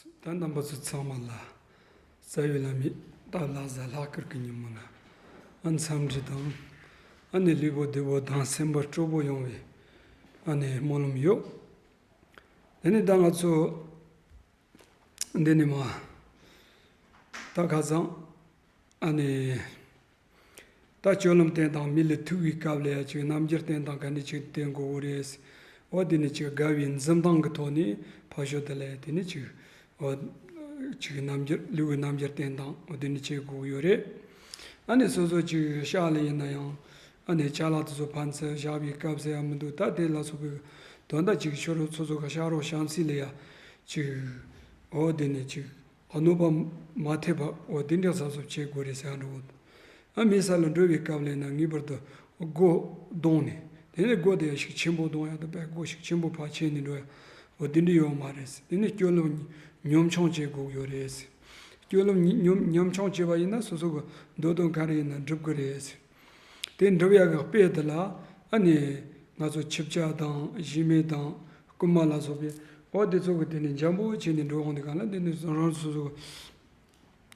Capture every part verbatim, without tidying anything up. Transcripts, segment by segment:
ད་རྣམ་པ་ཚོ་ཚང་མ་ལ་རྩ་བའི་བླ་མའི་ད་ལྷ་བཟའ་ལྷག་དཀར་གྱི་ཉིན་མོ་ལ་ཨ་འཚམས་འདྲི་དང་། ཨ་ནི་ལུས་པོ་བདེ་པོ་དང་སེམས་པ་སྤྲོ་པོ་ཡོང་བའི་ཨ་ནི་སྨོན་ལམ་ཡོད། དེ་ནི་ད་ང་ཚོ་འདི་ནི་མ་ད་ཁ་སང་ཨ་ནི། ད་སྤྱོད་ལམ་བསྟེན་སྟངས་མི་ལ་ཐུག་པའི་སྐབས་ལ་ཡ་ཅིག་རྣམ་འགྱུར་བསྟེན་སྟངས་ག་འདྲ་ཅིག་བསྟེན་དགོས་ཀྱི་རེད། འོ་དེ་ནི་ཅིག་དགའ་བའི་འཛུམ་མདངས་ཀྱི་ཐོག་ནས་ཕར་ཞོག་དེ་ལ་ཡ་དེ་ནི་ཅིག་འོ་ཅིག་རྣམ་འགྱུར་ལུས་ཀྱི་རྣམ་འགྱུར་བསྟེན་སྟངས་འོ་དེ་ནི་བྱེད་དགོས་ཀྱི་ཡོད་རེད། ཨ་ནི་སོ་སོ་ཅིག་ཤག་ལ་ཡིན་ན་ཡང་ཨ་ནི་ཅ་ལག་དེ་ཚོ་ཕར་ཚུར་བཞག་པའི་སྐབས་སུ་ཡང་མི་འདུག་ད་དེ་ལ་སོགས་པའི་དོན་དག་ཅིག་ཤོར་རོགས་སོ་སོ་ག་ཤག་རོགས་བཤམས་སྲིད་ལ་ཡ་ཅིག་འོ་དེ་ནི་ཅིག་གནོད་པ་མ་ཐེབས་པ་འོ་དེ་འདྲ་གཟབ་གཟབ་བྱེད་དགོས་རེད་ཟེར་འགྲོ་གི་འདུག་ཨ་མི་ས་ལ་འགྲོ་བའི་སྐབས་ལ་ན་ངེས་པར་དུ་སྒོ་རྡུང་ནས་དེ་ནས་སྒོ་དེ་ཡང་ཤུགས་ཆེན་པོ་རྡུང་ཡག་དང་པས་སྒོ་ཤུགས་ཆེན་པོ་ཕར་ཕྱེ་ནས་འགྲོ་ཡག་འོ་དེ་འདྲ་ཡོད་མ་རེད། དེ་ནས་སྤྱོད་ལམ་ཉམ་ཆུང་བྱེད་དགོས་ཀྱི་ཡོད་རེད། སྤྱོད་ལམ་ཉམ་ཉམ་ཆུང་བྱས་པ་ཡིན་ན་སོ་སོ་གི་འདོད་དོན་ག་རེ་ཡིན་ན་འགྲུབ་གི་རེད། དེ་འགྲུབ་ཡག་གི་དཔེ་དེ་ལ་ཨ་ནི་ང་ཚོ་ཆིབས་རྒྱ་དང་གཞི་མེད་དང་རྐུན་མ་ལ་སོགས་པའི་འོ་དེ་ཚོ་གི་དེ་ནི་འཇམ་པོ་བྱས་ནས་འགྲོ་འོང་དེ་གང་ལ་དེ་ནི་རང་རང་སོ་སོ་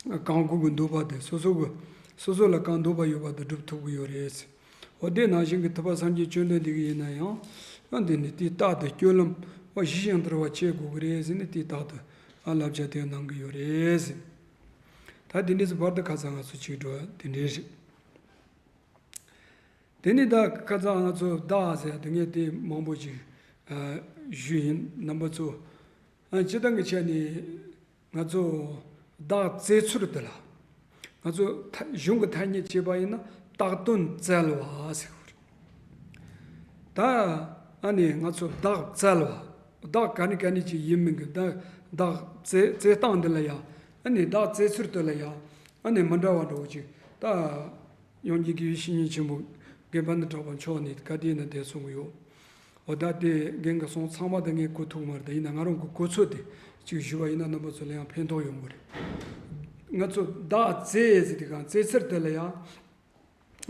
གི་གང་དགོས་ཀྱི་འདོད་པ་དེ་སོ་སོ་གི་སོ་སོ་ལ་གང་འདོད་པ་ཡོད་པ་དེ་སྒྲུབ་ཐུབ་ཀྱི་ཡོད་རེད། འོ་དེ་ནང་བཞིན་གྱི་ཐུབ་པ་སངས་རྒྱས་བཅོམ་ལྡན་འདས་ཀྱི་ཡིན་ན་ཡང་ཨ་དེ་ནི་དེ་རྟག་ཏུ་སྤྱོད་ལམ་འོ་ཞི་ཞིང་དུལ་བ་བྱེད་དགོས་ཀྱི་རེད་ཟེར་ནས་དེ་རྟག་ཏུ་ཨ་བསླབ་བྱ་དེ་གནང་གི་ཡོད་རེད་ཟེར། ད་དེ་འདྲས་སུ་བར་དུ་ཁ་སང་ང་ཚོ་ཅིག་འགྲོ་དེ་འདྲས་རེད། དེ་ནས་ད་ཁ་སང་ང་ཚོ་བདག་ཟེར་དེ་ངས་དེ་མང་པོ་ཅིག་ཨ་ཞུས་ཡིན། རྣམ་པ་ཚོ་ཨ་སྤྱིར་བཏང་གི་ཆ་ནས་ང་ཚོ་བདག་བཙལ་ཚུལ་དེ་ལ་ང་ཚོ་ཐ་གཞུང་གི་ཐ་སྙད་བྱས་པ་ཡིན་ན་བཏགས་དོན་བཙལ་བ་ཟེར་བ་རེད། ད་ཨ་ནི་ང་ཚོ་བདག་བཙལ་བ། བདག་ག་ནས་ག་ནས་ཅིག་ཡིན་མིན་གྱི་བདག་བདག་བཙལ་བཙལ་སྟངས་འདི་ལ་ཡང་ཨ་ནི་བདག་བཙལ་ཚུལ་དེ་ལ་ཡང་ཨ་ནི་མི་འདྲ་བ་འདྲ་བོ་ཅིག་ད་ཡང་སྙིང་གི་བཤེས་གཉེན་ཆེན་པོ་དགེ་འཕེལ་གྲགས་པ་མཆོག་ནས་ག་དེ་ཡིན་ན་དེ་གསུང་གི་ཡོད། འོ་ད་དེ་རྒན་གྱི་གསུང་ཚང་མ་ད་ངས་གོ་ཐུབ་མ་རེད། ད་ཡིན་ན་ང་རང་གི་གོ་ཚོད་དེ་ཅིག་ཞུ་བ་ཡིན་ན་རྣམ་པ་ཚོ་ལ་ཡང་ཕན་ཐོགས་ཡོང་གི་རེད། ང་ཚོ་བདག་བཙལ་ཟེར་དེ་གང་བཙལ་ཚུལ་དེ་ལ་ཡང་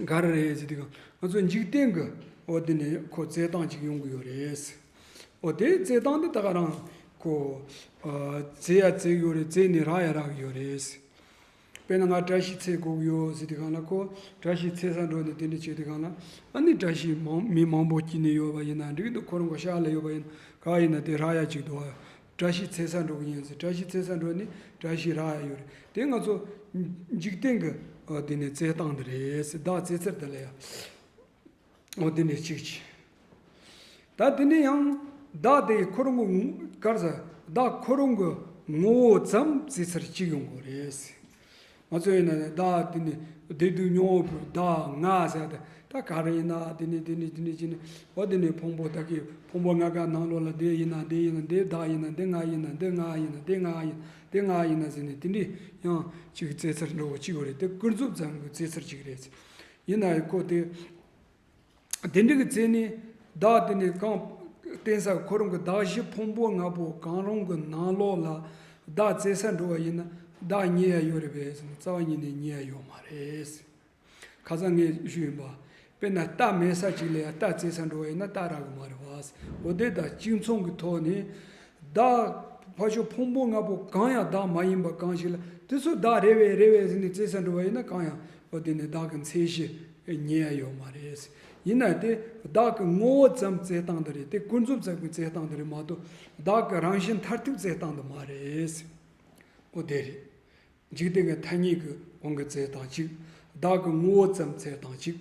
ག་རེ་རེད་ཟེར་དུས་ང་ཚོ་འཇིག་རྟེན་གྱི་འོ་དེ་ནས་ཁོ་བཙལ་སྟངས་ཅིག་ཡོང་གི་ཡོད་རེད། འོ་དེ་བཙལ་སྟངས་དེ་ད་ག་རང་ཁོ་བཙལ་ཡ་བཙལ་གི་ཡོད་རེད། བཙལ་ནས་རག་ཡ་རག་གི་ཡོད་རེད། དཔེར་ན་ང་བཀྲ་ཤིས་འཚོལ་དགོས་ཀྱི་ཡོད་ཟེར་དུས་གང་ལ་ཁོ་བཀྲ་ཤིས་འཚོལ་ས་འགྲོ་ནས་དེ་འདྲ་བྱེད་དུས་གང་ལ་ཨ་ནི་བཀྲ་ཤིས་མང་མི་མང་པོ་སྐྱིད་ནས་ཡོད་པ་ཡིན་ན་འགྲིག་འདུག་ཁོ་རང་གི་ཤག་ལ་ཡོད་པ་ཡིན་ན་ག་ཡིན་ན་དེ་རག་ཡ་ཅིག་འདུག་བཀྲ་ཤིས་འཚོལ་ས་འགྲོ་གི་ཡིན་ཟེར། བཀྲ་ཤིས་འཚོལ་ས་འགྲོ་ནས་བཀྲ་ཤིས་རག་ཡ་ཡོད་རེད། དེ་ང་ཚོ་འཇིག་རྟེན་གྱི་ཨ་དེ་ནས་བཙལ་སྟངས་འདི་རེད་ཟེར། བདག་བཙལ་ཚུལ་དེ་ལ་ཡ་འོ་དེ་ནས་གཅིག་བྱས། ད་དེ་ནས་ཡང་བདག་དེ་ཁོ་རང་གི་ངོ་ག་རེ་ཟེར། བདག་ཁོ་རང་གི་ངོ་བོ་ཙམ་བཙལ་ཚུལ་གཅིག་ཡོང་གི་རེད་ཟེར། ང་ཚོ་ཡིན་ན་བདག་དེ་ནི་བདེ་སྡུག་མྱོང་བའི་བདག་ང་ཟེར་ཏེ་ད་ག་རེ་ཡིན་ན་དེ་ནི་དེ་ནི་དེ་ནི་ཅི་ནི་འོ་དེ་ནི་ཕུང་པོ་ད་གི་ཕུང་པོ་ལྔ་ཀ་ནང་ལོགས་ལ་དེ་ཡིན་ན་དེ་ཡིན་ན་དེ་བདག་ཡིན་ན་དེ་ང་ཡིན་ན་དེ་ང་ཡིན་ན་དེ་ང་ཡིན་དེ་ང་ཡིན་ན་ཟེར་ནས་དེ་འདྲའི་ཡང་ཅིག་བཙལ་ཚུལ་འདྲ་བོ་གཅིག་ཡོད་རེད། དེ་ཀུན་རྫོབ་ཙམ་གྱི་བཙལ་ཚུལ་གཅིག་རེད། ཡིན་ན་ཡང་ཁོ་དེ། དེ་འདྲ་གི་བཙལ་ནས་བདག་དེ་ནི་གང་བསྟན་ས་ཁོ་རང་གི་གདགས་གཞི་ཕུང་པོ་ལྔ་པོ་གང་རུང་གི་ནང་ལོགས་ལ་བདག་བཙལ་ས་འགྲོ་བ་ཡིན་ན་བདག་རྙེད་ཡ་ཡོད་རེད་པས་ཟེར་ན་རྩ་བ་ཉིད་ནས་རྙེད་ཡ་ཡོད་མ་རེད། ཁ་སང་ངས་ཞུས་ཡིན་པ། དཔེར་ན་རྟ་མེད་ས་ཅིག་ལ་ཡ་རྟ་བཙལ་ས་འགྲོ་བ་ཡིན་ན་རྟ་རག་གི་མ་རེད་པ། འོ་དེ་དང་གཅིག་མཚུངས་ཀྱི་ཐོག་ནས། བདག་ཕར་ཕྱོགས་ཕུང་པོ་ལྔ་པོ་གང་ཡང་བདག་མ་ཡིན་པ་གང་ཞིག་ལ་དེ་ཚོ་བདག་རེད་པས་རེད་པས་ཟེར་ནས་བཙལ་ས་འགྲོ་བ་ཡིན་ན་གང་ཡང་འོ་དེ་ནི་བདག་གི་མཚན་གཞི་རྙེད་ཡ་ཡོད་མ་རེད། ཡིན་ན་དེ་བདག་གི་ངོ་བོ་ཙམ་བཙལ་སྟངས་དེ་རེད། དེ་ཀུན་རྫོབ་ཙམ་གྱི་བཙལ་སྟངས་དེ་རེད་མ་གཏོགས་བདག་གི་རང་བཞིན་མཐར་ཐུག་བཙལ་སྟངས་དེ་མ་རེད། འོ་དེ་རེད། འཇིག་རྟེན་གྱི་ཐ་སྙད་ཀྱི་དབང་གིས་བཙལ་སྟངས་གཅིག་བདག་གི་ངོ་བོ་ཙམ་བཙལ་སྟངས་གཅིག་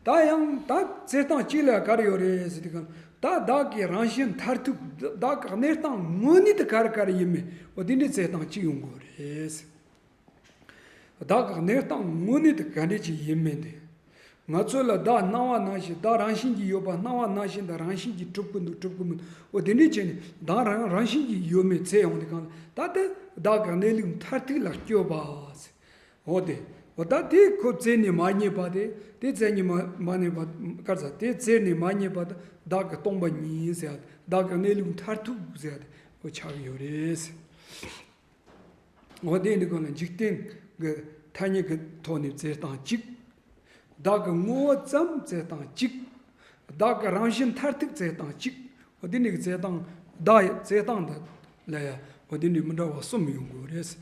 ད་ཡང་ད་བཙལ་སྟངས་གཅིག་ལ་ག་རེ་ཡོད་རེད་ཟེར་དུས་གང་ད་བདག་གི་རང་བཞིན་མཐར་ཐུག་བདག་གི་གནས་སྟངས་དངོས་གནས་དེ་ག་རེ་ག་རེ་ཡིན་མིན་འོ་དེ་འདྲའི་བཙལ་སྟངས་གཅིག་ཡོང་དགོས་རེད། བདག་གི་གནས་སྟངས་དངོས་གནས་དེ་ག་འདྲས་ཅིག་ཡིན་མིན་དེ། ང་ཚོ་ལ་བདག་སྣང་བ་ནང་བཞིན་བདག་རང་བཞིན་གྱིས་ཡོད་པ་སྣང་བ་ནང་བཞིན་དང་རང་བཞིན་གྱིས་གྲུབ་ཀྱི་འདུག་གྲུབ་ཀྱི་མི་འདུག་འོ་དེ་འདྲས་བྱས་ནས་བདག་རང་རང་བཞིན་གྱིས་ཡོད་མེད་བཙལ་ཡོང་དུས་གང་ལ་ད་ལྟ་བདག་གི་གནས་ལུགས་མཐར་ཐུག་ལ་སྐྱོད་པ། འོ་དེ། འོ་ད་དེ་ཁོ་བཙལ་ནས་མ་རྙེད་པ་དེ་དེ་བཙལ་ནས་མ་མ་རྙེད་པ་ག་རེ་ཟ་དེ་བཙལ་ནས་མ་རྙེད་པ་དེ་བདག་གི་སྟོང་པ་ཉིད་ཟེར་ཡ་དེ་བདག་གི་གནས་ལུགས་མཐར་ཐུག་ཟེར་ཡ་དེ་འོ་ཆགས་ཀྱི་ཡོད་རེད། འོ་དེ་འདི་ཀུན་ལ་འཇིག་རྟེན་གྱི་ཐ་སྙད་ཀྱི་ཐོག་ནས་བཙལ་སྟངས་གཅིག་བདག་གི་ངོ་བོ་ཙམ་བཙལ་སྟངས་གཅིག་བདག་གི་རང་བཞིན་མཐར་ཐུག་བཙལ་སྟངས་གཅིག་འོ་དེ་འདྲའི་བཙལ་སྟངས་བདག་ཡི་བཙལ་སྟངས་འདི་ལ་ཡ་ འོ་དེ་འདྲའི་མི་འདྲ་བ་གསུམ་ཡོང་དགོས་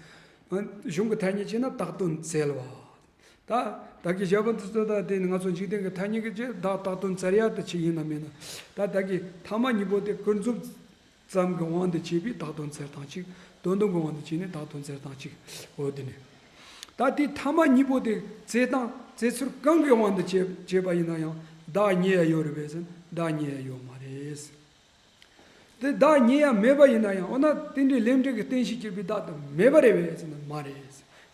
རེད། གཞུང་གི་ཐ་སྙད་བྱས་ན་བཏགས་དོན་བཙལ་བ། ད་ད་གི་ཞབས་པ་འདི་ཚོ་ད་དེ་ནི་ང་ཚོ་འཇིག་རྟེན་གྱི་ཐ་སྙད་ཀྱི་ཆེད་བདག་བཏགས་དོན་བཙལ་ཡ་དེ་ཆེད་ཡིན་ན་མིན་ན། ད་ད་གི་ཐ་མ་གཉིས་པོ་དེ་ཀུན་རྫོབ་ཙམ་གྱི་དབང་དུ་བྱས་པའི་བཏགས་དོན་བཙལ་སྟངས་གཅིག་དོན་དམ་གྱི་དབང་དུ་བྱས་ནས་བཏགས་དོན་བཙལ་སྟངས་གཅིག་འོ་དེ་ནི། ད་དེ་ཐ་མ་གཉིས་པོ་དེ་བཙལ་སྟངས་བཙལ་ཚུལ་གང་གི་དབང་དུ་བྱས་བྱས་པ་ཡིན་ན་ཡང་བདག་རྙེད་ཡ་ཡོད་རེད་པས་ཟེར་ན་བདག་རྙེད་ཡ་ཡོད་མ་རེད། དེ་བདག་རྙེད་ཡ་མེད་པ་ཡིན་ན་ཡང་འོ་ན་རྟེན་འབྲེལ་ལས་འབྲས་ཀྱི་རྟེན་གཞི་བསྐྱེད་པའི་བདག་དེ་མེད་པ་རེད་པས་ཟེར་ན་མ་རེད།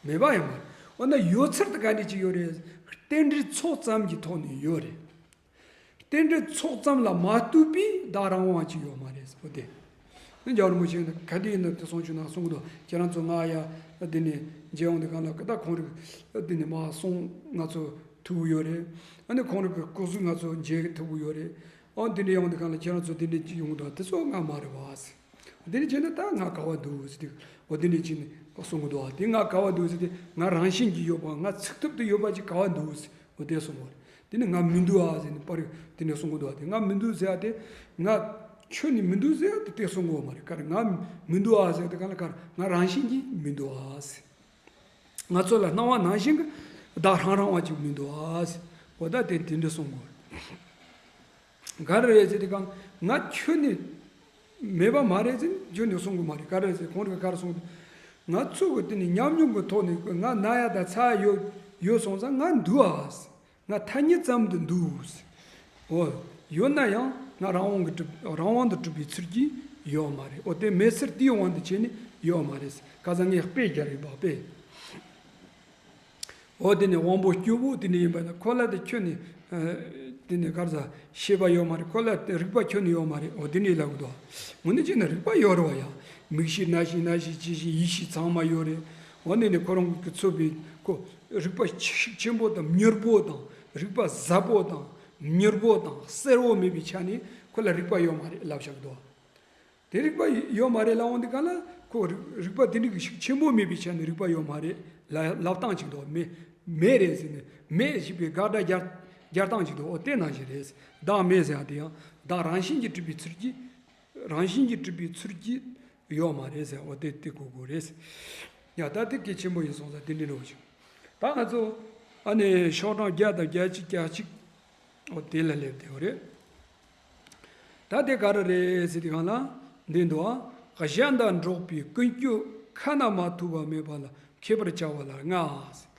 མེད་པ་ཡང་མ་རེད། འོ་ན་ཡོད་ཚུལ་དེ་ག་འདྲ་ཅིག་ཡོད་རེད། རྟེན་འབྲེལ་ཚོགས་ཙམ་གྱི་ཐོག་ནས་ཡོད་རེད། རྟེན་འབྲེལ་ཚོགས་ཙམ་ལ་མ་ལྟོས་པའི་བདག་རང་དབང་ཅིག་ཡོད་མ་རེད་ཟེར་བ་དེ། རྒྱལ་བ་རིན་པོ་ཆེ་ག་དུས་ཡིན་ན་དེ་གསུང་བྱུང་ན་གསུང་གི་འདུག་ཁྱེད་རང་ཚོ་ང་ཡ་འདི་ནས་མཇལ་ཡོང་དུས་སྒང་ལ་ད་ཁོང་རང་འདི་ནས་མར་སོང་ང་ཚོ་ཐུག་གི་ཡོད་རེད། ཨ་ནི་ཁོང་རང་གི་སྐུ་གཟུགས་ང་ཚོ་མཇལ་ཐུབ་ཀྱི་ཡོད་རེད། ཨོ་འདི་འདྲ་ཡོང་དུས་སྒང་ལ་ཁྱེད་རང་ཚོ་འདི་འདྲ་ཅིག་ཡོང་གི་འདུག་དེ་ཚོ་ང་མ་རེད་བ། འདི་འདྲ་བྱས་ན་ད་ང་ག་བ་འདུག་ཟེར་དུས་འོ་འདི་འདྲ་ཅིག་ནི་གསུང་གི་འདུག་བ། དེ་ང་ག་བ་འདུག་ཟེར་དུས་ང་རང་བཞིན་གྱིས་ཡོད་པ་ང་ཚུགས་ཐུབ་ཏུ་ཡོད་པ་ཅིག་ག་བ་འདུག་ཟེར་འོ་དེ་གསུང་གི་འདུག་དེ་ནི་ང་མི་འདུག་ཨ་ཟེར་ནས་པར་དེ་འདྲ་གསུང་གི་འདུག་བ། དེ་ང་མི་འདུག་ཟེར་ཡ་དེ་ང་ཁྱོད་ནི་མི་འདུག་ཟེར་ཡ་དེ་དེ་གསུང་གི་ཡོད་མ་རེད། ག་རེ་ང་མི་འདུག་ཨ་ཟེར་དེ་ག་ལ་ག་རེ་ང་རང་བཞིན་གྱིས་མི་འདུག་ཨ་ཟེར། ང་ཚོ་ལ་སྣང་བ་ནང་བཞིན་གྱི་བདག་རང་རང་བ་ཅིག་མི་འདུག་ཨ་ཟེར། འོ་ད་དེ་དེ་འདྲ་གསུང་གི་ཡོད་རེད། ག་རེ་རེད་ཟེར་དུས་སྒང་ང་ཁྱོད་ནི་མེད་པ་མ་རེད་ཟེར་ཁྱོད་ནི་གསུང་གི་མ་རེད། ག་རེ་ཟེར་ཁོང་གིས་ག་རེ་གསུངས་འདུག་ང་ཚོ་གི་དེ་ནི་ཉམས་མྱོང་གི་ཐོག་ནས་ང་ན་ཡ་དང་ཚ་ཡ་ཡོད་ཡོད་སོང་ཙང་ང་འདུག་ཨ། ང་ཐ་སྙད་ཙམ་དུ་འདུག་འོ་ཡོད་ན་ཡང་ང་རང་དབང་གི་གྲུབ་རང་དབང་དུ་གྲུབ་པའི་ཚུལ་གྱིས་ཡོད་མ་རེད། འོ་དེ་མེད་ཚུལ་དེའི་དབང་དུ་བྱས་ནས་ཡོད་མ་རེད། ཁ་སང་ངས་དཔེ་རྒྱག་རེད་པ་དཔེ། འོ་དེ་ནི་དབང་པོ་སྐྱོ་བོ་དེ་འདྲ་ཡིན་པ་ན་ཁོ་ལ་དེ་ཁྱོད་ནི་དེ་ནི་ག་རེ་ཟ་ཤེས་པ་ཡོད་མ་རེད། ཁོ་ལ་དེ་རིག་པ་ཁྱོད་ནི་ཡོད་མ་རེད། འོ་དེ་འདྲ་ལབ་གི་འདུག་དངོས་གནས་བྱས་ན་རིག་པ་ཡོད་རེད་བ་ཡ། མིག་ཤེས་རྣ་ཤེས་སྣ་ཤེས་ལྕེ་ཤེས་ཡིད་ཤེས་ཚང་མ་ཡོད་རེད། འོ་དེ་ནི་ཁོ་རང་གི་ཚོད་པའི་ཁོ་རིག་པ་ཤུགས་ཆེན་པོ་དང་མྱུར་པོ་དང་རིག་པ་ཟབ་པོ་དང་མྱུར་པོ་དང་གསལ་བོ་མེད་པའི་ཆ་ནས་ཁོ་ལ་རིག་པ་ཡོད་མ་རེད་ལབ་བཞག་གི་འདུག་དེ་རིག་པ་ཡོད་མ་རེད་ལབ་འོང་དུས་ག་ལ་ཁོ་རིག་རིག་པ་དེ་འདྲ་གི་ཤུགས་ཆེན་པོ་མེད་པའི་ཆ་ནས་རིག་པ་ཡོད་མ་རེད་ལ་ལབ་སྟངས་ཅིག་འདུག་མེད་མེད་རེད་ཟེར་ནས་མེད་ཞེས་པའི་དགག་སྒྲ་རྒྱག་རྒྱག་སྟངས་ཅིག་འདུག་འོ་དེ་ནང་བཞིན་རེད། བདག་མེད་ཟེར་ཡ་དེ་ཡང་བདག་རང་བཞིན་གྱིས་གྲུབ་པའི་ཚུལ་གྱིས་རང་བཞིན་གྱིས་གྲུབ་པའི་ཚུལ་གྱིས་ཡོད་མ་རེད་ཟེར། འོ་དེ་དེ་གོ་དགོས་རེད། ཡ་ད་དེ་གལ་ཆེན་པོ་ཡིན་སོང་ཙང་དེ་འདྲ་འདྲ་བོ་ཅིག་ད་ང་ཚོ་ཨ་ནི་ཤོག་གྲངས་བརྒྱ་དང་བརྒྱད་ཅུ་གྱ་གཅིག་འོ་དེ་ལ་སླེབས་བསྡད་ཡོད་རེད། ད་དེ་ག་རེ་རེད་ཟེར་དུས་སྒང་ལ་འདི་འདུག་ཨ། གཞན་དང་འགྲོགས་པའི་ཀུན་སྤྱོད་ཁ་ན་མ་ཐོ་བ་མེད་པ་ལ་མཁས་པར་བྱ་བ་ལ་ལྔ།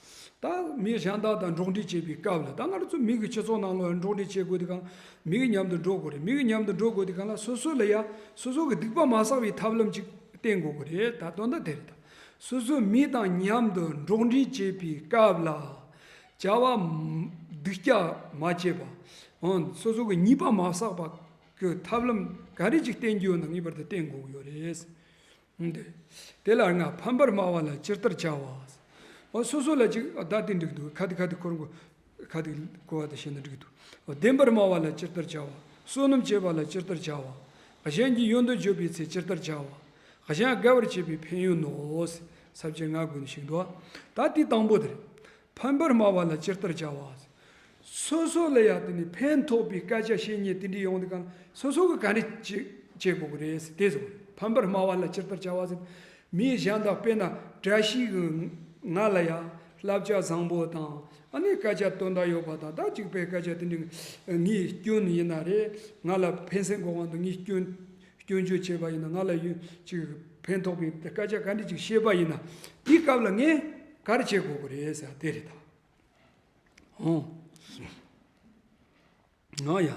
ད་མི་གཞན་དག་དང་འགྲོགས་འདྲིས་བྱེད་པའི་སྐབས་ལ་ད་ང་རང་ཚོ་མི་གི་སྤྱི་ཚོགས་ནང་ལ་འགྲོགས་འདྲིས་བྱེད་དགོས་དུས་སྒང་མི་གི་མཉམ་དུ་འགྲོགས་དགོས་རེད། མི་གི་མཉམ་དུ་འགྲོགས་དགོས་དུས་སྒང་ལ་སོ་སོ་ལ་ཡ་སོ་སོ་གི་སྡིག་པ་མ་བསགས་པའི་ཐབས་ལམ་ཅིག་བསྟེན་དགོས་ཀྱི་རེད། ད་དོན་དག་དེ་རེད། ད་སོ་སོ་མི་དང་མཉམ་དུ་འགྲོགས་འདྲིས་བྱེད་པའི་སྐབས་ལ་བྱ་བ་སྡིག་སྐྱག་མ་བྱེད་པ། འོན་སོ་སོ་གི་ཉེས་པ་མ་བསགས་པ་གི་ཐབས་ལམ་ག་རེ་ཅིག་བསྟེན་རྒྱུ་ཡོད་ན་ངེས་པར་དུ་བསྟེན་དགོས་ཀྱི་ཡོད་རེད། འདི། དེ་ལ་ལྔ། ཕམ་པར་སྨྲ་བ་ལ་ཇི་ལྟར་བྱ་བ། འོ་སོ་སོ་ལ་ཅིག་ད་དེ་འགྲིག་འདུག་ཁ་དེ་ཁ་དེ་ཁོ་རང་གི་ཁ་དེ་གོ་བ་དེ་བཤད་ན་འགྲིག་འདུག་བདེན་པར་སྨྲ་བ་ལ་ཇི་ལྟར་བྱ་བ། བསོད་ནམས་བྱེད་པ་ལ་ཇི་ལྟར་བྱ་བ། གཞན་གྱི་ཡོན་དུ་བརྗོད་པའི་ཚེ་ཇི་ལྟར་བྱ་བ། གཞན་དགའ་བར་བྱེད་པའི་ཕན་ཡོན་ནོ། ས་བཅད་ལྔ་དགོས་ནས་ཞིག་འདུག་ད་དེ་དང་པོ་དེ་རེད། ཕན་པར་སྨྲ་བ་ལ་ཇི་ལྟར་བྱ་བ། སོ་སོ་ལ་ཡང་དེ་ནི་ཕན་ཐོགས་པའི་སྐད་ཆ་བཤད་མཁན་དེ་འདྲ་ཡོང་དུས་གང་སོ་སོ་གི་ག་འདྲ་བྱེད་བྱེད་དགོས་ཀྱི་རེད་ཟེར་དེ་ཟེར་བ་རེད། ཕན་པར་སྨྲ་བ་ལ་ཇི་ལྟར་བྱ་བ་ཟེར། མི་གཞན་དག་དཔེར་ན་བཀྲ་ཤིས་ཀྱིས་ང་ལ་ཡང་བསླབ་བྱ་བཟང་པོ་དང་ཨ་ནི་སྐད་ཆ་དོན་དག་ཡོད་པ་དང་ད་ཅིག་པའི་སྐད་ཆ་དེ་འདྲ་ངའི་སྐྱོན་ཡིན་ན་རེད། ང་ལ་ཕན་སེམས་གོ་དབང་དུ་ངའི་སྐྱོན་སྐྱོན་བརྗོད་བྱས་པ་ཡིན་ན་ང་ལ་ཡོད་ཅིག་ཕན་ཐོགས་པའི་སྐད་ཆ་ག་འདྲ་ཅིག་བཤད་པ་ཡིན་ན་དེའི་སྐབས་ལ་ངས་ག་རེ་བྱེད་དགོས་ཀྱི་རེད་ཟེར་དེ་རེད་ད། ཨོ། ང་ཡ།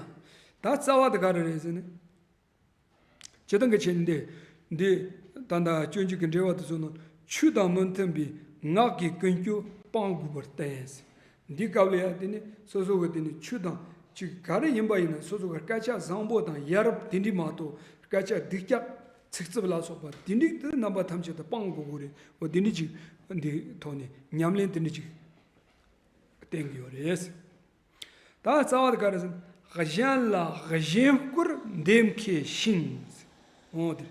ད་རྩ་བ་དེ་ག་རེ་རེད་ཟེར་ན། སྤྱིར་བཏང་གི་ཆེད་འདི། འདི། ད་ལྟ་སྤྱོད་འཇུག་གི་འགྲེལ་བ་དེ་ཚོ་ནང་ཆོས་དང་མི་མཐུན་པའི་ངག་གི་ཀུན་སྤྱོད་སྤང་དགོས་པར་བསྟན། འདི་སྐབས་ལ་ཡ་དེ་ནི་སོ་སོ་གི་དེ་ནི་ཆོས་དང་ཅིག་ག་རེ་ཡིན་པ་ཡིན་ན་སོ་སོ་གི་སྐད་ཆ་བཟང་པོ་དང་ཡ་རབས་དེ་འདྲི་མ་གཏོགས་སྐད་ཆ་སྡིག་ཅག་ཚིག་རྩུབ་ལ་སོགས་པ་དེ་འདྲི་དེ་རྣམ་པ་ཐམས་ཅད་དུ་སྤང་དགོས་ཀྱི་རེད། འོ་དེ་འདྲི་ཅིག་འདི་ཐོག་ནས་ཉམས་ལེན་དེ་འདྲི་ཅིག་བསྟན་གྱི་ཡོད་རེད། ད་རྩ་བ་དེ་ག་རེ་ཟེར་ན། གཞན་ལ་གཞན་བཀུར་འདེམས་མཁས་ཤིང་། འོ་དེ།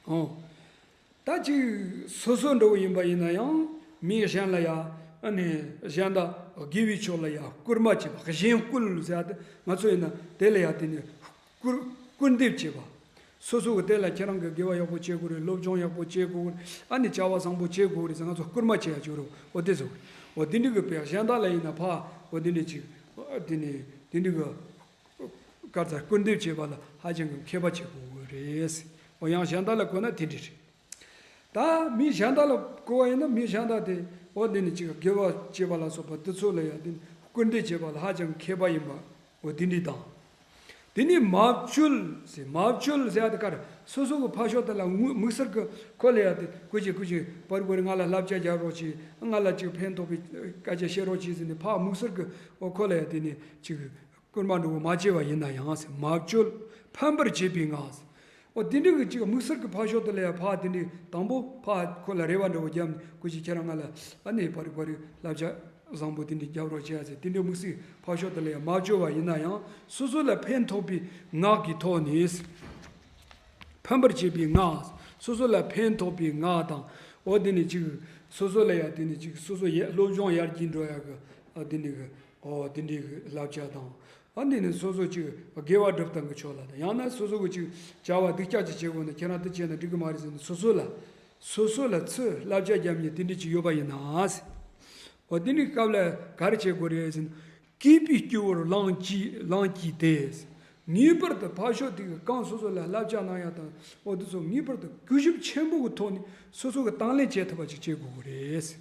འོ། ད་ཅིག་སོ་སོ་འདྲ་བོ་ཡིན་པ་ཡིན་ན་ཡང་མི་གཞན་ལ་ཡང་ཨ་ནི་གཞན་དག་དགེ་བའི་ཕྱོགས་ལ་ཡང་བཀུར་མ་བྱེད་པ་གཞན་བཀུར་ཟེར་ཡ་དེ་ང་ཚོ་ཡིན་ན་དེ་ལ་ཡང་དེ་ནི་བཀུར་བཀུར་འདེབས་བྱེད་པ། སོ་སོ་གི་དེ་ལ་ཁྱེད་རང་གི་དགེ་བ་ཡག་པོ་བྱེད་དགོས་རེད། སློབ་སྦྱོང་ཡག་པོ་བྱེད་དགོས་རེད། ཨ་ནི་བྱ་བ་བཟང་པོ་བྱེད་དགོས་རེད་ཟེར་ང་ཚོ་སྐུལ་མ་བྱེད་ཡ་བྱོས་རོགས། འོ་དེ་ཚོ། འོ་དེ་འདྲ་གི་དཔེ་གཞན་དག་ལ་ཡིན་ན་ཕ་འོ་དེ་འདྲ་ཅིག་དེ་ནི་དེ་འདྲ་གི་དཀར་ཚ་སྐུལ་འདེབས་བྱེད་པ་ལ་ཧ་ཅང་གི་མཁས་པ་བྱེད་དགོས་རེད། འོ་ཡང་གཞན་དག་ལ་གོ་ན་དེ་འདྲ་རེད། ད་མི་གཞན་དག་ལ་གོ་བ་ཡིན་ན་མི་གཞན་དག་དེ་འོ་དེ་ནི་ཅིག་དགེ་བ་བྱེད་པ་ལ་སོགས་པ་དེ་ཚོ་ལ་ཡང་དེ་སྐུལ་འདེབས་བྱེད་པ་ལ་ཧ་ཅང་མཁས་པ་ཡིན་པ་འོ་དེ་འདྲ་དང་། དེ་ནས་མ་བཅོལ་ཟེར། མ་བཅོལ་ཟེར་ཡ་དེ་ག་རེ། སོ་སོ་གི་ཕ་ཤོག་དེ་ལ་དམིགས་བསལ་གི་ཁོ་ལ་ཡ་དེ་སྐུ་མཁྱེན་སྐུ་མཁྱེན་པར་པར་ང་ལ་བསླབ་བྱ་རྒྱབ་རོགས་གྱིས། ང་ལ་ཅིག་ཕན་ཐོགས་པའི་སྐད་ཆ་བཤད་རོགས་གྱིས་ཟེར་ནས་ཕ་དམིགས་བསལ་གི་འོ་ཁོ་ལ་ཡ་དེ་ནས་ཅིག་སྐུལ་མ་འགྲོ་བོ་མ་བྱས་པ་ཡིན་ན་ཡང་ཟེར། མ་བཅོལ་ཕམ་པར་བྱེད་པའི་ངག་ཟེར། འོ་དེ་འདྲ་གི་ཅིག་དམིགས་བསལ་གི་ཕ་ཤོག་དེ་ལ་ཡ་ཕ་དེ་འདྲའི་དང་པོ་ཕ་ཁོ་ལ་རེ་བ་འདྲ་བོ་བརྒྱབ་ནས་སྐུ་མཁྱེན་ཁྱེད་རང་ང་ལ་ཨ་ནི་པར་པར་བསླབ་བྱ་བཟང་པོ་དེ་འདྲ་རྒྱབ་རོགས་བྱས་ཟེར། དེ་འདྲའི་དམིགས་བསལ་ཕ་ཤོག་དེ་ལ་ཡང་མ་བཅོལ་བ་ཡིན་ན་ཡང་སོ་སོ་ལ་ཕན་ཐོགས་པའི་ངག་གི་ཐོག་ནས་ཕམ་པར་བྱེད་པའི་ངག་སོ་སོ་ལ་ཕན་ཐོགས་པའི་ངག་དང་། འོ་དེ་ནི་ཅིག་སོ་སོ་ལ་ཡང་དེ་ནི་ཅིག་སོ་སོ་ཡ་སློབ་སྦྱོང་ཡར་རྒྱས་འགྲོ་ཡ་གི་ཨ་དེ་འདྲ་གི་འོ་དེ་འདྲའི་གི་བསླབ་བྱ་དང་། ཨ་འདི་ནི་སོ་སོ་ཅིག་དགེ་བ་སྒྲུབ་སྟངས་ཀྱི་ཕྱོགས་ལ་དང་ཡང་ན་སོ་སོ་གི་ཅིག་བྱ་བ་སྡུག་ཅག་ཅིག་བྱེད་དགོས་ན་ཁྱེད་རང་དེ་བྱས་ན་འགྲིག་གི་མ་རེད་ཟེར་ནས་སོ་སོ་ལ་སོ་སོ་ལ་ཚུར་བསླབ་བྱ་རྒྱབ་མཁན་དེ་འདྲ་ཅིག་ཡོད་པ་ཡིན་ན། འོ་དེ་འདྲའི་སྐབས་ལ་ག་རེ་བྱེད་དགོས་རེད་ཟེར་ན། བསྐུལ་བའི་སྐྱེ་བོར་ལན་གཅིག་ལན་གཅིག་སྟེ། ངེས་པར་དུ་ཕ་ཤོག་དེ་གི་གང་སོ་སོ་ལ་བསླབ་བྱ་གནང་ཡ་དང་འོ་དེ་ཚོ་ངེས་པར་དུ་གུས་ཞབས་ཆེན་པོ་གི་ཐོག་ནས་སོ་སོ་གི་དང་ལེན་བྱེད་ཐུབ་པ་ཅིག་བྱེད་དགོས་ཀྱི་རེད།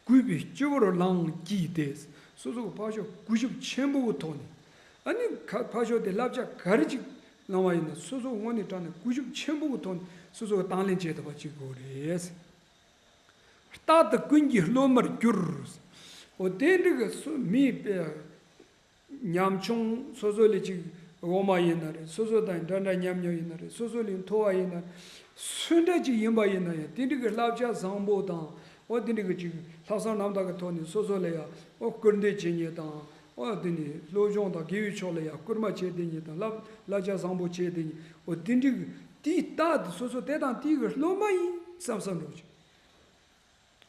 བསྐུལ་བའི་སྤྱི་བོར་ལན་གཅིག་སྟེ། སོ་སོ་གི་ཕ་ཤོག་གུས་ཞབས་ཆེན་པོ་གི་ཐོག་ནས། ཨ་ནི་ཁ་ཕ་ཤོག་དེ་བསླབ་བྱ་ག་རེ་ཅིག་གནང་བ་ཡིན་ན་སོ་སོ་དངོས་གནས་དྲང་གནས་གུས་ཞབས་ཆེན་པོ་གི་ཐོག་ནས་སོ་སོ་གི་དང་ལེན་བྱེད་ཐུབ་པ་ཅིག་དགོས་རེད། རྟག་ཏུ་ཀུན་གྱི་སློབ་མར་གྱུར། འོ་དེ་འདྲ་གི་སུ་མི་དཔེ། ཉམ་ཆུང་སོ་སོ་ལས་ཅིག་འོག་མ་ཡིན་ན་རེད། སོ་སོ་དང་འདྲ་འདྲ་མཉམ་མཉམ་ཡིན་ན་རེད། སོ་སོ་ལས་མཐོ་བ་ཡིན་ན་རེད། སུ་འདྲ་ཅིག་ཡིན་པ་ཡིན་ན་ཡང་དེ་འདྲ་གི་བསླབ་བྱ་བཟང་པོ་དང་འོ་དེ་འདྲ་གི་ཅིག་ལྷག་བསམ་རྣམ་དག་གི་ཐོག་ནས་སོ་སོ་ལ་ཡང་འོ་སྐུལ་འདེད་བྱེད་མཁན་དང་འོ་དེ་ནས་སློབ་སྦྱོང་དང་དགེ་བའི་ཕྱོགས་ལ་ཡང་སྐུལ་མ་བྱེད་བསྡད་མཁན་དང་བསླབ་བསླབ་བྱ་བཟང་པོ་བྱེད་བསྡད་མཁན་འོ་དེ་འདྲ་གི་དེའི་རྟག་ཏུ་སོ་སོ་དེ་དང་དེའི་གི་སློབ་མ་ཡིན་བསམ་བསམ་འགྲོ་ཅིག་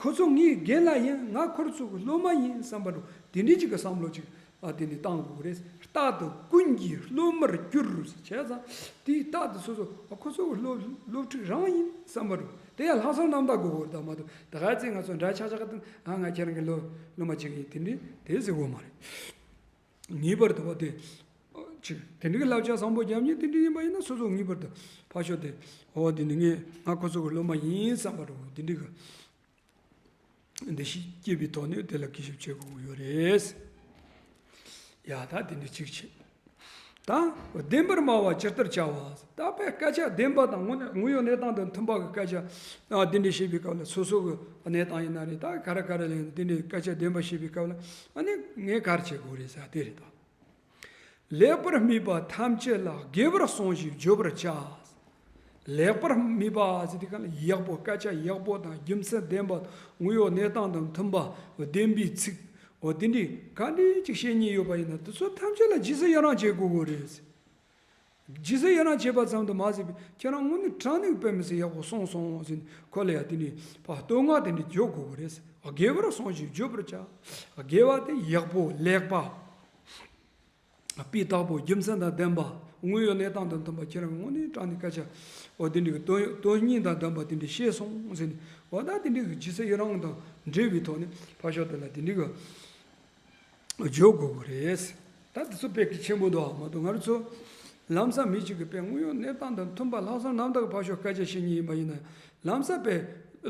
ཁོ་ཚོ་ངའི་རྒན་ལགས་ཡིན། ང་ཁོ་ཚོ་གི་སློབ་མ་ཡིན་བསམ་པ་འདྲ་དེ་འདྲའི་ཅིག་གི་བསམ་བློ་ཅིག་ཨ་དེ་ནས་བཏང་དགོས་རེད། རྟག་ཏུ་ཀུན་གྱི་སློབ་མར་གྱུར་བྱས་ཙང་དེའི་རྟག་ཏུ་སོ་སོ་ཨ་ཁོ་ཚོ་གི་སློབ་སློབ་ཕྲུག་རང་ཡིན་བསམ་པ་འདྲ་དེ་ཡང་ལྷག་བསམ་རྣམ་དག་དགོས་ཀྱི་རེད། ད་མ་གཏོགས་ད་ག་ཚོད་ང་ཚོ་འདྲ་ཆགས་ཆགས་གི་ཨ་ང་ཁྱེད་རང་གི་སློབ་སློབ་མ་ཅིག་ཡིན་དེ་འདྲའི་དེ་ཟེར་དགོས་མ་རེད། ངེས་པར་དུ་བ་དེ་ཅིག་དེ་འདྲའི་གི་བསླབ་བྱ་བཟང་པོ་རྒྱབ་མཁན་དེ་འདྲ་ཡིན་པ་ཡིན་ན་སོ་སོ་ངེས་པར་དུ་ཕ་ཤོག་དེ་འོ་དེ་ནི་ངས་ང་ཁོ་ཚོ་གི་སློབ་མ་ཡིན་བསམ་པ་འདྲ་དེ་འདྲའི་གི་འདི་ཞིག་སྐྱེས་པའི་ཐོག་ནས་དེ་ལ་གུས་ཞབས་བྱེད་དགོས་ཀྱི་ཡོད་རེད། ཡ་ད་དེ་འདྲ་གཅིག་བྱེད། ད་བདེན་པར་སྨྲ་བ་ཇི་ལྟར་བྱ་བ། ད་དཔེ་སྐད་ཆ་བདེན་པ་དང་དངོས་གནས་དངོས་ཡོད་གནས་སྟངས་དང་མཐུན་པ་གི་སྐད་ཆ་ཨ་དེ་འདྲ་བཤད་པའི་སྐབས་ལ་སོ་སོ་གི་གནས་སྟངས་ཡིན་ན་རེད། ད་ག་རེ་ག་རེ་ལ་ཡིན་ན་དེ་འདྲའི་སྐད་ཆ་བདེན་པ་བཤད་པའི་སྐབས་ལ་ཨ་ནི་ངས་ག་རེ་བྱེད་དགོས་རེད་ཟེར་དེ་རེད་ད། ལེགས་པར་སྨྲས་པ་ཐམས་ཅད་ལ་དགེ་བར་གསུངས་ཤིང་བརྗོད་པར་བྱ། ལེགས་པར་སྨྲས་པ་ཟེར་དུས་གང་ལ་ཡག་པོ་སྐད་ཆ་ཡག་པོ་དང་རྒྱུ་མཚན་ལྡན་པ་དངོས་ཡོད་གནས་སྟངས་དང་མཐུན་པ་བདེན་པའི་ཚིག་འོ་དེ་འདྲའི་ག་འདྲའི་ཅིག་བཤད་མཁན་ཡོད་པ་ཡིན་ན་དེ་ཚོ་ཐམས་ཅད་ལ་རྗེས་སུ་ཡི་རང་བྱེད་དགོས་དགོས་རེད། རྗེས་སུ་ཡི་རང་བྱེད་པ་ཙམ་དུ་མ་ཟད་པའི་ཁྱེད་རང་དངོས་གནས་དྲང་གནས་དཔེ་མི་སྲིད་ཡག་པོ་གསུངས་སོང་ཟེར་ནས་ཁོ་ལ་ཡང་དེ་འདྲའི་བསྟོད་བསྔགས་དེ་འདྲ་བརྗོད་དགོས་དགོས་རེད། དགེ་བར་གསུངས་ཤིང་བརྗོད་པར་བྱ། དགེ་བ་དེ་ཡག་པོ་ལེགས་པ། སྤུས་དག་པོ་རྒྱུ་མཚན་དང་ལྡན་པ་དངོས་ཡོད་གནས་སྟངས་དང་མཐུན་པ་ཁྱེད་རང་དངོས་གནས་དྲང་གནས་སྐད་ཆ་འོ་དེ་འདྲའི་དོན་དོན་སྙིང་དང་ལྡན་པ་དེ་འདྲ་བཤད་སོང་ཟེར་ནས་འོ་ད་དེ་འདྲའི་རྗེས་སུ་ཡི་རང་དང་འབྲེལ་བའི་ཐོག་ནས་ཕར་ཕྱོགས་དེ་ལ་དེ་འདྲའི་བརྗོད་དགོས་ཀྱི་རེད། ད་དེ་ཚོ་དཔེ་གལ་ཆེན་པོ་འདུག་མ་གཏོགས་ང་རང་ཚོ་ལམ་སང་མི་གཅིག་གིས་དཔེ་དངོས་ཡོད་གནས་སྟངས་དང་མཐུན་པ་ལྷག་བསམ་རྣམ་དག་གི་ཕར་ཕྱོགས་སྐད་ཆ་བཤད་མཁན་ཡིན་པ་ཡིན་ན་ལམ་སང་དཔེ་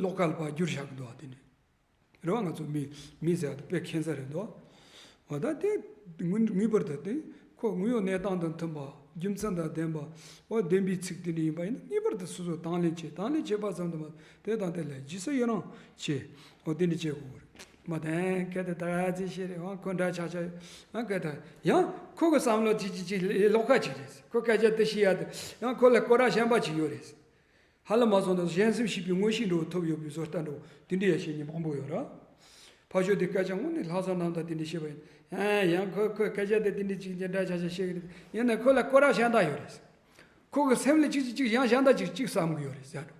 ལོགས་ཀ་ལ་ཕར་བསྒྱུར་བཞག་གི་འདུག་དེ་ནས། རེད་བ། ང་ཚོ་མི་མི་ཟེར་བ་དེ་དཔེ་ཁྱད་མཚར་རེད་འདུག་འོ་ད་དེ་ངེས་ངེས་པར་དུ་དེ་ཁོ་དངོས་ཡོད་གནས་སྟངས་དང་མཐུན་པ་རྒྱུ་མཚན་དང་ལྡན་པ་འོ་བདེན་པའི་ཚིག་དེ་འདྲ་ཡིན་པ་ཡིན་ན་ངེས་པར་དུ་སོ་སོ་དང་ལེན་བྱེད། དང་ལེན་བྱེད་པ་ཙམ་དུ་མ་དེ་དང་དེ་ལ་རྗེས་སུ་ཡི་རང་བྱེད། འོ་དེ་འདྲ་བྱེད་དགོས་རེད། མ་དེ་གལ་ཏེ་ད་ཨ་ཙི་ཤེས་རེད་བ། ཁོ་འདྲ་ཆགས་ཆགས་ཡང་གལ་ཏེ་ཡང་ཁོ་གི་བསམ་བློ་ཅིག་ཅིག་ཅིག་ལོགས་ཀ་ཅིག་རེད། ཁོ་སྐད་ཆ་དེ་བཤད་ཡ་དེ་ཡང་ཁོ་ལ་སྐོར་ར་གཞན་པ་ཅིག་ཡོད་རེད། ཧ་ལམ་མ་སོང་ན་གཞན་སེམས་ཤེས་པའི་མངོན་ཤེས་འདྲ་བོ་ཐོབ་ཡོད་པའི་བཟོ་ལྟ་འདྲ་བོ་དེ་འདྲ་ཡང་བཤད་མཁན་མང་པོ་ཡོད་ར། ཕར་ཕྱོགས་དེ་སྐད་ཆ་དངོས་གནས་ལྷག་བསམ་རྣམ་དག་དེ་འདྲ་བཤད་པ་ཡིན། ཨ་ཡང་ཁོ་ཁོས་སྐད་ཆ་དེ་དེ་འདྲ་ཅིག་ཅིག་འདྲ་ཆགས་ཆགས་བཤད་གི་རེད། ཡིན་ན་ཁོ་ལ་སྐོར་ར་གཞན་དག་ཡོད་རེད། ཁོ་གི་སེམས་ལ་ཅིག་ཅིག་ཅིག་ཡང་གཞན་དག་ཅིག་ཅིག་བསམ་གི་ཡོད་རེད་ཟེར་འགྲོ།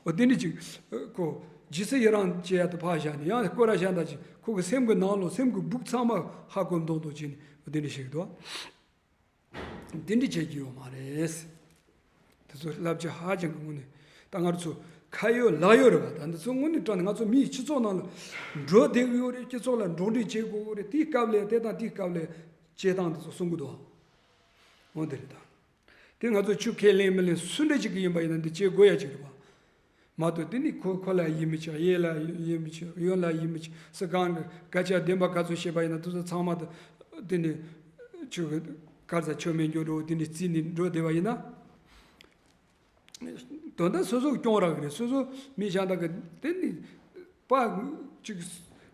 འོ་དེ་འདྲ་ཅིག་ཁོ་རྗེས་སུ་ཡི་རང་བྱེད་ཡ་དེ་ཕར་བཞག་ནས་ཡང་སྐོར་ར་གཞན་དག་ཅིག་ཁོ་གི་སེམས་གི་ནང་ལོགས་སེམས་གི་སྦུག་ཚང་མ་ཧ་གོ་མདོག་མདོག་བྱས་ནས་འོ་དེ་འདྲ་བཤད་གི་འདུག་དེ་འདྲ་བྱེད་རྒྱུ་ཡོད་མ་རེད། དེ་ཚོ་བསླབ་བྱ་ཧ་ཅང་གི་ངོ་ནས་ད་ང་ཚོ་ཁ་ཡོད་ལག་ཡོད་རེད་བ། ད་འདི་ཚོ་དངོས་གནས་དྲང་ནས་ང་ཚོ་མིའི་སྤྱི་ཚོགས་ནང་ལ་འགྲོ་བསྡད་གི་ཡོད་རེད། སྤྱི་ཚོགས་ལ་འགྲོ་འགྲིག་བྱེད་དགོས་གི་རེད། དེའི་སྐབས་ལ་དེ་དང་དེའི་སྐབས་ལ་བྱེད་སྟངས་འདི་ཚོ་གསུང་གི་འདུག་འོ་དེ་རེད་ད། དེ་ང་ཚོ་ཆོས་ཁས་ལེན་མི་ལེན་སུ་འདྲ་ཅིག་གི་ཡིན་པ་ཡིན་ན་འདི་བྱེད་དགོས་ཡ་ཅིག་རེད་བ། མ་གཏོགས་དེ་ནི་ཁོ་ཁོ་ལ་ཡིད་མི་ཆེས། གཡས་ལ་ཡིད་མི་ཆེས། གཡོན་ལ་ཡིད་མི་ཆེས། སུ་གང་གི་སྐད་ཆ་བདེན་པ་ག་ཚོད་བཤད་པ་ཡིན་ན་དེ་ཚོ་ཚང་མ་དེ་དེ་ནི་ཆོས་གི་ག་རེ་ཟ། ཆོས་མེད་འགྱོ་འགྲོ་དེ་ནི་རྩིས་ནི་འགྲོ་བསྡད་པ་ཡིན་ན། དོན་དག་སོ་སོ་སྐྱོན་རག་གི་རེད། སོ་སོ་མི་གཞན་དག་གི་དེ་ནི་པ་ཅིག་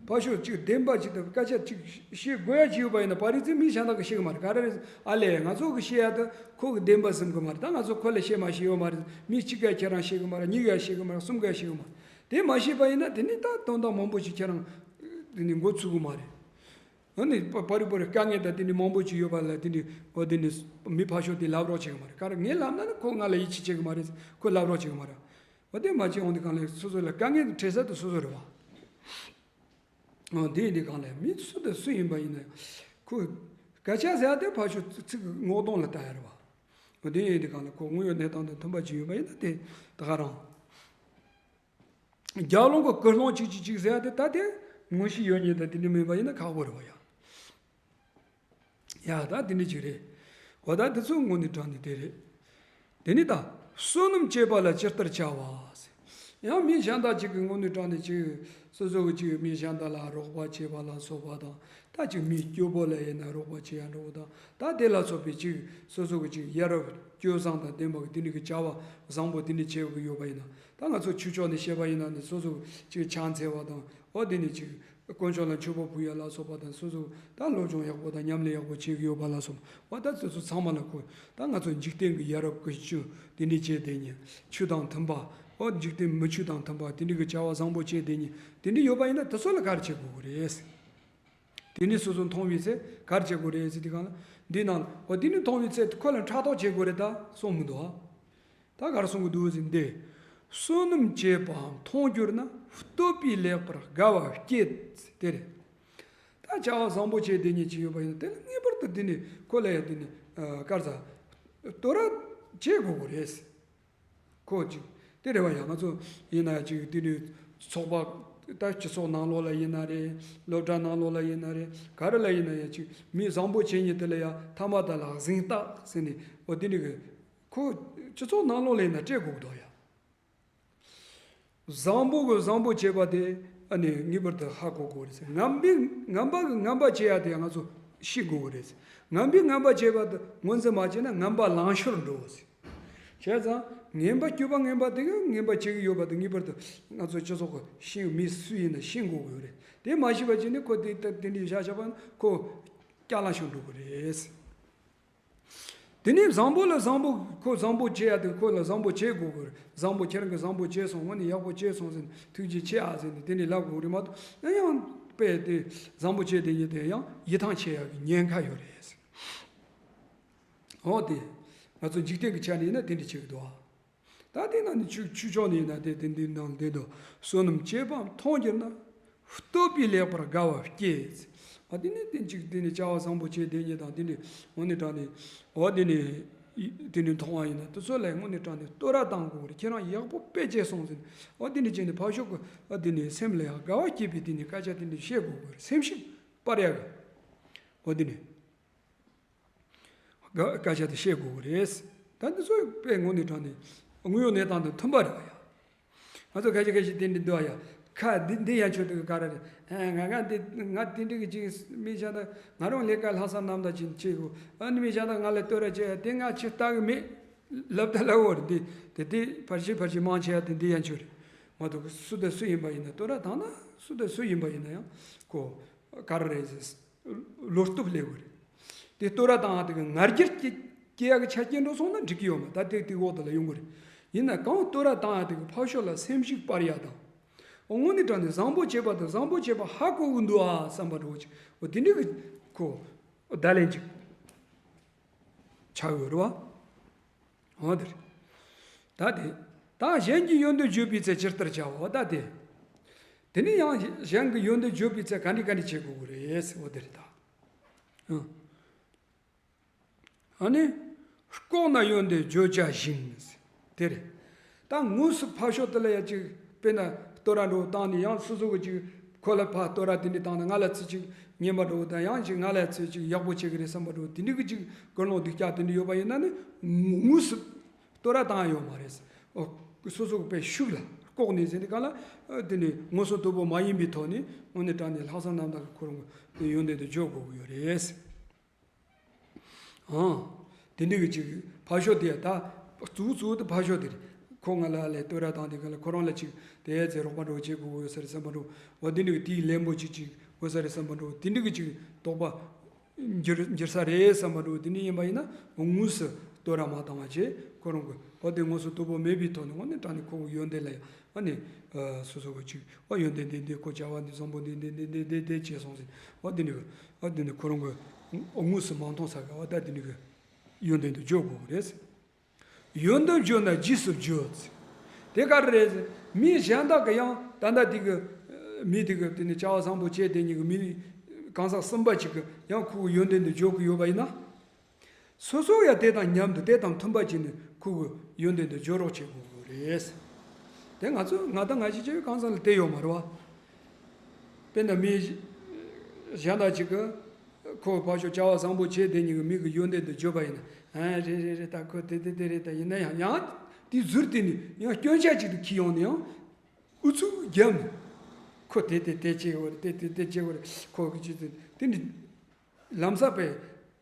ཕར་ཕྱོགས་ཅིག་བདེན་པ་ཅིག་དང་སྐད་ཆ་ཅིག་བཤད་དགོས་ཡ་ཅིག་ཡོད་པ་ཡིན་ན་པ་རེད་ཚེ་མི་གཞན་དག་གི་བཤད་གི་མ་རེད། ག་རེ་རེད། ཨ་ལས་ང་ཚོ་གི་བཤད་ཡ་དེ་ཁོ་གི་བདེན་པ་ཟིན་གི་མ་རེད། ད་ང་ཚོ་ཁོ་ལ་བཤད་མ་བཤད་ཡོད་མ་རེད། མི་གཅིག་ག་ཁྱེད་རང་བཤད་གི་མ་རེད། གཉིས་ག་བཤད་གི་མ་རེད། གསུམ་ག་བཤད་གི་མ་རེད། དེ་མ་བཤད་པ་ཡིན་ན་དེ་ནི་ད་དོན་དག་མང་པོ་ཞིག་ཁྱེད་རང་དེ་ནི་འགོ་ཚུགས་གི་མ་རེད། ཨ་ནི་པ་པ་རི་པ་རི་དཀའ་ངལ་དང་དེ་ནི་མང་པོ་ཅིག་ཡོད་པ་ལ་དེ་ནི་འོ་དེ་ནི་མི་ཕར་ཕྱོགས་དེ་ལབ་རོགས་བྱེད་གི་མ་རེད། ག་རེ་ངས་ལབ་ན་ནི་ཁོ་ང་ལ་ཡིད་ཆེས་བྱེད་གི་མ་རེད། ཁོ་ལབ་རོགས་བྱེད་གི་མ་རེད། འོ་དེ་མ་བྱེད་འོང་དེ་གང་ལས་སོ་སོ་ལ་དཀའ་ངལ་དང་འཕྲད་ས་དེ་སོ་སོ་རེད་བ། འོ་དེ་ཡིན་དེ་གང་ལས་མི་སུ་དང་སུ་ཡིན་པ་ཡིན་ན་ཁོ་སྐད་ཆ་ཟེར་ཡ་དེ་ཕར་ཕྱོགས་ཚིག་གི་ངོ་གདོང་ལ་ལྟ་ཡ་རེད་བ། འོ་དེ་ཡིན་དེ་གང་ལས་ཁོ་དངོས་ཡོད་གནས་སྟངས་དང་མཐུན་པ་ཅིག་ཡོད་པ་ཡིན་ན་དེ་ད་ག་རང་། རྒྱབ་ལོང་གི་ཀུན་སློང་གཅིག་གཅིག་གཅིག་ཟེར་ཡ་དེ་ད་དེ་དངོས་གཞི་ཡོད་མཁན་དང་དེ་འདྲ་མིན་པ་ཡིན་ན་ཁག་པོ་རེད་བ་ཡ། ཡ་ད་དེ་འདྲ་ཅིག་རེད། འོ་ད་དེ་ཚོ་དངོས་གནས་དྲང་གནས་དེ་རེད། དེ་ནི་ད་བསོད་ནམས་བྱེད་པ་ལ་ཇི་ལྟར་བྱ་བ་ཟེར། ཡང་མི་གཞན་དག་ཅིག་གི་དངོས་གནས་དྲང་གནས་ཅིག་སོ་སོ་གི་ཅིག་མི་གཞན་དག་ལ་རོགས་པ་བྱེད་པ་ལ་སོགས་པ་དང་། ད་ཅིག་མི་སྐྱོ་པོ་ལ་ཡིན་ན་རོགས་པ་བྱེད་ཡ་འགྲོ་བ་དང་། ད་དེ་ལ་སོགས་པའི་ཅིག་སོ་སོ་གི་ཅིག་ཡ་རབས་སྤྱོད་བཟང་དང་ལྡན་པ་གི་དེ་འདྲ་གི་བྱ་བ་བཟང་པོ་དེ་འདྲ་བྱེད་དགོས་ཡོད་པ་ཡིན་ན། ད་ང་ཚོ་ཆོས་ཕྱོགས་ནས་བཤད་པ་ཡིན་ན་ནི་སོ་སོ་ཅིག་ཕྱག་འཚལ་བ་དང་། འོ་དེ་ནས་ཅིག་དཀོན་མཆོག་ལ་མཆོད་པ་ཕུལ་ཡ་ལ་སོགས་པ་དང་། སོ་སོ་ད་སློབ་སྦྱོང་ཡག་པོ་དང་ཉམས་ལེན་ཡག་པོ་བྱེད་ཀྱི་ཡོད་པ་ལ་སོགས་པ། འོ་ད་དེ་ཚོ་ཚང་མ་ལ་གོ། ད་ང་ཚོ་འཇིག་རྟེན་གྱི་ཡ་རབས་ཀྱི་སྤྱོད་དེ་འདྲ་བྱས་བསྡད་མཁན། ཆོས་དང་མཐུན་པ། འོ་འཇིག་རྟེན་མི་ཆོས་དང་མཐུན་པ་དེ་འདྲ་གི་བྱ་བ་བཟང་པོ་བྱས་བསྡད་མཁན་དེ་འདྲ་ཡོད་པ་ཡིན་ན་དེ་ཚོ་ལ་ག་རེ་བྱེད་དགོས་ཀྱི་རེད། དེ་ནས་སོ་སོ་མཐོང་བའི་ཚེ་ག་རེ་བྱེད་དགོས་རེད་ཟེར་དུས་སྒང་ལ། འདི་ནང་ལ་འོ་དེ་ནས་མཐོང་བའི་ཚེ་ཁོ་ལ་ཕྲག་དོག་བྱེད་དགོས་རེད་ད་གསུངས་མི་འདུག་ཨ། ད་ག་རེ་གསུང་གི་འདུག་ཟེར་འདི། བསོད་ནམས་བྱས་པ་མཐོང་གྱུར་ན་བསྟོད་པས་ལེགས་པར་དགའ་བ་སྐྱེད་ཟེར་དེ་རེད། ད་བྱ་བ་བཟང་པོ་བྱས་བསྡད་མཁན་ཅིག་ཡོད་པ་ཡིན་ན་དེ་ལ་ངེས་པར་དུ་འདི་ནས་ཁོ་ལ་ཡ་འདི་ནས་ཨ་ག་རེ་ཟ། བསྟོད་ར་བྱེད་དགོས་ཀྱི་རེད། ཁོ་ཅིག་དེ་རེད་བ་ཡ། ང་ཚོ་ཡིན་ན་ཅིག་དེ་ནས་ཚོགས་པ་ད་སྤྱི་ཚོགས་ནང་ལོགས་ལ་ཡིན་ན་རེད། སློབ་གྲྭ་ནང་ལོགས་ལ་ཡིན་ན་རེད། ག་རེ་ལ་ཡིན་ན་ཡ་ཅིག་མི་བཟང་པོ་བྱེད་མཁན་དེ་ལ་ཡ་ཐ་མ་དག་ལ་གཟེངས་རྟགས་ཟེར་ནས། འོ་དེ་འདྲ་གི་ཁོ་སྤྱི་ཚོགས་ནང་ལོགས་ལ་ཡིན་ན་སྤྲད་དགོས་ཀྱི་འདུག་ཡ། བཟང་པོ་གི་བཟང་པོ་བྱས་པ་དེ་ཨ་ནི་ངེས་པར་དུ་ཧ་གོ་དགོས་རེད་ཟེར། ངན་པའི་ངན་པ་གི་ངན་པ་བྱེད་ཡ་དེ་ང་ཚོ་ཤེས་དགོས་ཀྱི་རེད་ཟེར། ངན་པའི་ངན་པ་བྱས་པ་དེ་ངོས་འཛིན་མ་བྱས་ན་ངན་པ་ལང་ཤོར་འགྲོ་ཟེར། བྱས་ཙང་ངན་པ་སྤྱོད་པ་ངན་པ་དེ་ག་ངན་པ་བྱེད་ཀྱི་ཡོད་པ་དེ་ངེས་པར་དུ་ང་ཚོ་སྤྱི་ཚོགས་ཀྱི་ཤེས་མི་སུ་ཡིན་ན་ཤེས་དགོས་ཀྱི་ཡོད་རེད། དེ་མ་ཤེས་པ་བྱས་ནས་ཁོ་དེ་དེ་འདྲའི་བཞག་བཞག་པ་ན་ཁོ་སྐྱག་ལང་ཤོར་འགྲོ་གི་རེད། དེ་ནས་བཟང་པོ་ལ་བཟང་པོ་ཁོ་བཟང་པོ་བྱེད་ཡ་དེ་ཁོ་ལ་བཟང་པོ་བྱེད་དགོས་གི་རེད། བཟང་པོ་ཁྱེད་རང་གིས་བཟང་པོ་བྱས་སོང་། དངོས་གནས་ཡག་པོ་བྱས་སོང་ཟེར་ནས་ཐུགས་རྗེ་ཆེ་ཨ་ཟེར་ནས་དེ་འདྲའི་ལབ་དགོས་རེད་མ་གཏོགས། ཡང་ཡང་དཔེ་དེ་བཟང་པོ་བྱས་དེ་ཉིད་དེ་ཡང་ཡིད་ཐང་ཆད་ཡ་གི་ཉེན་ཁ་ཡོད་རེད། འོ་དེ། ང་ཚོ་འཇིག་རྟེན་གྱི་ཆ་ནས་ཡིན་ན་དེ་འདྲ་བྱེད་ཀྱི་འདུག་ཨ། ད་དེ་ན་ནི་ཆོས་ཆོས་ཕྱོགས་ནས་ཡིན་ན་དེ་དེ་འདི་ནང་བསྡད་དོ། བསོད་ནམས་བྱས་པ་མཐོང་གྱུར་ན། བསྟོད་པས་ལེགས་པར་དགའ་བ་སྐྱེད། འོ་དེ་ནི་དེ་འཇིག་དེ་ནི་བྱ་བ་བཟང་པོ་བྱས་དེ་ཉིད་དང་དེ་འདྲ་དངོས་གནས་དྲང་ནས་འོ་དེ་ནི་དེ་ནི་མཐོང་བ་ཡིན་ན་དེ་ཚོ་ལ་དངོས་གནས་དྲང་ནས་བསྟོད་ར་བཏང་དགོས་རེད། ཁྱེད་རང་ཡག་པོ་དཔེ་བྱས་སོང་ཟེར་ནས། འོ་དེ་ནི་བྱས་ནས་ཕར་ཕྱོགས་ཀྱི་འོ་དེ་ནི་སེམས་ལ་ཡང་དགའ་བ་སྐྱེད་པའི་དེ་ནི་སྐད་ཆ་དེ་འདྲ་བཤད་དགོས་དགོས་རེད། སེམས་ཤུགས་སྤར་ཡག་གི་འོ་དེ་ནི། སྐད་ཆ་དེ་བཤད་དགོས་ཀྱི་རེད། ད་འདི་ཚོ་དཔེ་དངོས་གནས་དྲང་ནས་དངོས་ཡོད་གནས་སྟངས་དང་མཐུན་པ་རེད་བ་ཡ། ང་ཚོ་ཁ་ཤས་ཁ་ཤས་དེ་འདྲ་འདུག་བ་ཡ། ཁ་འདི་འདི་ཡ་ཆོད་དུ་ག་རེ་རེད། ཨ་ང་ང་འདི་ང་དེ་འདྲ་གི་ཅིག་མི་བྱ་ད་ང་རང་ལས་ཀ་ལྷག་བསམ་རྣམ་དག་ཅིག་བྱེད་དགོས། ཨ་ནི་མི་བྱ་ད་ང་ལ་བསྟོད་ར་བྱེད་ཡ་དེ་ང་ཅིག་ལྟ་གི་མེད། ལབ་ད་ལབ་འོ་རེད། འདི་དེ་དེ་ཕར་ཕྱིན་ཕར་ཕྱིན་མང་ཆེ་ཡ་དེ་འདི་ཡ་ཆོད་རེད། མ་གཏོགས་སུ་དང་སུ་ཡིན་པ་ཡིན་ན་བསྟོད་ར་བཏང་ན་སུ་དང་སུ་ཡིན་པ་ཡིན་ན་ཡང་ཁོ་ག་རེ་རེད་ཟེར། བློ་སྟོབས་སླེབས་དགོས་རེད། དེ་བསྟོད་ར་བཏང་ཡ་དེ་གི་ང་རྒྱལ་སྐྱེ་སྐྱེ་ཡ་གི་ཆ་རྐྱེན་འགྲོ་སོང་ན་འགྲིག་གི་ཡོད་མ་རེད། ད་དེ་དེ་འོག་དེ་ལ་ཡོང་གི་རེད། ཡིན་ན་གང་བསྟོད་ར་བཏང་ཡ་དེ་གི་ཕར་ཕྱོགས་ལ་སེམས་ཤུགས་སྤར་ཡ་དང་། འོ་དངོས་གནས་དྲང་ནས་བཟང་པོ་བྱས་པ་དང་བཟང་པོ་བྱས་པ་ཧ་གོ་གི་འདུག་ཨ་བསམ་པ་འགྲོ་ཅིག་འོ་དེ་འདྲ་གི་ཁོ་བརྡ་ལན་ཅིག་ཆགས་ཡོད་རེད་བ། འོ་དེ་རེད། ད་དེ། ད་གཞན་གྱི་ཡོན་ཏན་བརྗོད་པའི་ཚེ་ཇི་ལྟར་བྱའོ། ད་དེ། དེ་ནས་ཡང་གཞན་གྱི་ཡོན་ཏན་བརྗོད་པའི་ཚེ་ག་འདྲ་ག་འདྲ་བྱེད་དགོས་ཀྱི་རེད། འོ་དེ་རེད་ད། ཨ་ནི། ལྐོག་ན་ཡོན་ཏན་བརྗོད་བྱ་བཞིན། དེ་རེད། ད་དངོས་སུ་ཕར་ཕྱོགས་དེ་ལ་ཡ་ཅིག་དཔེར་ན་བསྟོད་ར་འདྲ་བོ་བཏང་ནས་ཡང་སོ་སོ་གི་ཅིག་ཁོ་ལ་ཕར་བསྟོད་ར་དེ་འདྲ་བཏང་ན་ང་ལ་ཚིག་ཅིག་ཉན་པ་འདྲ་བོ་དང་ཡང་ཅིག་ང་ལ་ཚིག་ཅིག་ཡག་པོ་བྱེད་ཀྱི་རེད་བསམ་པ་འདྲ་བོ་དེ་འདྲ་གི་ཅིག་ཀུན་སློང་སྡུག་ཅག་དེ་འདྲ་ཡོད་པ་ཡིན་ན་ནི་དངོས་སུ་བསྟོད་ར་བཏང་ཡ་ཡོད་མ་རེད། ཨོ། སོ་སོ་གི་དཔེ་ཤུགས་ལ་ལྐོག་ནས་ཟེར་དུས་ག་ལ་ཨ་དེ་ནི་ངོ་སོ་དོད་པོ་མ་ཡིན་པའི་ཐོག་ནས་དངོས་གནས་དྲང་གནས་ལྷག་བསམ་རྣམ་དག་གི་ཁོ་རང་གི་ཡོན་ཏན་དུ་འཇོག་དགོས་ཀྱི་ཡོད་རེད། ཨང་། དེ་འདྲ་གི་ཅིག་ཕར་ཕྱོགས་དེ་ད་གཙོ་བོ་གཙོ་བོ་དེ་ཕར་ཕྱོགས་དེ་རེད། ཁོ་ང་ལ་ལས་བསྟོད་ར་བཏང་དེ་ག་ལ་ཁོ་རང་ལ་ཅིག་དེ་ཚེ་རོགས་པ་འདྲ་བོ་བྱེད་དགོས་ཡོད་ས་རེད་བསམ་པ་འདྲ་བོ་དེ་འདྲ་གི་དེའི་ལན་པོ་ཅིག་ཅིག་དགོས་ས་རེད་བསམ་པ་འདྲ་བོ་དེ་འདྲ་གི་ཅིག་དོགས་པ་འགྱུར་འགྱུར་ས་རེད་བསམ་པ་འདྲ་བོ་དེ་འདྲ་ཡིན་པ་ཡིན་ན་དངོས་སུ་བསྟོད་ར་མ་བཏང་བ་བྱས་ཁོ་རང་གི་ཨོ་དེ་དངོས་སུ་དོད་པོ་མེད་པའི་ཐོག་ནས་དངོས་གནས་དྲང་གནས་ཁོ་གི་ཡོན་ཏན་ལ་ཡང་ཨ་ནི་སོ་སོ་གི་ཅིག་ཨོ་ཡོན་ཏན་འདི་འདི་ཁོ་བྱ་བ་འདི་བཟང་པོ་འདི་འདི་འདི་འདི་འདི་འདི་བྱས་སོང་ཟེར་ཨོ་དེ་འདྲ་གི་ཨོ་དེ་འདྲ་ཁོ་རང་གི་དངོས་སུ་མ་མཐོང་ས་གི་ཨོ་ད་དེ་འདྲ་གི་ཡོན་ཏན་དུ་འཇོག་དགོས་རེད། ཡོན་ཏན་བརྗོད་ན་རྗེས་སུ་བརྗོད། དེ་ག་རེ་རེད། མི་གཞན་དག་གི་ཡང་ད་ལྟ་དེ་གི་མི་དེ་གི་དེ་ནི་བྱ་བ་བཟང་པོ་བྱས་དེ་ཉིད་ཀྱི་མི་གང་ཟག་གསུམ་པ་ཅིག་གི་ཡང་ཁོ་གི་ཡོན་ཏན་དུ་འཇོག་གི་ཡོད་པ་ཡིན་ན། སོ་སོ་ཡང་དེ་དང་མཉམ་དུ་དེ་དང་མཐུན་པ་ཅིག་ནི་ཁོ་གི་ཡོན་ཏན་དུ་འཇོག་རོགས་བྱེད་དགོས་རེད། དེ་ང་ཚོ་ང་དང་ང་ཞིག་བྱས་པའི་གང་ཟག་ལ་དེ་ཡོད་མ་རེད་བ། དཔེར་ན་མི་གཞན་དག་ཅིག་གི་ཁོ་ཕར་ཕྱོགས་བྱ་བ་བཟང་པོ་བྱས་དེ་ཉིད་ཀྱི་མི་གི་ཡོན་ཏན་དུ་བརྗོད་པ་ཡིན་ན། ཨ་རེད་རེད་རེད། ད་ཁོ་དེ་དེ་དེ་རེད། ད་ཡིན་ན་ཡང་ཡང་དེ་ཟུར་དེ་ནས་ཡང་སྐྱོན་ཆ་ཅིག་ཏུ་འཁྱེར་ཡོང་ནས་ཡང་ཨུ་ཚུགས་བརྒྱབ་ནས་ཁོ་དེ་དེ་དེ་བྱེད་དགོས་རེད། དེ་དེ་དེ་བྱེད་དགོས་རེད། ཁོ་གི་ཅི་དེ་དེ་འདྲ་ལམ་སང་པས་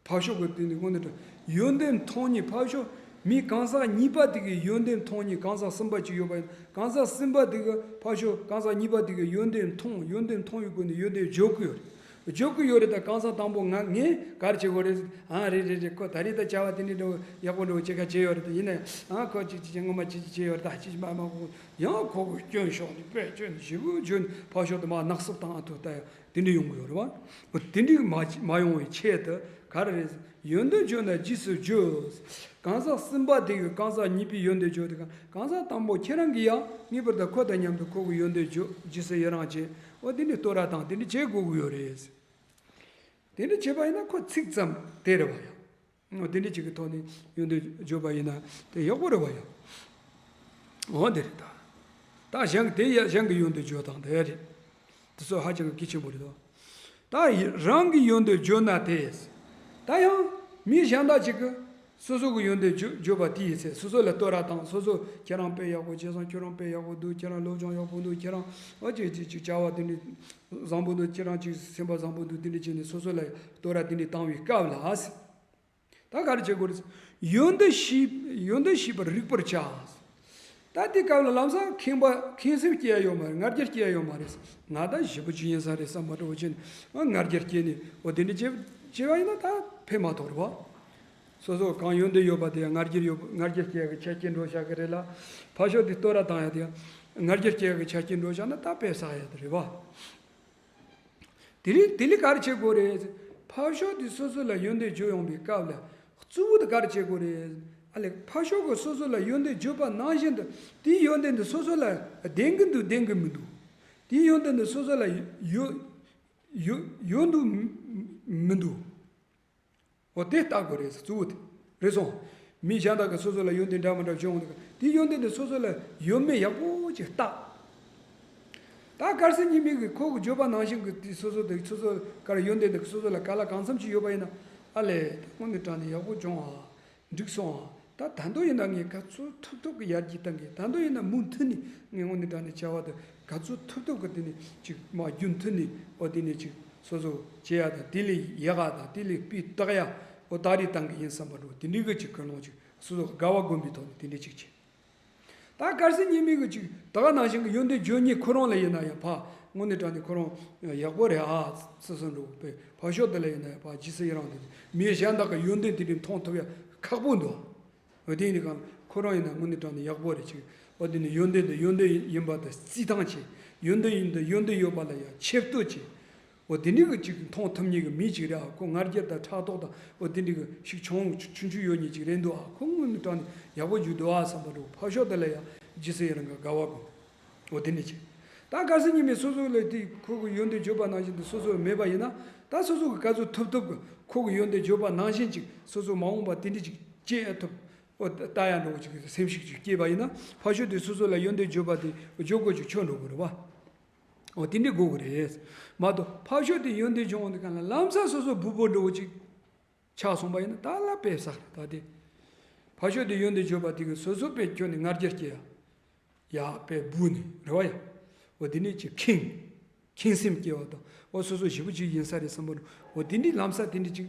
ཕར་ཕྱོགས་ཀྱི་དེ་ནི་དངོས་གནས་དྲང་ཡོན་ཏན་མཐོང་ནས་ཕར་ཕྱོགས་མི་གང་ཟག་གཉིས་པ་དེ་གི་ཡོན་ཏན་མཐོང་ནས་གང་ཟག་གསུམ་པ་ཅིག་ཡོད་པ་ཡིན། གང་ཟག་གསུམ་པ་དེ་གི་ཕར་ཕྱོགས་གང་ཟག་གཉིས་པ་དེ་གི་ཡོན་ཏན་མཐོང་། ཡོན་ཏན་མཐོང་བའི་སྒོ་ནས་ཡོན་ཏན་བརྗོད་ཀྱི་ཡོད་རེད། བརྗོད་ཀྱི་ཡོད་རེད། ད་གང་ཟག་དང་པོ་ང་ངས་ག་རེ་བྱེད་དགོས་རེད། ཨ་རེད་རེད་རེད། ཁོ་ད་རེས་ད་བྱ་བ་དེ་འདྲ་འདྲ་བོ་ཡག་པོ་འདྲ་བོ་བྱེད་ཁ་བྱས་ཡོད་རེད། ད་ཡིན་ན་ཡང་ཨ་ཁོ་ཅིག་ཅིག་ཅིག་ངོ་མ་ཅིག་ཅིག་བྱས་ཡོད་རེད། ད་ཅིག་ཅིག་མ་མ་ཁོ་ཡང་ཁོ་གི་སྐྱོན་ཕྱོགས་ནས་དཔེ་སྐྱོན་ཞེ་པོ་བརྗོད་ནས་ཕར་ཕྱོགས་དུ་མ་ནག་སུབ་བཏང་ཨ་ཐུ་ད་ཡ། དེ་འདྲ་ཡོང་གི་ཡོད་རེད་བ། འོ་དེ་འདྲ་མ་མ་ཡོང་བའི་ཆེད་དུ་ག་རེ་རེད། ཡོན་ཏན་བརྗོད་ན་རྗེས་སུ་བརྗོད། གང་ཟག་གསུམ་པ་དེ་གིས་གང་ཟག་གཉིས་པའི་ཡོན་ཏན་བརྗོད་དེ་གང་ཟག་དང་པོ་ཁྱེད་རང་གིས་ཡང་ངེས་པར་དུ་ཁོ་དང་མཉམ་དུ་ཁོ་གི་ཡོན་ཏན་བརྗོད། རྗེས་སུ་ཡི་རང་བྱེད། འོ་དེ་འདྲ་བསྟོད་ར་དང་དེ་འདྲ་བྱེད་དགོས་ཀྱི་ཡོད་རེད། དེ་འདྲ་བྱེད་པ་ཡིན་ན་ཁོ་ཚིག་ཙམ་དེ་རེད་བ་ཡང་། འོ་དེ་འདྲ་ཅིག་གི་ཐོག་ནས་ཡོན་ཏན་བརྗོད་པ་ཡིན་ན་དེ་ཡག་པོ་རེད་བ་ཡང་། འོ་དེ་རེད་ད། ད་གཞན་གྱི་དེ་ཡ་གཞན་གྱི་ཡོན་ཏན་བརྗོད་སྟངས་དེ་རེད། དེ་ཚོ་ཧ་ཅང་གི་གལ་ཆེན་པོ་རེད་དོ། ད་ཡི་རང་གི་ཡོན་ཏན་བརྗོད་ན་དེ། ད་ཡང་མི་གཞན་དག་ཅིག་གིས་སོ་སོ་གི་ཡོན་ཏན་བརྗོད་བརྗོད་པ་དེ་ཡི་ཚེ་སོ་སོ་ལ་བསྟོད་ར་དང་སོ་སོ་ཁྱེད་རང་དཔེ་ཡག་པོ་བྱས་སོང་། ཁྱོད་རང་དཔེ་ཡག་པོ་འདུག་ཁྱེད་རང་སློབ་སྦྱོང་ཡག་པོ་འདུག་ཁྱེད་རང་ཨ་ཅིག་ཅིག་ཅིག་བྱ་བ་དེ་འདྲ་བཟང་པོ་འདུག་ཁྱེད་རང་ཅིག་སེམས་པ་བཟང་པོ་འདུག་དེ་འདྲ་བྱས་ནས་སོ་སོ་ལ་བསྟོད་ར་དེ་འདྲ་བཏང་བའི་སྐབས་ལ། ད་ག་རེ་བྱེད་དགོས་རེད། ཡོན་ཏན་ཤེས་ཡོན་ཏན་ཤེས་པར་རིག་པར་བྱ། ད་དེ་སྐབས་ལ་ལམ་སང་ཁེངས་པ་ཁེངས་སེམས་སྐྱེ་ཡ་ཡོད་མ་རེད། ང་རྒྱལ་སྐྱེ་ཡ་ཡོད་མ་རེད། ང་ད་ཞེ་པོ་ཅིག་ཡིན་ས་རེད་བསམ་པ་འདྲ་བོ་ཅིག་ང་རྒྱལ་སྐྱེས་ནས་འོ་དེ་འདྲ་བྱེད་བྱེད་པ་ཡིན་ན་ད་ཕན་མ་ཐོགས་རེད་བ། སོ་སོ་གང་ཡོན་ཏན་ཡོད་པ་དེ་ཡང་ང་རྒྱལ་ཡོད་ང་རྒྱལ་སྐྱེ་ཡ་གི་ཆ་རྐྱེན་འགྲོ་བཞག་གི་རེད་ལ། ཕར་ཕྱོགས་དེ་བསྟོད་ར་བཏང་ཡ་དེ་ཡང་ང་རྒྱལ་སྐྱེ་ཡ་གི་ཆ་རྐྱེན་འགྲོ་བཞག་ན་ད་དཔེ་བསགས་ཡ་དེ་རེད་བ། དེ་རིང་དེ་ལས་ག་རེ་བྱེད་དགོས་རེད། ཕར་ཕྱོགས་དེ་སོ་སོ་ལ་ཡོན་ཏན་བརྗོད་ཡོང་བའི་སྐབས་ལ་གཙོ་བོ་དེ་ག་རེ་བྱེད་དགོས་རེད། ཨ་ལས་ཕར་ཕྱོགས་ཀྱི་སོ་སོ་ལ་ཡོན་ཏན་བརྗོད་པ་ནང་བཞིན་དུ་དེའི་ཡོན་ཏན་དེ་སོ་སོ་ལ་ལྡན་གྱི་འདུག་ལྡན་གྱི་མི་འདུག་དེའི་ཡོན་ཏན་དེ་སོ་སོ་ལ་ཡོད་ཡོད་ཡོད་འདུག་མི་འདུག་འོ་དེ་བལྟ་དགོས་རེད་གཙོ་བོ་དེ། རེད་སོང་། མི་གཞན་དག་གིས་སོ་སོ་ལ་ཡོན་ཏན་འདྲ་མི་འདྲ་བྱུང་འདུག་དེའི་ཡོན་ཏན་དེ་སོ་སོ་ལ་ཡོད་མེད་ཡག་པོ་ཅིག་བལྟ། ད་དཀར་ཟས་ཉི་མའི་གི་ཁོ་གི་བརྗོད་པ་ནང་བཞིན་གི་དེ་སོ་སོ་དེ་སོ་སོ་གར་ཡོན་ཏན་དེ་སོ་སོ་ལ་ག་ལ་གང་འཚམ་ཅིག་ཡོད་པ་ཡིན་ན། ཨ་ལས་དངོས་གནས་དྲང་གནས་ཡག་པོ་བྱུང་ཨ། འགྲིག་སོང་ཨ། ད་ད་དུང་ཡིན་ན་ངས་ག་ཚོད་ཐུབ་ཐུབ་གི་ཡར་རྒྱས་གཏང་གི་ད་དུང་ཡིན་ན་མུ་མཐུད་ནས་ངས་དངོས་གནས་དྲང་གནས་བྱ་བ་དེ་ག་ཚོད་ཐུབ་ཐུབ་གི་དེ་ནས་ཅིག་མ་རྒྱུན་མཐུད་ནས་འོ་དེ་ནས་ཅིག་སོ་སོ་བྱེད་ཡ་དང་དེ་ལས་ཡག་ག་དང་དེ་ལས་སྤུས་དག་ཡ་འོ་ད་རེས་བཏང་གི་ཡིན་བསམ་པ་འདྲ་བོ་དེ་འདྲའི་གི་ཅིག་ཀུན་སློང་ཅིག་སོ་སོ་གི་དགའ་བ་སྒོམ་པའི་ཐོག་ནས་དེ་འདྲའི་ཅིག་བྱེད། ད་དཀར་ཟས་ཉི་མའི་གི་ཅིག་ད་ག་ནང་བཞིན་གི་ཡོན་ཏན་བརྗོད་མཁན་ཁོ་རང་ལ་ཡིན་ན་ཡང་ཕ་དངོས་གནས་དྲང་གནས་ཁོ་རང་ཡག་པོ་རེད་ཨ་སི་སི་འགྲོ་དགོས་པས་ཕ་ཕྱོགས་དེ་ལ་ཡིན་ན་ཡང་ཕ་རྗེས་སུ་ཡི་རང་དེ་མི་གཞན་དག་གི་ཡོན་ཏན་དེ་འདྲའི་མཐོང་ཐུབ་ཡ་ཁག་པོ་འདུག་འོ་དེ་ཡིན་དུས་གང་ཁོ་རང་ཡིན་ན་དངོས་གནས་དྲང་གནས་ཡག་པོ་རེད་ཅིག་འོ་དེ་ནི་ཡོན་ཏན་དེ་ཡོན་ཏན་ཡིན་པ་དེ་རྩིས་ཐང་ཆེ། ཡོན་ཏན་ཡིན་དུས་ཡོན་ཏན་ཡོད་པ་ལ་ཡང་ཆེ་བསྟོད་ཆེ། འོ་དེ་འདྲའི་གི་ཅིག་མཐོང་ཐུབ་མཁན་གི་མི་ཅིག་རེད་ཨ། ཁོ་ང་རྒྱལ་དང་ཕྲག་དོག་དང་འོ་དེ་འདྲའི་གི་ཞིག་ཆུང་ཆུང་ཆུང་ཡོད་མཁན་ཅིག་རེད་འདུག་ཨ། ཁོ་དངོས་གནས་དྲང་གནས་ཡག་པོ་བརྗོད་འདུག་ཨ་བསམ་པ་འདྲ་བོ་ཕ་ཕྱོགས་དེ་ལ་ཡང་རྗེས་སུ་ཡི་རང་གི་དགའ་བ་དགོས། འོ་དེ་འདྲ་ཅིག་ད་དཀར་ཟས་ཉི་མའི་སོ་སོ་ལ་དེ་ཁོ་གི་ཡོན་ཏན་བརྗོད་པ་ནང་བཞིན་དུ་སོ་སོ་མེད་པ་ཡིན་ན་ད་སོ་སོ་གི་ག་ཚོད་ཐུབ་ཐུབ་གི་ཁོ་གི་ཡོན་ཏན་བརྗོད་པ་ནང་བཞིན་ཅིག་སོ་སོ་མ་འོངས་པ་དེ་འདྲ་ཅིག་སྐྱེ་ཐུབ། ཨོ་ད་ལྟ་ཡ་འདྲ་བོ་ཅིག་སེམས་ཤིག་ཅིག་སྐྱེས་པ་ཡིན་ན་ཕར་ཕྱོགས་དེ་སོ་སོ་ལ་ཡོན་ཏན་བརྗོད་པ་དེ་བརྗོད་དགོས་ཅིག་ཆོད་འགྲོ་དགོས་རེད་བ། ཨོ་དེ་འདྲའི་དགོས་ཀྱི་རེད། མ་གཏོགས་ཕར་ཕྱོགས་དེ་ཡོན་ཏན་བྱུང་བ་འདི་གང་ལ་ལམ་སང་སོ་སོ་སྦུག་པོ་འདྲ་བོ་ཅིག་ཆགས་སོང་པ་ཡིན་ན་ད་ལ་དཔེ་བསགས་རེད་ད་དེ། ཕར་ཕྱོགས་དེ་ཡོན་ཏན་བརྗོད་པ་དེ་གི་སོ་སོ་དཔེ་ཁྱོད་ནི་ང་རྒྱལ་སྐྱེ་ཡ། ཡ་དཔེ་སྦུག་ནི་རེད་བ་ཡ། འོ་དེ་ནས་ཅིག་ཁེངས། ཁེངས་སེམས་སྐྱེ་བ་དང་འོ་སོ་སོ་ཞེ་པོ་ཅིག་ཡིན་ས་རེད་བསམ་པ་རེད། འོ་དེ་འདྲའི་ལམ་སང་དེ་འདྲ་ཅིག་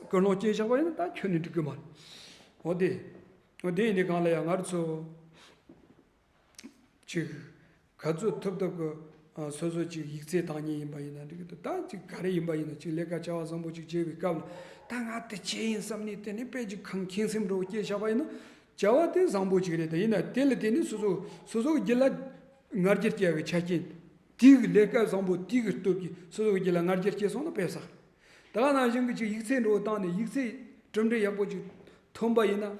ཀུན་སློང་སྐྱེ་བཞག་པ་ཡིན་ན་ད་ཁྱོད་ནི་འགྲིག་གི་མ་རེད། འོ་དེ། འོ་དེ་ཡིན་དུས་གང་ལ་ཡ་ང་རང་ཚོ། ཅིག་ག་ཚོད་ཐུབ་ཐུབ་ཀྱི་ཨ་སོ་སོ་ཅིག་ཡིག་ཚད་བཏང་མཁན་ཡིན་པ་ཡིན་ན་འགྲིག་གི་འདུག་ད་ཅིག་ག་རེ་ཡིན་པ་ཡིན་ན་ཅིག་ལས་ཀ་བྱ་བ་བཟང་པོ་ཅིག་བྱེད་པའི་སྐབས་ལ་ད་ང་དེ་བྱས་ཡིན་བསམ་ནས་དེ་ནས་དཔེ་ཅིག་ཁེངས་ཁེངས་སེམས་འདྲ་བོ་སྐྱེས་བཞག་པ་ཡིན་ན་བྱ་བ་དེ་བཟང་པོ་ཅིག་རེད། ད་ཡིན་ན་དེ་ལ་དེ་ནས་སོ་སོ་སོ་སོ་གི་རྒྱུད་ལ་ང་རྒྱལ་སྐྱེ་ཡག་གི་ཆ་རྐྱེན་དེའི་གི་ལས་ཀ་བཟང་པོ་དེའི་གི་སྟོབས་ཀྱིས་སོ་སོ་གི་རྒྱུད་ལ་ང་རྒྱལ་སྐྱེས་སོང་ན་དཔེ་བསགས་རེད། ད་ག་ནང་བཞིན་གི་ཅིག་ཡིག་ཚད་འདྲ་བོ་བཏང་ནས་ཡིག་ཚད་གྲུབ་འབྲས་ཡག་པོ་ཅིག་ཐོན་པ་ཡིན་ན།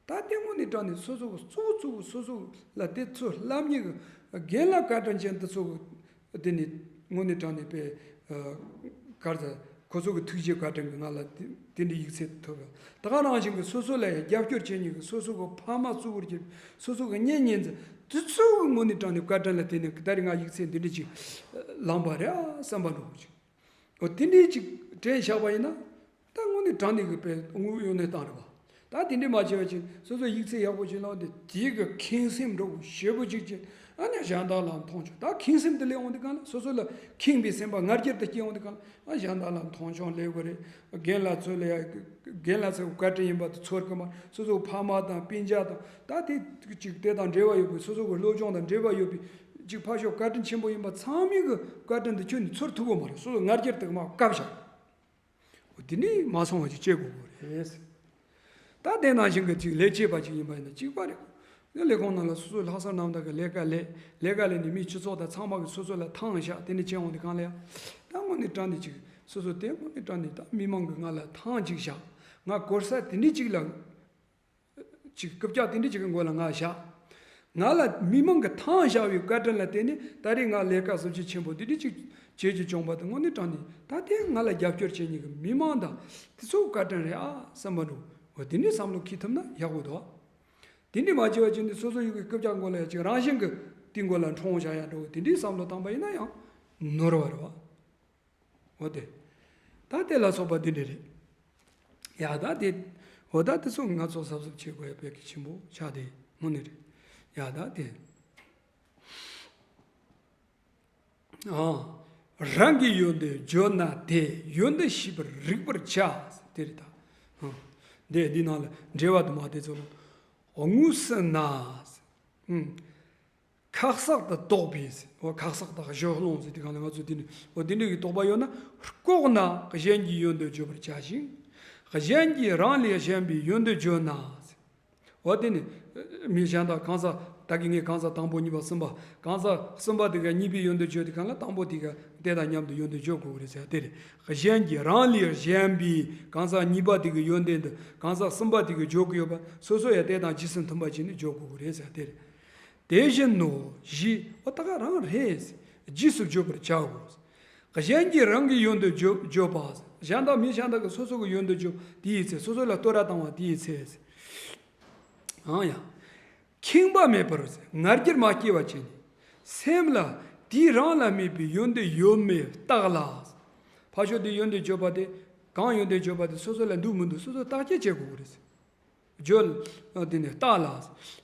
ད་ལྟའི་དངོས་གནས་དྲང་གནས་སོ་སོ་གི་གཙོ་བོ་གཙོ་བོ་སོ་སོ་ལ་དེ་ཚོ་བསླབ་མཁན་གྱི་རྒན་ལགས་བཀའ་དྲིན་ཅན་དེ་ཚོ་གི་དེ་ནི་དངོས་གནས་དྲང་གནས་པའི་གར་ཟ་ཁོ་ཚོ་གི་ཐུགས་རྗེ་བཀའ་དྲིན་གྱི་ང་ལ་དེ་དེ་འདྲའི་ཡིག་ཚད་ཐོབ་ཡོད། ད་ག་རང་བཞིན་གྱི་སོ་སོ་ལ་ཡང་རྒྱབ་སྐྱོར་བྱེད་མཁན་གྱི་སོ་སོ་གི་ཕ་མ་གཙོ་བོར་གྱུར་སོ་སོ་གི་གཉེན་ཉེ་ཚན་དེ་ཚོ་གི་དངོས་གནས་དྲང་གནས་བཀའ་དྲིན་ལ་བརྟེན་ནས་ད་རེས་ང་ཡིག་ཚད་འདི་འདྲ་ཅིག་བླངས་པ་རེད་ཨ་བསམ་པ་འདྲ་བོ་ཅིག་འོ་དེ་འདྲའི་ཅིག་དྲན་བཞག་པ་ཡིན་ན། ད་དངོས་གནས་དྲང་གནས་ཀྱི་དཔེ་དངོས་ཡོད་གནས་སྟངས་རེད་བ། ད་དེ་འདྲའི་མ་བྱས་པ་ཅིག་སོ་སོ་ཡིག་ཚད་ཡག་པོ་ཅིག་བླངས་ཏེ་དེའི་གི་ཁེངས་སེམས་འདྲ་བོ་ཞེ་པོ་ཅིག་ཅིག་ཨ་ནི་གཞན་དག་ལ་མཐོང་ཆུང་ད་ཁེངས་སེམས་དེ་སླེབས་འོང་དུས་གང་ལ་སོ་སོ་ལ་ཁེངས་པའི་སེམས་པ་ང་རྒྱལ་དུ་སྐྱེ་འོང་དུས་གང་ལ་ཨ་གཞན་དག་ལ་མཐོང་ཆུང་སླེབས་དགོས་རེད། རྒན་ལགས་ཚོ་ལ་ཡ་རྒན་ལགས་ཚོའི་བཀའ་དྲིན་ཡིན་པ་དེ་ཚོར་གི་མ་སོ་སོའི་ཕ་མ་དང་སྤུན་ཀྱག་དང་ད་དེ་ཅིག་དེ་དང་འབྲེལ་བ་ཡོད་པའི་སོ་སོ་གི་སློབ་སྦྱོང་དང་འབྲེལ་བ་ཡོད་པའི་ཅིག་ཕར་ཕྱོགས་བཀའ་དྲིན་ཆེན་པོ་ཡིན་པ་ཚང་མའི་གི་བཀའ་དྲིན་དེ་ཁྱོད་ནི་ཚོར་ཐུབ་གི་མ་རེད། སོ་སོ་ང་རྒྱལ་དུ་མ་བཀབ་བཞག་འོ་དེ་ནི་མ་སོང་བ་ཅིག་བྱེད་དགོས་གོ་རེད། ད་དེ་ནང་བཞིན་གྱི་ཅིག་ལས་བྱེད་པ་ཅིག་ཡིན་པ་ཡིན་ན་གཅིག་པ་རེད། ནི་ལས་ཁུངས་ནང་ལ་སོ་སོའི་ལྷག་བསམ་རྣམ་དག་གི་ལས་ཀ་ལས་ལས་ཀ་ལས་ནི་མི་སྤྱི་ཚོགས་དང་ཚང་མ་གི་སོ་སོ་ལ་ཐང་བཞག་དེ་ནི་བྱེད་འོང་དུས་གང་ལ་ཡང་ད་དངོས་གནས་དྲང་གནས་ཅིག་སོ་སོ་དེ་དངོས་གནས་དྲང་གནས་ད་མི་མང་གི་ང་ལ་ཐང་ཅིག་བཞག་ང་གོ་ས་དེ་འདྲ་ཅིག་ལ་ཅིག་རྐུབ་བཀྱག་དེ་འདྲ་ཅིག་གི་མགོ་ལ་ང་བཞག་ང་ལ་མི་མང་གི་ཐང་བཞག་པའི་བཀའ་དྲིན་ལ་བརྟེན་ནས་ད་རེས་ང་ལས་ཀ་གཟི་བརྗིད་ཆེན་པོ་འདི་འདྲ་ཅིག་བྱེད་རྒྱུ་བྱུང་བ་དེ་དངོས་གནས་དྲང་གནས་ད་ལྟའི་ང་ལ་རྒྱབ་སྐྱོར་བྱེད་མཁན་གྱི་མི་མང་དང་དེ་ཚོའི་བཀའ་དྲིན་རེད་ཨ་བསམ་པ་འདྲ་བོ་དེ་འདྲའི་བསམ་བློ་འཁྱེར་ཐུབ་ན་ཡག་པོ་འདུག་དེ་འདྲའི་མ་བྱས་པ་ཅིག་ནི་སོ་སོ་ཡུལ་གྱི་རྐུབ་བཀྱག་མགོ་ལ་ཡ་ཅིག་རང་བཞིན་གྱི་དེའི་མགོ་ལ་འཕྲོང་བཞག་ཡ་འདྲ་བོ་དེ་འདྲའི་བསམ་བློ་བཏང་པ་ཡིན་ན་ཡང་ནོར་བ་རེད་བ། འོ་དེ། ད་དེ་ལ་སོགས་པ་འདི་འདྲ་རེད། ཡ་ད་དེ། འོ་ད་དེ་ཚོ་ང་ཚོ་གཟབ་གཟབ་བྱེད་དགོས་ཡ་དཔེ་གལ་ཆེན་པོ་ཆགས་དེ་དངོས་གནས་རེད། ཡ་ད་དེ། ཨ། རང་གི་ཡོན་ཏན་བརྗོད་ན་དེ་ཡོན་ཏན་ཤེས་པར་རིག་པར་བྱ། དེ་རེད་ད། ཨ། འདི་འདི་ནང་ལ་འགྲེལ་བ་དུ་མ་དེ་ཚོ་ལ། དངོས་སུ་ན། ཨ། ཁ་གསག་ཏུ་དོགས་པས། འོ་ཁ་གསག་དང་གཞི་སློང་ཟེར་དུས་གང་ལ་ང་ཚོ་འདི་ནི་འོ་འདི་འདྲ་གི་དོགས་པ་ཡོད་ན་ལྐོག་ན་གཞན་གྱི་ཡོན་ཏན་བརྗོད་པར་བྱ་ཞིང་། གཞན་གྱིས་རང་ལས་གཞན་པའི་ཡོན་ཏན་བརྗོད་ན། འོ་དེ་ནི་མི་གཞན་དག་གང་ཟག་ད་གི་ངས་གང་ཟག་དང་པོ་གཉིས་པ་གསུམ་པ་གང་ཟག་གསུམ་པ་དེ་ག་གཉིས་པའི་ཡོན་ཏན་བརྗོད་དུས་གང་ལ་དང་པོ་དེ་ག་དེ་དང་མཉམ་དུ་ཡོན་ཏན་བརྗོད་དགོས་ཀྱི་རེད་ཟེར་དེ་རེད། གཞན་གྱིས་རང་ལས་གཞན་པའི་གང་ཟག་གཉིས་པ་དེ་གི་ཡོན་ཏན་དུ་གང་ཟག་གསུམ་པ་དེ་གི་བརྗོད་ཀྱི་ཡོད་པ་སོ་སོ་ཡང་དེ་དང་རྗེས་སུ་མཐུན་པ་བྱས་ནས་བརྗོད་དགོས་ཀྱི་རེད་ཟེར་དེ་རེད། དེ་བཞིན་ནོ། བཞི། འོ་ད་ག་རང་རེད། རྗེས་སུ་བརྗོད་པར་བྱའོ། གཞན་གྱིས་རང་གི་ཡོན་ཏན་བརྗོད་བརྗོད་པ། གཞན་དག་མི་གཞན་དག་གིས་སོ་སོ་གི་ཡོན་ཏན་བརྗོད་དེའི་ཚེ་སོ་སོ་ལ་བསྟོད་ར་བཏང་བ་དེའི་ཚེ། ཨང་ཡ། ཁེངས་པ་མེད་པར་ང་རྒྱལ་མ་སྐྱེ་བ་བྱས་ནས་སེམས་ལ་དེས་རང་ལ་སྨོས་པའི་ཡོན་ཏན་ཡོད་མེད་བརྟག་ལ། ཕར་ཕྱོགས་དེ་ཡོན་ཏན་བརྗོད་པ་དེ་གང་ཡོན་ཏན་བརྗོད་པ་དེ་སོ་སོ་ལ་འདུག་མི་འདུག་སོ་སོ་བརྟག་དཔྱད་བྱེད་དགོས་ཀྱི་རེད། བརྗོད། དེ་ནས་བརྟག་ལ།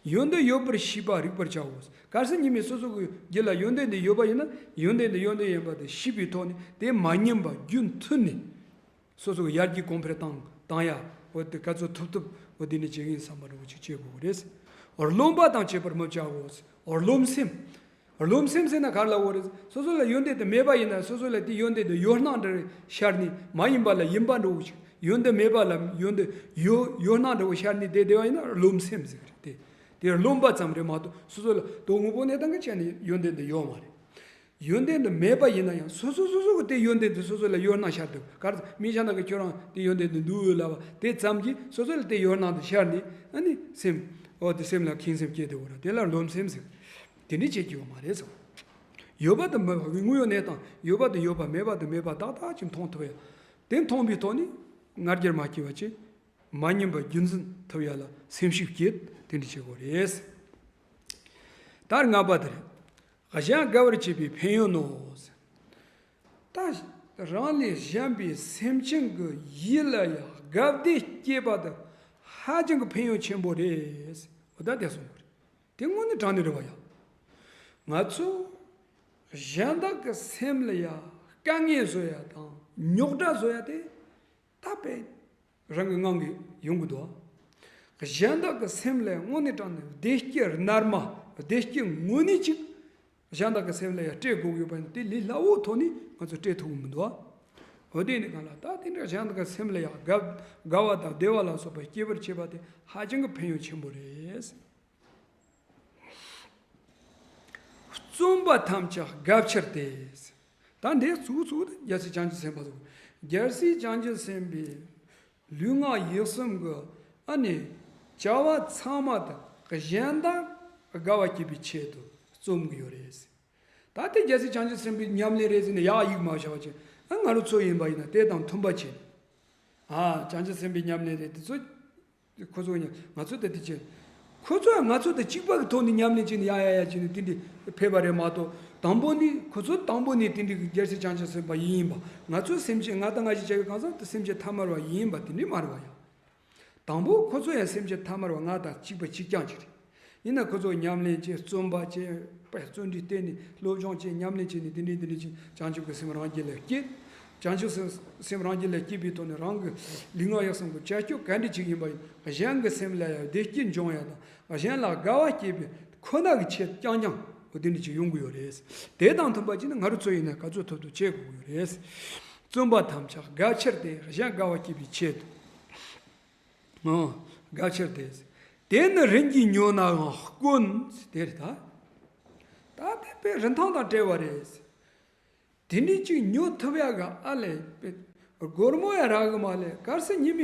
ཡོན་ཏན་ཡོད་པར་ཤེས་པ་རིག་པར་བྱའོ། གལ་སྲིད་ཉིད་མི་སོ་སོ་གི་རྒྱུད་ལ་ཡོན་ཏན་དེ་ཡོད་པ་ཡིན་ན་ཡོན་ཏན་དེ་ཡོན་ཏན་ཡིན་པ་དེ་ཤེས་པའི་ཐོག་ནས་དེ་མ་ཉམས་པ་རྒྱུན་མཐུད་ནས། སོ་སོ་གི་ཡར་རྒྱས་གོང་འཕེལ་བཏང་བཏང་ཡ། འོ་དེ་ག་ཚོད་ཐུབ་ཐུབ་འོ་དེ་ནས་བྱེད་ཀྱི་ཡིན་བསམ་པ་འདྲ་བོ་ཅིག་བྱེད་དགོས་ཀྱི་རེད། རློམ་པ་དང་བཅས་པར་མི་བྱའོ། རློམ་སེམས། རློམ་སེམས་ཟེར་ན་ག་རེ་ལབ་དགོས་རེད། སོ་སོ་ལ་ཡོན་ཏན་དེ་མེད་པ་ཡིན་ན་སོ་སོ་ལ་དེ་ཡོན་ཏན་དེ་ཡོད་སྣང་འདྲ་ཤར་ནས་མ་ཡིན་པ་ལ་ཡིན་པ་འདྲ་བོ་ཞིག་ཡོན་ཏན་མེད་པ་ལ་ཡོན་ཏན་ཡོད་ཡོད་སྣང་འདྲ་བོ་ཤར་ནས་བསྡད་བསྡད་པ་ཡིན་ན་རློམ་སེམས་ཟེར་གི་རེད་དེ། དེ་རློམ་པ་ཙམ་རེད་མ་གཏོགས་སོ་སོ་ལ་དོན་དངོས་པོ་གནས་སྟངས་ཀྱི་ཆ་ནས་ཡོན་ཏན་དེ་ཡོད་མ་རེད། ཡོན་ཏན་དེ་མེད་པ་ཡིན་ན་ཡང་སོ་སོ་སོ་སོ་གི་དེ་ཡོན་ཏན་དེ་སོ་སོ་ལ་ཡོད་སྣང་ཤར་འདུག་ག་རེ་མི་གཞན་དག་གིས་ཁྱོད་རང་དེ་ཡོན་ཏན་དེ་འདུག་ལབ་པ་དེ་ཙམ་གྱིས་སོ་སོ་ལ་དེ་ཡོད་སྣང་དེ་ཤར་ནས་ཨ་ནི་སེམས་འོ་དེ་སེམས་ལ་ཁེངས་སེམས་སྐྱེས་དེ་འོ་ར་དེ་ལ་རློམ་སེམས་ཟེར། དེ་འདྲ་བྱེད་རྒྱུ་ཡོད་མ་རེད་ཟེར། ཡོད་པ་དང་མེད་པ་དངོས་ཡོད་གནས་སྟངས་ཡོད་པ་དང་ཡོད་པ་མེད་པ་དང་མེད་པ་ཏག་ཏག་ཅིག་མཐོང་ཐུབ་ཡ། དེ་མཐོང་པའི་ཐོག་ནས་ང་རྒྱལ་མ་སྐྱེ་བ་བྱེད། མ་ཉམས་པ་རྒྱུན་འཛིན་ཐུབ་ཡ་ལ་སེམས་ཤུགས་བསྐྱེད། དེ་འདྲ་བྱེད་དགོས་རེད། ད་ལྔ་པ་དེ་རེད། གཞན་དགའ་བར་བྱེད་པའི་ཕན་ཡོན་ནོ། ད་རང་ལས་གཞན་པའི་སེམས་ཅན་གྱི་ཡིད་ལ་ཡང་དགའ་བདེ་སྐྱེས་པ་དེ་ཧ་ཅང་གི་ཕན་ཡོན་ཆེན་པོ་རེད། འོ་ད་དེ་གསུངས་པ་རེད། དེ་དངོས་གནས་དྲང་གནས་རེད་བ་ཡ། ང་ཚོ་གཞན་དག་གི་སེམས་ལ་ཡ་དཀའ་ངལ་བཟོ་ཡ་དང་རྙོག་དྲ་བཟོ་ཡ་དེ་ད་དཔེ་རང་གི་ངང་གིས་ཡོང་གི་འདུག་གཞན་དག་གི་སེམས་ལ་དངོས་གནས་དྲང་གནས་བདེ་སྐྱིད་རྣལ་མ། བདེ་སྐྱིད་དངོས་གནས་ཅིག་གཞན་དག་གི་སེམས་ལ་ཡང་སྤྲད་དགོས་ཀྱི་ཡོད་པ་ཡིན་ན། དེ་ལས་སླ་བོའི་ཐོག་ནས་ང་ཚོས་སྤྲད་ཐུབ་ཀྱི་མི་འདུག་འོ་དེ་ནི་གང་ལ་ད་དེ་འདྲ་གཞན་དག་གི་སེམས་ལ་ཡང་དགའ་དགའ་བ་དང་བདེ་བ་ལ་སོགས་པ་སྐྱེ་བར་བྱེད་པ་དེ་ཧ་ཅང་གི་ཕན་ཡོན་ཆེན་པོ་རེད། བརྩོན་པ་ཐམས་ཅད་དགའ་ཕྱིར་ཏེ། ད་འདི་གཙོ་བོ་གཙོ་བོ་དེ་རྒྱལ་སྲས་བྱང་ཆུབ་སེམས་དཔའ་ཚོ། རྒྱལ་སྲས་བྱང་ཆུབ་སེམས་དཔའི་ལུས་ངག་ཡིད་གསུམ་གྱི་ཨ་ནི་བྱ་བ་ཚང་མ་དེ་གཞན་དག་དགའ་བ་སྐྱེད་པའི་ཆེད་དུ་རྩོམ་གྱི་ཡོད་རེད། ད་དེ་རྒྱལ་སྲས་བྱང་ཆུབ་སེམས་དཔའི་ཉམས་ལེན་རེད་ཟེར་ནས་ཡག་ཡིག་མ་བྱ་བ་ཅན། ཨ་ང་རང་ཚོ་ཡིན་པ་ཡིན་ན་དེ་དང་མཐུན་པ་བྱས། ཨ་བྱང་ཆུབ་སེམས་དཔའི་ཉམས་ལེན་རེད་དེ་ཚོ། ཁོ་ཚོ་ཡང་ང་ཚོ་དེ་དེ་བྱས། ཁོ་ཚོ་ཡང་ང་ཚོ་དང་གཅིག་པ་གི་ཐོག་ནས་ཉམས་ལེན་བྱས་ནས་ཡ་ཡ་ཡ་བྱས་ནས་དེ་འདྲ་ཕེབས་པ་རེད་མ་གཏོགས། དང་པོ་ནས་ཁོ་ཚོ་དང་པོ་ནས་དེ་འདྲ་གི་རྒྱལ་སྲས་བྱང་ཆུབ་སེམས་དཔའ་ཡིན་ཡིན་པ། ང་ཚོ་སེམས་ཅན་ང་དང་ང་ཞིག་བྱ་བའི་གང་ཟག་དེ་སེམས་ཅན་ཐ་མལ་བ་ཡིན་ཡིན་པ་དེ་འདྲ་མ་རེད་བ་ཡ། དང་པོ་ཁོ་ཚོ་ཡང་སེམས་ཅན་ཐ་མལ་བ་ང་དང་གཅིག་པ་གཅིག་རྐྱང་ཅིག་རེད། ཡིན་ན་ཁོ་ཚོ་ཉམས་ལེན་བྱས། བརྩོན་པ་བྱས། བརྩོན་འགྲུས་བསྟེན་ནས་སློབ་སྦྱོང་བྱས། ཉམས་ལེན་བྱས་ནས་དེ་འདྲའི་དེ་འདྲའི་ཅིག་བྱང་ཆུབ་ཀྱི་སེམས་རང་རྒྱུད་ལ་སྐྱེས། བྱང་ཆུབ་སེམས་སེམས་རང་རྒྱུད་ལ་སྐྱེས་པའི་ཐོག་ནས་རང་གི་ལུས་ངག་ཡིད་གསུམ་གྱི་བྱ་སྤྱོད་ག་འདྲ་ཅིག་ཡིན་པ་ཡིན། གཞན་གྱི་སེམས་ལ་ཡང་བདེ་སྐྱིད་འབྱུང་ཡ་དང་གཞན་ལ་དགའ་བ་སྐྱེད་པའི་ཁོ་ན་གི་ཆེད་རྐྱང་རྐྱང་འོ་དེ་འདྲ་ཅིག་ཡོང་གི་ཡོད་རེད། དེ་དང་མཐུན་པ་ཅིག་ནི་ང་རང་ཚོ་ཡིན་ན་ག་ཚོད་ཐུབ་ཐུབ་བྱེད་དགོས་ཀྱི་ཡོད་རེད། བརྩོན་པ་ཐམས་ཅད་དགའ་ཕྱིར་ཏེ། གཞན་དགའ་བ་སྐྱེད་པའི་ཆེད་དུ། ཨོ། དགའ་ཕྱིར་ཏེ། དེ་ནི་རིམ་གྱིས་ཉོ་ནའང་དཀོན། དེ་རེད་ད། ད་དེ་དཔེ་རིན་ཐང་དང་བྲལ་བ་རེད། དེ་འདྲའི་ཅིག་ཉོ་ཐུབ་ཡ་གི་ཨ་ལས་དཔེ་སྒོར་མོ་ཡང་རག་གི་མ་ལས། གལ་སྲིད་ཉི་མ་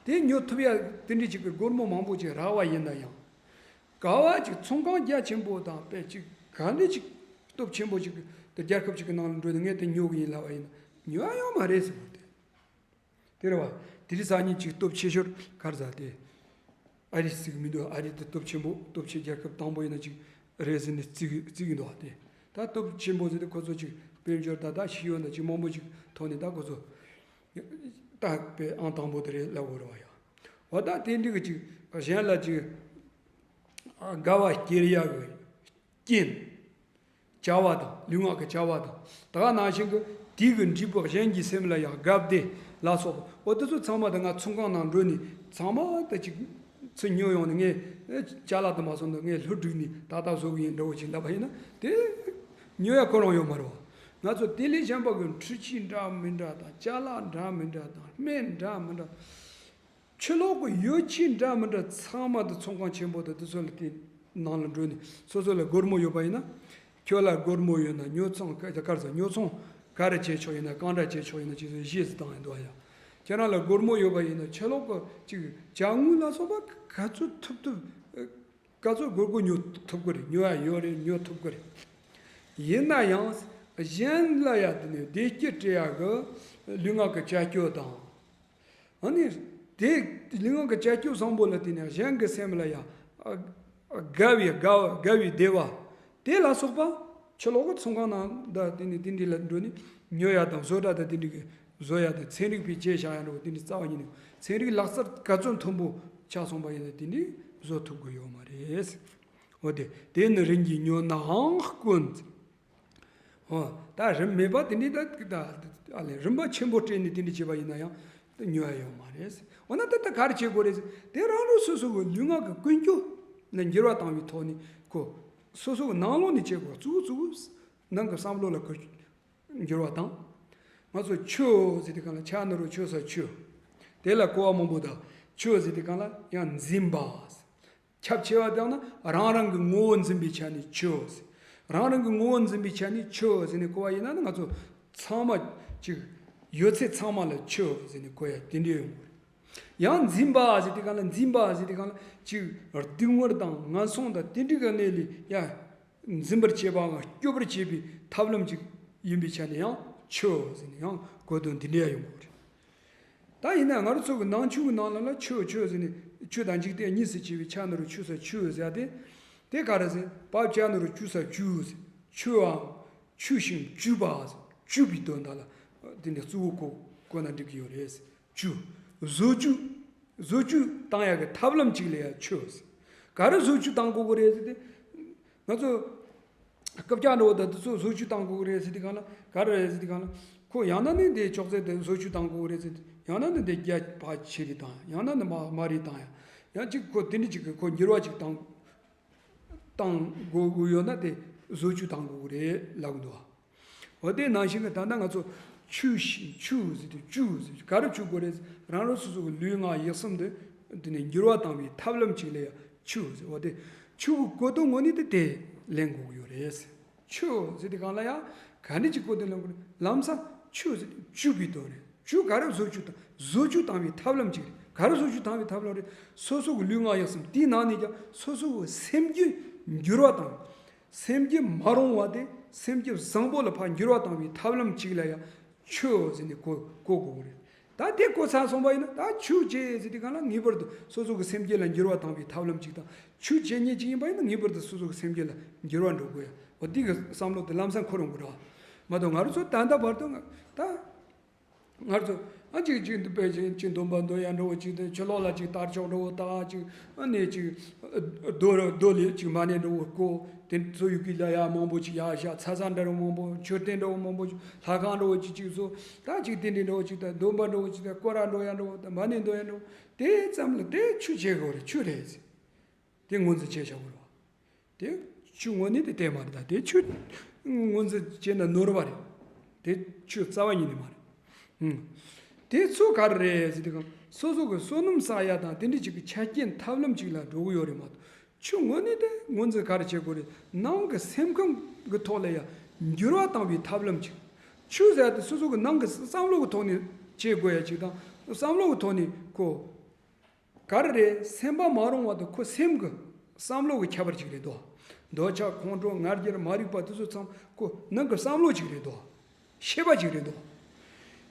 དེ་ཉོ་ཐུབ་ཡ་དེ་འདྲའི་ཅིག་གི་སྒོར་མོ་མང་པོ་ཅིག་རག་པ་ཡིན་ན་ཡང་། ག་བ་ཅིག་ཚོང་ཁང་རྒྱ་ཆེན་པོ་དང་དཔེ་ཅིག་ག་འདྲ་ཅིག་སྟོབས་ཆེན་པོ་ཅིག་གི་དེ་རྒྱལ་ཁབ་ཅིག་གི་ནང་ལ་འགྲོ་ནས་ངས་དེ་ཉོ་གི་ཡིན་ལབ་པ་ཡིན་ན་ཉོ་ཡ་ཡོད་མ་རེད་ཟེར་བ་དེ། དེ་རེད་བ། དེ་རིང་སང་ཉིན་ཅིག་སྟོབས་ཆེ་ཤོས་ག་རེ་ཟེར་དེ། ཨ་རི་བརྩི་གི་མི་འདུག་ཨ་རི་དེ་སྟོབས་ཆེན་པོ། སྟོབས་ཆེ་རྒྱལ་ཁབ་དང་པོ་ཡིན་ན་ཅིག་རེད་ཟེར་ནས་བརྩི་གི་བརྩི་གི་འདུག་བ་དེ། ད་སྟོབས་ཆེན་པོ་ཟེར་དེ་ཁོ་ཚོ་ཅིག་དཔལ་འབྱོར་ད་ད་ཤེས་ཡོན་ད་ཅིག་མང་པོ་ཅིག་ཐོག་ནས་ད་ཁོ་ཚོ་ད་དཔེ་ཨང་དང་པོ་དེ་རེད་ལབ་དགོས་རེད་བ་ཡ། འོ་ད་དེ་འདྲ་གི་ཅིག་གཞན་ལ་ཅིག་དགའ་བ་སྐྱེ་ཡ་གི་རྐྱེན། བྱ་བ་དང་། ལུས་ངག་གི་བྱ་བ་དང་། ད་ག་ནང་བཞིན་གྱི་དེ་གི་འབྲས་བུ་གཞན་གྱི་སེམས་ལ་ཡང་དགའ་བདེ་ལ་སོགས་པ། འོ་དེ་ཚོ་ཚང་མ་ད་ང་ཚོང་ཁང་ནང་འགྲོ་ནས་ཚང་མ་ད་ཅིག་ཚུར་ཉོ་ཡོང་ནས། ངས་ཅ་ལག་དུ་མ་སོང་ན་ངས་ལྷུ་བསྒྲིགས་ནས་ཏག་ཏག་བཟོ་གི་ཡིན་འདྲ་བོ་ཅིག་ལབ་པ་ཡིན་ན་དེ་ཉོ་ཡ་ཁོ་རང་ཡོད་མ་རེད་བ། ང་ཚོ་དེ་ལས་གཞན་པ་གི་འཕྲུལ་ཆས་འདྲ་མི་འདྲ་དང་། ཅ་ལག་འདྲ་མི་འདྲ་དང་། སྨན་འདྲ་མི་འདྲ། ཕྱི་ལོགས་ཀྱི་ཡོ་བྱད་འདྲ་མི་འདྲ་ཚང་མ་དེ་ཚོང་ཁང་ཆེན་པོ་དང་དེ་ཚོ་ལ་དེ་ནང་ལ་འགྲོ་ནས་སོ་སོ་ལ་སྒོར་མོ་ཡོད་པ་ཡིན་ན། ཁྱོད་ལ་སྒོར་མོ་ཡོད་ན་ཉོ་ཚོང་ག་ག་རེ་ཟེར། ཉོ་ཚོང་ག་རེ་བྱེད་ཆོག་ཡིན་ན། གང་འདྲ་བྱེད་ཆོག་ཡིན་ན་ཅིག་གཞས་སུ་བཏང་ཡིན་འདུག་ཡ། ཁྱེད་རང་ལ་སྒོར་མོ་ཡོད་པ་ཡིན་ན་ཕྱི་ལོགས་ཀྱི་ཅིག་ཅ་དངོས་ལ་སོགས་པ་ག་ཚོད་ཐུབ་ཐུབ། ག་ཚོད་དགོས་དགོས་ཉོ་ཐུབ་ཀྱི་རེད། ཉོ་ཡ་ཡོད་རེད། ཉོ་ཐུབ་ཀྱི་རེད། ཡིན་ན་ཡང་གཞན་ལ་ཡ་དེ་ནས་བདེ་སྐྱིད་སྤྲད་ཡ་གི་ལུས་ངག་གི་བྱ་སྤྱོད་དང་། ཨ་ནི་དེ་ལུས་ངག་གི་བྱ་སྤྱོད་བཟང་པོ་ལ་བརྟེན་ནས་གཞན་གྱི་སེམས་ལ་ཡང་དགའ་བའི་དགའ་བ་དགའ་བའི་བདེ་བ་དེ་ལ་སོགས་པ་ཕྱི་ལོགས་ཀྱི་ཚོང་ཁང་ནང་ད་དེ་ནི་དེ་འདྲ་ལ་འགྲོ་ནས་ཉོ་ཡ་དང་བཟོ་གྲྭ་དང་དེ་འདྲ་གི་བཟོ་ཡ་དང་ཚན་རིག་པས་བྱས་བཞག་ཡ་འདྲ་བོ་དེ་འདྲ་རྩ་བ་ཉིད་ནས། ཚན་རིག་ལག་རྩལ་ག་ཚོད་མཐོན་པོ་ཆགས་སོང་པ་ཡིན་ན་དེ་འདྲ་བཟོ་ཐུབ་ཀྱི་ཡོད་མ་རེད། འོ་དེ་དེ་ནི་རིམ་གྱིས་ཉོ་ནའང་དཀོན། ཨོ། ད་རིན་མེད་པ་དེ་འདྲའི་ད་ད་ཨ་ལས་རིན་པ་ཆེན་པོ་སྤྲད་ནས་དེ་འདྲ་བྱས་པ་ཡིན་ན་ཡང་ད་ཉོ་ཡ་ཡོད་མ་རེད། འོ་ན་ད་ད་ག་རེ་བྱེད་དགོས་རེད། དེ་རང་རང་སོ་སོ་གི་ལུས་ངག་གི་ཀུན་སྤྱོད་ལ་འགྱུར་བ་བཏང་བའི་ཐོག་ནས་ཁོ་སོ་སོ་གི་ནང་ལོགས་ནས་བྱེད་དགོས། གཙོ་བོ་གཙོ་བོ་ནང་གི་བསམ་བློ་ལ་ཁོ་འགྱུར་བ་བཏང་། ང་ཚོ་ཆོས་ཟེར་དུས་སྒང་ལ་ཆ་ན་རོ་ཆོས་ས་ཆོས། དེ་ལ་གོ་བ་མང་པོ་དང་། ཆོས་ཟེར་དུས་སྒང་ལ་ཡང་འཛིན་པ། ཁྱབ་ཆེ་བ་དང་ན་རང་རང་གི་ངོ་བོ་འཛིན་པའི་ཆ་ནས་ཆོས་ཟེར། རང་རང་གི་ངོ་བོ་འཛིན་པའི་ཆ་ནས་ཆོས་ཟེར་ནས་གོ་བ་ཡིན་ན་ནི་ང་ཚོ་ཚང་མ་ཅིག་ཡོད་ཚད་ཚང་མ་ལ་ཆོས་ཟེར་ནས་གོ་ཡ་དེ་འདྲ་ཡོང་གི་རེད། ཡང་འཛིན་པ་ཟེར་དུས་སྒང་ལ་འཛིན་པ་ཟེར་དུས་སྒང་ལ་ཅིག་སྡུག་བསྔལ་དང་ངན་སོང་དང་དེ་འདྲ་གི་གནས་ལས་ཡ་འཛིན་པར་བྱེད་པའམ་སྐྱོབ་པར་བྱེད་པའི་ཐབས་ལམ་ཅིག་ཡིན་པའི་ཆ་ནས་ཡང་ཆོས་ཟེར་ནས་ཡང་གོ་དོན་འདི་འདྲ་ཡ་ཡོང་གི་རེད། ད་ ད་ཡིན་ན་ང་རང་ཚོ་གི་ནང་ཆོས་ཀྱི་ནང་ལ་ལ་ཆོས་ཆོས་ཟེར་ནས་ཆོས་དང་འཇིག་རྟེན་གཉིས་སུ་ཕྱེ་བའི་ཆ་ནོར་ཆོས་ས་ཆོས་ཟེར་ཏེ། དེ་ག་རེ་ཟེར་བབ་ཆ་ནོར་ཆོས་ས་ཆོས་ཟེར། ཆོས་འམ་ཆོས་ཤིང་བཅུ་པ་ཟེར། བཅུ་པའི་དོན་དག་ལ་དེ་ནས་གཙོ་བོ་གོ་གོ་ན་འགྲིག་གི་ཡོད་རེད་ཟེར། བཅུ། བཟོ་བཅོས་བཟོ་བཅོས་བཏང་ཡག་གི་ཐབས་ལམ་གཅིག་ལ་ཡང་ཆོས་ཟེར། ག་རེ་བཟོ་བཅོས་བཏང་དགོས་གི་རེད་ཟེར་ཏེ། ང་ཚོ་རྐུབ་བཀྱག་འདྲ་བོ་དང་དེ་ཚོ་བཟོ་བཅོས་བཏང་དགོས་གི་རེད་ཟེར་དུས་སྒང་ལ་ག་རེ་རེད་ཟེར་དུས་སྒང་ལ། ཁོ་ཡང་ན་ནི་དེ་ཅོག་ཙེ་དེ་བཟོ་བཅོས་བཏང་དགོས་གི་རེད་ཟེར་ཏེ། ཡང་ན་ནི་དེ་རྒྱ་ཕར་ཆེ་རེ་བཏང་ཡ། ཡང་ན་ནི་མར་དམའ་རེ་བཏང་ཡ། ཡང་གཅིག་ཁོ་དེ་འདྲ་གཅིག་གི་ཁོ་འགྱུར་བ་གཅིག་བཏང་བཏང་དགོས་དགོས་ཡོད་ན་དེ་བཟོ་བཅོས་བཏང་དགོས་གི་རེད་ལབ་གི་འདུག་འོ་དེ་ནང་བཞིན་གྱི་ད་ལྟ་ང་ཚོ་ཆོས་ཤིང་ཆོས་ཟེར་དུས་ཆོས་ཟེར་ག་རེ་བཅོས་དགོས་རེད། རང་རང་སོ་སོ་གི་ལུས་ངག་ཡིད་གསུམ་དེ་དེ་ནས་འགྱུར་བ་བཏང་བའི་ཐབས་ལམ་གཅིག་ལ་ཡང་ཆོས་ཟེར། འོ་དེ་ཆོས་ཀྱི་གོ་དོན་དངོས་གནས་དེ་དེ་ལེན་དགོས་ཀྱི་ཡོད་རེད། ཆོས་ཟེར་དུས་སྒང་ལ་ཡང་ག་འདྲ་ཅིག་གོ་དོན་ལེན་དགོས་རེད། ལམ་སང་ཆོས་ཟེར་དུས་བཅོས་པའི་དོན་རེད། བཅོས་ག་རེ་བཟོ་བཅོས་དང་བཟོ་བཅོས་བཏང་བའི་ཐབས་ལམ་གཅིག་རེད། ག་རེ་བཟོ་བཅོས་བཏང་བའི་ཐབས་ལམ་རེད། སོ་སོ་གི་ལུས་ངག་ཡིད་གསུམ་དེའི་ནང་ནས་ཀྱང་སོ་སོ་གི་སེམས་རྒྱུད་འགྱུར་བ་བཏང་། སེམས་རྒྱུད་མ་རུངས་པ་དེ་སེམས་རྒྱུད་བཟང་པོ་ལ་ཕར་འགྱུར་བ་བཏང་བའི་ཐབས་ལམ་གཅིག་ལ་ཡང་ཆོས་ཟེར་ནས་གོ་གོ་དགོས་རེད། ད་དེ་གོ་ཚར་སོང་བ་ཡིན་ན་ད་ཆོས་ཅེས་ཟེར་དུས་སྒང་ལ་ངེས་པར་དུ་སོ་སོ་གི་སེམས་རྒྱུད་ལ་འགྱུར་བ་བཏང་བའི་ཐབས་ལམ་གཅིག་དང་། ཆོས་བྱེད་མཁན་གཅིག་ཡིན་པ་ཡིན་ན་ངེས་པར་དུ་སོ་སོ་གི་སེམས་རྒྱུད་ལ་འགྱུར་བ་འགྲོ་དགོས་ཡ། འོ་དེ་གི་བསམ་བློ་དེ་ལམ་སང་འཁོར་ཡོང་གི་རེད་བ། མ་གཏོགས་ང་རང་ཚོ་ད་ལྟ་བར་དུ་ང་ད། ང་ཚོ་ཨ་ཅིག་ཅིག་འདི་པའི་ཅིག་ཅིག་འདོན་པ་འདོན་ཡ་འདྲ་བོ་ཅིག་དང་ཕྱི་ལོགས་ལ་ཅིག་དར་ལྕོག་འདྲ་བོ་བཏགས། ཅིག་ཨ་ནི་ཅིག་རྡོ་རྡོ་ལི་ཅིག་མ་ཎི་འདྲ་བོ་བརྐོ། དེ་ཚོ་ཡུལ་གྱི་ལ་ཡ་མང་པོ་ཅིག་ཡར་བཞག་ཚ་ས་འདྲ་བོ་མང་པོ། མཆོད་རྟེན་འདྲ་བོ་མང་པོ་ཅིག་ལྷ་ཁང་འདྲ་བོ་ཅིག་ཅིག་བཟོ། ད་ཅིག་དེ་འདྲ་འདྲ་བོ་ཅིག་དང་འདོན་པ་འདྲ་བོ་ཅིག་དང་སྐོར་ར་འགྲོ་ཡ་འདྲ་བོ་དང་མ་ཎི་འདོན་ཡ་འདྲ་བོ་དེ་ཙམ་ལ་དེ་ཆོས་བྱེད་དགོས་རེད། ཆོས་རེད་ཟེར། དེ་ངོས་འཛིན་བྱས་བཞག་དགོས་རེད་བ། དེ་ཆོས་དངོས་གནས་དེ་བསྟན་མ་རེད། ད་དེ་ཆོས་ངོས་འཛིན་བྱས་ན་ནོར་བ་རེད། དེ་ཆོས་རྩ་བ་ཉིད་ནས་མ་རེད། ཨང་། དེ་ཚོ་ག་རེ་རེད་ཟེར་དུས་སྒང་སོ་སོ་གི་བསོད་ནམས་བསགས་ཡ་དང་དེ་འདྲ་ཅིག་གི་ཆ་རྐྱེན་ཐབས་ལམ་ཅིག་ལ་འགྲོ་གི་ཡོད་རེད་མ་གཏོགས། ཆོས་དངོས་གནས་དེ་ངོས་འཛིན་ག་རེ་བྱེད་དགོས་རེད། ནང་གི་སེམས་ཁམས་གི་ཐོག་ལ་ཡ་འགྱུར་བ་བཏང་བའི་ཐབས་ལམ་ཅིག་ཆོས་ཟེར་ཡ་དེ་སོ་སོ་གི་ནང་གི་བསམ་བློ་གི་ཐོག་ནས་བྱེད་དགོས་ཡ་ཅིག་དང་། བསམ་བློ་གི་ཐོག་ནས་ཁོ། ག་རེ་རེད། སེམས་པ་མ་རུང་བ་དང་ཁོ་སེམས་ཀྱི་བསམ་བློ་གི་ཁྱད་པར་ཅིག་རེད་དོ། འདོད་ཆགས་ཁོང་ཁྲོ་ང་རྒྱལ་མ་རིག་པ་དེ་ཚོ་ཚང་ཁོ་ནང་གི་བསམ་བློ་ཅིག་རེད་དོ། ཤེས་པ་ཅིག་རེད་དོ།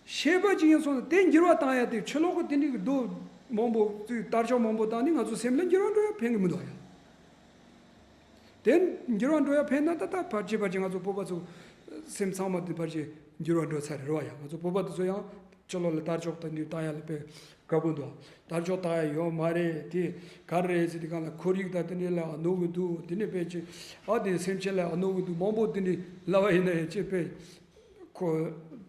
ཤེས་པ་ཅིག་ཡིན་སོང་ན་དེ་འགྱུར་བ་བཏང་ཡ་དེ་ཕྱི་ལོགས་ཀྱི་དེ་འདྲའི་རྡོ་མང་པོ་དེ་དར་ལྕོག་མང་པོ་བཏང་ནས་ང་ཚོ་སེམས་ལ་འགྱུར་བ་འགྲོ་ཡ་ཕན་གི་མི་འདུག་ཡ། དེ་འགྱུར་བ་འགྲོ་ཡ་ཕན་ན་ད་ལྟ་ཕར་ཕྱིན་ཕར་ཕྱིན་ང་ཚོ་བོད་པ་ཚོ་སེམས་ཚང་མ་དེ་ཕར་ཕྱིན་འགྱུར་བ་འགྲོ་ཚར་རེད་བ་ཡ། ང་ཚོ་བོད་པ་དེ་ཚོ་ཡང་ཕྱི་ལོགས་ལ་དར་ལྕོག་དང་འདི་བཏང་ཡ་ལ་དཔེ་དགའ་པོ་འདུག་དར་ལྕོག་བཏང་ཡ་ཡོད་མ་རེད། དེ་ག་རེ་རེད་ཟེར་དུས་སྒང་ལ་ཁོར་ཡུག་དང་དེ་འདྲ་ལ་གནོད་གི་འདུག་དེ་ནས་དཔེ་ཅིག་ཨ་དེ་སེམས་ཅན་ལ་གནོད་གི་འདུག་མང་པོ་དེ་འདྲ་ལབ་པ་ཡིན་ན་ཡང་ཅིག་དཔེ་ཁོ་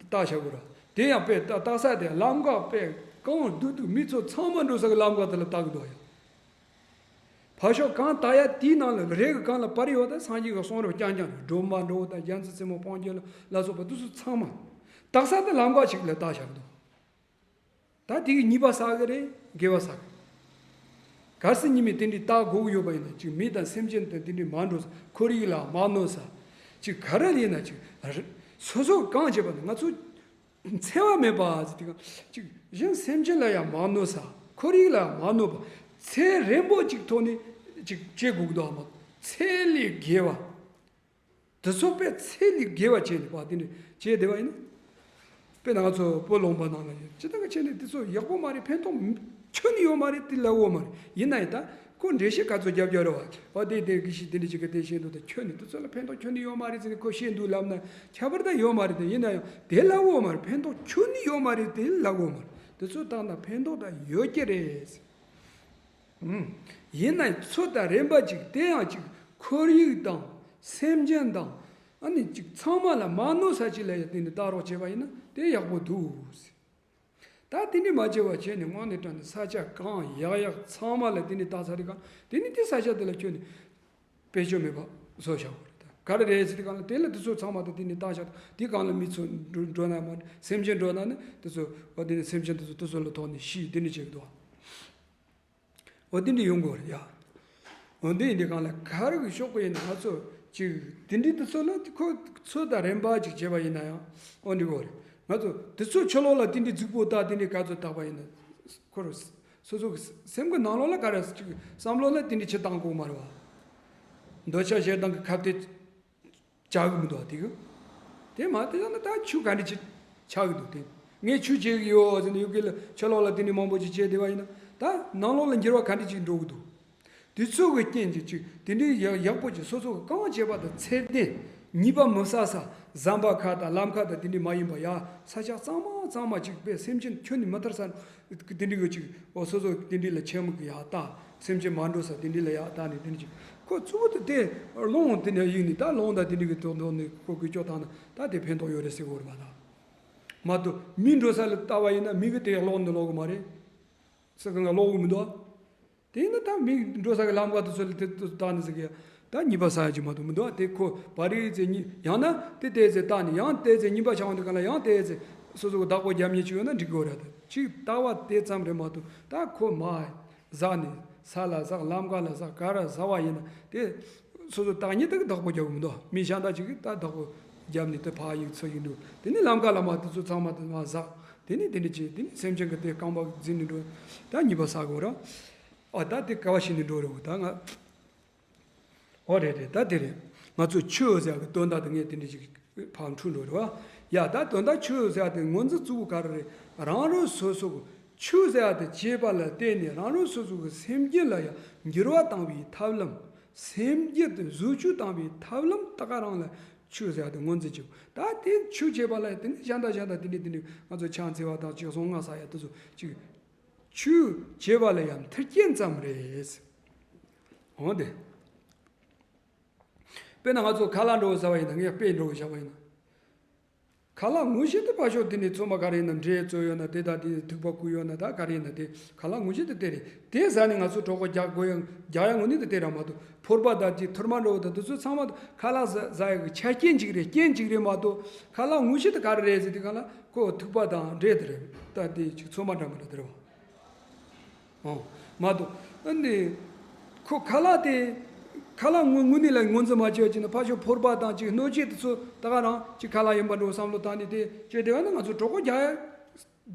བཏགས་བཞག་དགོས་ར། དེ་ཡང་དཔེ་བཏགས་ས་དེ་ལམ་ཁ་དཔེ་གང་འདུག་འདུག་མི་ཚོ་ཚང་མ་འགྲོ་ས་གི་ལམ་ཁ་དེ་ལ་བཏགས་གི་འདུག་ཡ། ཕར་ཕྱོགས་གང་ལྟ་ཡ་དེའི་ནང་ལ་རེ་གི་གང་ལ་པར་ཡོད་ད་སངས་རྒྱས་ཀྱི་གསུང་རབ་རྐྱང་རྐྱང་སྒྲོལ་མ་འགྲོ་དང་རྒྱལ་མཚན་རྩེ་མོ་སྤང་རྒྱུད་ལ་ལ་སོགས་པ་དེ་ཚོ་ཚང་མ་བཏགས་ས་དེ་ལམ་ཁ་ཞིག་ལ་བཏགས་བཞག་འདུག་ད་དེ་གི་ཉེས་པ་བསགས་གི་རེད། དགེ་བ་བསགས་གི། གལ་སྲིད་ཉི་མས་དེ་འདྲའི་བཏགས་དགོས་ཀྱི་ཡོད་པ་ཡིན་ན་ཅིག་མི་དང་སེམས་ཅན་དང་དེ་འདྲའི་མ་འགྲོ་ས། ཁོར་ཡུག་ལ་མ་གནོད་ས། ཅིག་ག་རེ་ཡིན་ན་ཅིག་རེ་སོ་སོ་གང་བྱེད་པ་ན་ང་ཚོ། འཚེ་བ་མེད་པ་ཟེར་དུས་ཅིག་གཞན་སེམས་ཅན་ལ་ཡང་མ་གནོད་ས། ཁོར་ཡུག་ལ་མ་གནོད་པ། ཚད་རན་པོ་ཅིག་ཐོག་ནས་ཅིག་བྱེད་དགོས་ཀྱི་འདུག་མ། ཚད་ལས་བརྒལ་བ། དེ་ཚོ་དཔེ་ཚད་ལས་བརྒལ་བ་བྱས་ནས་པ་དེ་འདྲ་བྱས་བསྡད་པ་ཡིན་ན། དཔེར་ན་ང་ཚོ་བོད་ལུང་པ་ནང་ལ་ཡོད་ཅི་ལྟར་ག་བྱས་ནས་དེ་ཚོ་ཡག་པོ་མ་རེད། ཕན་ཐོགས་ཁྱོན་ནས་ཡོད་མ་རེད། དེ་ལབ་ཡོད་མ་རེད། ཡིན་ན་ཡང་ད། ཁོ་འགྲེལ་བཤད་ག་ཚོད་རྒྱབ་རྒྱབ་རེད་བ། ཨོ་དེ་དེ་གི་ཤི་དེ་འདྲ་ཅིག་གི་དེ་བཤད་འདུག་ད་ཁྱོད་ནི་དེ་ཚོ་ལ་ཕན་ཐོགས་ཁྱོད་ནི་ཡོད་མ་རེད་ཟེར་ནས་ཁོ་བཤད་འདུག་ལབ་ན་ཁྱད་པར་ད་ཡོད་མ་རེད། དེ་ཡིན་ན་ཡང་དེ་ལབ་ཡོད་མ་རེད། ཕན་ཐོགས་ཁྱོད་ནི་ཡོད་མ་རེད། དེ་ལབ་ཡོད་མ་རེད། དེ་ཚོ་བཏང་ན་ཕན་ཐོགས་ད་ཡོད་ཀྱི་རེད། ཨུམ། ཡིན་ན་ཚོད་ད་རན་པ་ཅིག་དེ་ཡང་ཅིག་ཁོར་ཡུག་དང་སེམས་ཅན་དང་ཨ་ནི་ཅིག་ཚང་མ་ལ་མ་གནོད་ས་ཅིག་ལ་ཡང་དེ་ནི་བཏགས་རོགས་བྱས་པ་ཡིན་ན་དེ་ཡག་པོ་འདུག་ཟེར། ད་དེ་འདྲ་མ་བྱས་པ་བྱས་ནས་དངོས་གནས་དྲང་གནས་ས་ཆ་གང་ཡག་ཡག་ཚང་མ་ལ་དེ་འདྲ་བཏགས་ཚར་དུས་སྒང་དེ་ནི་དེ་ས་ཆ་དེ་ལ་ཁྱོད་ནི་བེད་སྤྱོད་མེད་པ་བཟོ་བཞག་དགོས་རེད། ད་ག་རེ་རེད་ཟེར་དུས་སྒང་ལ་དེ་ལ་དེ་ཚོ་ཚང་མ་ད་དེ་ནི་བཏགས་བཞག་དེ་སྒང་ལ་མི་ཚོ་འགྲོ་འགྲོ་ན་མ་སེམས་ཅན་འགྲོ་ན་ནི་དེ་ཚོ་བ་དེ་ནི་སེམས་ཅན་དེ་ཚོ་དེ་ཚོ་ལ་ཐོག་ནས་ཤི་དེ་འདྲ་བྱེད་ཀྱི་འདུག་འོ་དེ་འདྲ་ཡོང་དགོས་རེད་ཡ། འོ་དེ་ཡིན་དུས་སྒང་ལ་ག་རེ་གི་ཤོག་གུ་ཡིན་ན་ང་ཚོ་ཅིག་དེ་འདྲའི་དེ་ཚོ་ལ་ཁོ་ཚོད་ད་རན་པ་ཅིག་བྱས་པ་ཡིན་ན་ཡང་འོ་འདྲ་གོ་རེད། ང་ཚོ་དེ་ཚོ་ཕྱི་ལོགས་ལ་དེ་འདྲའི་རྫིག་པོ་ད་དེ་འདྲའི་ག་ཚོད་བཏགས་པ་ཡིན་ན་ཁོ་རང་སོ་སོ་གི་སེམས་ཀྱི་ནང་ལོགས་ལ་ག་རེ་ཅིག་བསམ་བློ་ལ་དེ་འདྲའི་ཅིག་བཏང་དགོས་མ་རེད་བ། འདོད་ཆགས་ཞེ་སྡང་གི་ཁ་གཏད་བཅག་གི་མི་འདུག་བ་དེ་གི། དེ་མ་དེ་ཡང་ན་ད་ཆོས་ག་འདྲ་ཅིག་ཆགས་ཀྱི་འདུག་དེ། ངས་ཆོས་བྱེད་ཀྱི་ཡོད་ཟེར་ནས་ཡུལ་སྐད་ལ་ཕྱི་ལོགས་ལ་དེ་འདྲའི་མང་པོ་ཅིག་བྱས་བསྡད་པ་ཡིན་ན། ད་ནང་ལོགས་ལ་འགྱུར་བ་ག་འདྲ་ཅིག་འགྲོ་གི་འདུག་དེ་ཚོ་གི་རྐྱེན་གྱིས་ཅིག་དེ་འདྲའི་ཡག་ཡག་པོ་ཅིག་སོ་སོ་གི་རྐང་བྱེད་པ་དང་ཚད་ལྡན། ཉེས་པ་མི་བསགས་ས། ཟམ་པ་ཁག་དང་ལམ་ཁ་དང་དེ་འདྲའི་མ་ཡིན་པ་ཡ། ས་ཆ་གཙང་མ་གཙང་མ་ཅིག་པས་སེམས་ཅན་ཁྱོན་ནས་མི་ཐར་ས་དེ་འདྲའི་གི་ཅིག་འོ་སོ་སོ་དེ་འདྲའི་ལ་ཆེན་མོ་གི་ཡ་ལྟ། སེམས་ཅན་མ་འགྲོ་ས་དེ་འདྲའི་ལ་ཡ་ལྟ་ནས་དེ་འདྲ་ཅིག་ཁོ་གཙོ་བོ་དེ་དེ་རླུང་དེ་ནས་གཡུག་ནས་ད་རླུང་དང་དེ་འདྲའི་གི་ཐོག་ཐོག་ནས་ཁོ་གི་སྐྱོ་བཏང་ན་ད་དེ་ཕན་ཐོགས་ཡོད་རེད་ཟེར་གོ་རེད་མ་ད། མ་གཏོགས་མི་འགྲོ་ས་ལ་ལྟ་བ་ཡིན་ན་མི་གི་དེ་ཀློག་འདི་ཀློག་གི་མ་རེད། ས་གང་ག་ཀློག་གི་མི་འདུག་དེ་ཡིན་ན་ད་མི་འགྲོ་ས་གི་ལམ་ཁ་དེ་ཚོ་ལ་དེ་དེ་བཏང་ནས་ཟེར་གི་ཡ། ད་ཉེས་པ་བསགས་ཡ་ཅིག་མ་གཏོགས་མི་འདུག་དེ་ཁོ་བ་རི་ཚེ་ཉི་ཡང་ན་དེ་དེ་ཚེ་བཏང་ནས་ཡང་དེ་ཚེ་ཉེས་པ་ཆགས་འོང་དུས་གང་ལ་ཡང་དེ་ཚེ་སོ་སོ་གི་བདག་པོ་རྒྱབ་ཉེས་ཅིག་ཡོད་ན་འགྲིག་གི་ཡོད་རེད། ད་ཅིག་ལྟ་བ་དེ་ཙམ་རེད་མ་གཏོགས་ད་ཁོ་མ་ཟག་ནས་ས་ལ་ཟག་ལམ་ཁ་ལ་ཟག་ག་ར་ཟག་པ་ཡིན་ན་དེ་སོ་སོ་བདག་ཉིད་དེ་གི་བདག་པོ་རྒྱག་གི་མི་འདུག་མི་གཞན་དག་ཅིག་གིས་ད་བདག་པོ་རྒྱབ་ནས་དེ་ཕར་གཡུག་ཚུར་གཡུག་འགྲོ། དེ་ནས་ལམ་ཁ་ལ་མ་དེ་ཚོ་ཚང་མ་དེ་མ་ཟག་དེ་ནས་དེ་འདྲ་བྱས་དེ་ནས་སེམས་ཅན་གྱི་དེ་རྐང་པ་འཛིན་ནས་འགྲོ། ད་ཉེས་པ་བསགས་དགོས་ར། ཨ་ད་དེ་ག་བ་ཞིག་ནས་འགྲོ་རེད་འོ་ད་ང་། ཨོ་རེད་རེད་ད་དེ་རེད། ང་ཚོ་ཆོས་ཟེར་གི་དོན་དག་དེ་ངས་དེ་འདྲ་ཞིག་ཕར་འཁྲུལ་འགྲོ་རེད་བ། ཡ་ད་དོན་དག་ཆོས་ཟེར་དེ་ངོས་འཛིན་གཙོ་བོ་ག་རེ་རེད། རང་རང་སོ་སོ་གི་ཆོས་ཟེར་དེ་བྱེད་པ་ལ་བརྟེན་ནས་རང་རང་སོ་སོ་གི་སེམས་རྒྱུད་ལ་ཡང་འགྱུར་བ་བཏང་བའི་ཐབས་ལམ། སེམས་རྒྱུད་དེ་བཟོ་བཅོས་བཏང་བའི་ཐབས་ལམ་ད་ག་རང་ལ་ཆོས་ཟེར་དེ་ངོས་འཛིན་བྱེད། ད་དེ་ཆོས་བྱེད་པ་ལ་དེ་ནི་གཞན་དང་གཞན་དང་དེ་འདྲ་དེ་འདྲ་ང་ཚོ་ཕྱག་འཚལ་བ་དང་ཅིག་གསང་སྔགས་ཟེར་ཡ་དེ་ཚོ་ཅིག་ཆོས་བྱེད་པ་ལ་ཡང་མཐུན་རྐྱེན་ཙམ་རེད། འོང་དེ། དཔེར་ན་ང་ཚོ་ཁ་ལག་འགྲོ་ཟ་བ་ཡིན་ན་ངས་དཔེ་འགྲོ་བཞག་པ་ཡིན་ན། ཁ་ལག་ངོ་ཤེས་དེ་ཕར་ཕྱོགས་དེ་ནས་ཚོད་མ་ག་རེ་ཡིན་ན་འབྲས་བཙོས་ཡོད་ན་དེ་དང་དེ་ཐུག་པ་བསྐུས་ཡོད་ན་ད་ག་རེ་ཡིན་ན་དེ་ཁ་ལག་ངོ་ཤེས་དེ་དེ་རེད། དེ་ཟ་ནས་ང་ཚོ་གྲོད་ཁོག་རྒྱག་དགོས་ཡང་རྒྱག་ཡ་དངོས་གནས་དེ་དེ་ར་མ་གཏོགས་ཕོར་པ་དང་དེ་ཐུར་མ་འགྲོ་བ་དང་དེ་ཚོ་ཚང་མ་ཁ་ལག་ཟ་ཟ་ཡ་གི་ཆ་རྐྱེན་གཅིག་རེད། རྐྱེན་གཅིག་རེད་མ་གཏོགས་ཁ་ལག་ངོ་ཤེས་དེ་ག་རེ་རེད་ཟེར་དུས་གང་ལ་ཁོ་ཐུག་པ་དང་འབྲས་དེ་རེད། ད་དེ་ཅིག་ཚོད་མ་འདྲ་མི་འདྲ་དེ་རེད་བ། ཨོ། མ་གཏོགས། ཨ་ནི། ཁོ་ཁ་ལག་དེ། ཁ་ལག་དངོས་དངོས་གནས་ལ་ངོས་འཛིན་མ་བྱས་པ་ཅིག་ན་ཕར་ཕྱོགས་ཕོར་པ་དང་ཅིག་སྣོད་ཆས་དེ་ཚོ་ད་ག་རང་ཅིག་ཁ་ལག་ཡིན་པ་འགྲོ་བསམ་བློ་བཏང་ནས་དེ་བྱས་བསྡད་པ་ན་ང་ཚོ་གྲོད་ཁོག་རྒྱག་ཡ།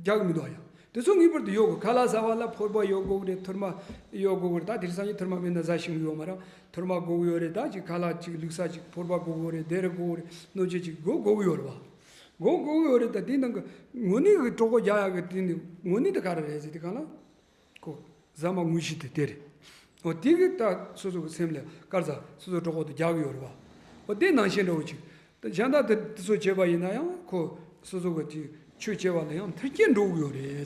རྒྱག་གི་མི་འདུག་ཡ། དེ་ཚོ་ངེས་པར་དུ་ཡོད་དགོས། ཁ་ལག་ཟ་བ་ལ་ཕོར་པ་ཡོད་དགོས་རེད། ཐུར་མ་ཡོད་དགོས་རེད། ད་དེང་སང་ཉིན་ཐུར་མ་མེད་ན་ཟ་ཤེས་ཀྱི་ཡོད་མ་རེད། ཐུར་མ་དགོས་ཀྱི་ཡོད་རེད། ད་ཅིག་ཁ་ལག་ཅིག་བླུགས་ས་ཅིག་ཕོར་པ་དགོས་ཀྱི་ཡོད་རེད། དེ་རེད་དགོས་ཀྱི་རེད། སྣོད་ཆས་ཅིག་དགོས་དགོས་ཀྱི་ཡོད་རེད་བ། དགོས་དགོས་ཀྱི་ཡོད་རེད། ད་དེ་ནང་གི་དངོས་གནས་ཀྱི་གྲོད་ཁོག་རྒྱག་ཡ་གི་དེ་ནི་དངོས་གནས་དེ་ག་རེ་རེད་ཟེར་དུས་གང་ལ། ཁོ། ཟ་མ་དངོས་གཞི་དེ་དེ་རེད། འོ་དེ་གི་ད་སོ་སོ་གི་སེམས་ལ་དཀར་ཟ་སོ་སོ་གྲོད་ཁོག་ཏུ་རྒྱག་གི་ཡོད་རེད་བ། འོ་དེ་ནང་བཞིན་འདྲ་བོ་ཅིག་ད་གཞན་དག་དེ་དེ་ཚོ་བྱས་པ་ཡིན་ན་ཡང་ཁོ་སོ་སོ་གི་དེ་ཆོས་བྱས་པ་ལ་ཡང་མཐུན་རྐྱེན་འགྲོ་གི་ཡོད་རེད།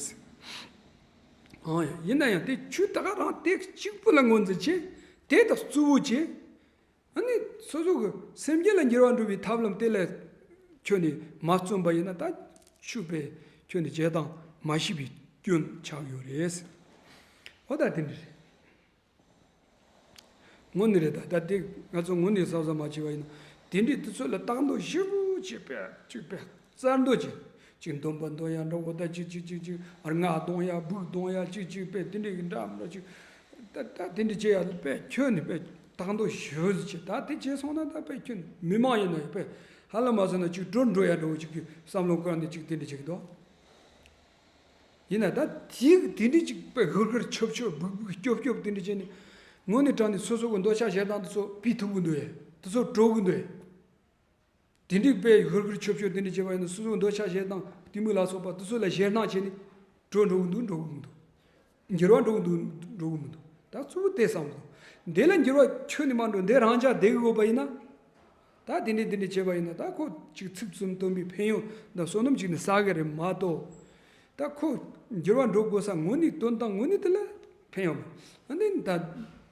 ཨང་ཡ་ཡིན་ན་ཡང་དེ་ཆོས་ད་ག་རང་དེ་གཅིག་པུ་ལ་ངོས་འཛིན་བྱེད། དེ་དང་གཙོ་བོ་བྱེད། ཨ་ནི་སོ་སོ་གི་སེམས་རྒྱུད་ལ་འགྱུར་བ་འགྲོ་བའི་ཐབས་ལམ་དེ་ལ་ཁྱོན་ནས་མ་བརྩོན་པ་ཡིན་ན་ད་ཆོས་པས་ཁྱོན་ནས་བྱེད་སྟངས་མ་ཤེས་པའི་སྐྱོན་ཆགས་ཡོད་རེད། འོ་ད་དེ་འདྲ་རེད། དངོས་གནས་རེད། ད་ད་དེ་ང་ཚོ་དངོས་གནས་གཟབ་གཟབ་མ་བྱས་པ་ཡིན་ན་དེ་འདྲའི་དུས་ཚོད་ལ་བཏང་འདོད་ཞེ་པོ་ཅིག་པས་ཅིག་པས་རྩལ་འདོད་ཅིག་ཅིག་འདོན་པ་འདོན་ཡ་འདྲ་བོ་ད་ཅིག་ཅིག་ཅིག་ཅིག་རྔ་གཏོང་ཡ་སྦུག་གཏོང་ཡ་ཅིག་ཅིག་པས་དེ་འདྲའི་གི་འདྲ་མི་འདྲ་ཅིག་ད་ད་དེ་འདྲ་བྱེད་ཡ་པས་ཁྱོན་ནས་པས་བཏང་འདོད་ཞེ་པོ་ཅིག་ད་དེ་བྱས་སོང་ན་ད་པས་ཁྱོན་མི་མང་ཡིན་ན་ཡང་པས་ཧ་ལམ་མ་སོང་ན་ཅིག་འགྲོ་འགྲོ་ཡ་འདྲ་བོ་ཅིག་གི་བསམ་བློ་བཀར་ནས་ཅིག་དེ་འདྲ་བྱེད་ཀྱི་འདུག་ཡིན་ན་ད་དེ་དེ་འདྲ་ཅིག་པའི་ཧུར་ཧུར་ཆོབ་ཆོབ་སྦུག་སྦུག་སྐྱོབ་སྐྱོབ་དེ་འདྲ་བྱས་ནས་དངོས་གནས་དྲང་ནས་སོ་སོ་གི་འདོད་ཆགས་ཞེ་སྡང་དེ་ཚོ་སྤེལ་ཐུབ་གི་འདུག་ཡ། དེ་ཚོ་གྲོལ་གི་འདུག་ཡ། དེ་འདྲའི་པའི་ཧུར་ཧུར་ཆོབ་ཆོབ་དེ་འདྲ་བྱས་པ་ཡིན་ན་སོ་སོ་གི་འདོད་ཆགས་ཞེ་སྡང་གཏི་མུག་ལ་སོགས་པ་དེ་ཚོ་ལ་ཞེད་སྣང་བྱས་ནས་གྲོལ་འགྲོ་གི་འདུག་འགྲོ་གི་མི་འདུག་འགྱུར་བ་འགྲོ་གི་འདུག་འགྲོ་གི་མི་འདུག་ད་གཙོ་བོ་དེ་བསམ་གི་འདུག་འདི་ལ་འགྱུར་བ་ཁྱོན་ནས་མ་འགྲོ་འདི་རང་ཅག་བསྡད་གི་དགོས་པ་ཡིན་ན། ད་དེ་འདྲས་དེ་འདྲས་བྱས་པ་ཡིན་ན་ད་ཁོ་ཅིག་ཚིག་གསུམ་སྟོན་པའི་ཕན་ཡོན་དང་བསོད་ནམས་ཅིག་ནི་བསགས་གི་རེད་མ་གཏོགས། ད་ཁོ་འགྱུར་བ་འགྲོ་དགོས་ས་དངོས་གནས་དོན་དང་དངོས་གནས་དེ་ལ་ཕན་ཡོན་མེད། ཨ་ནི་ད་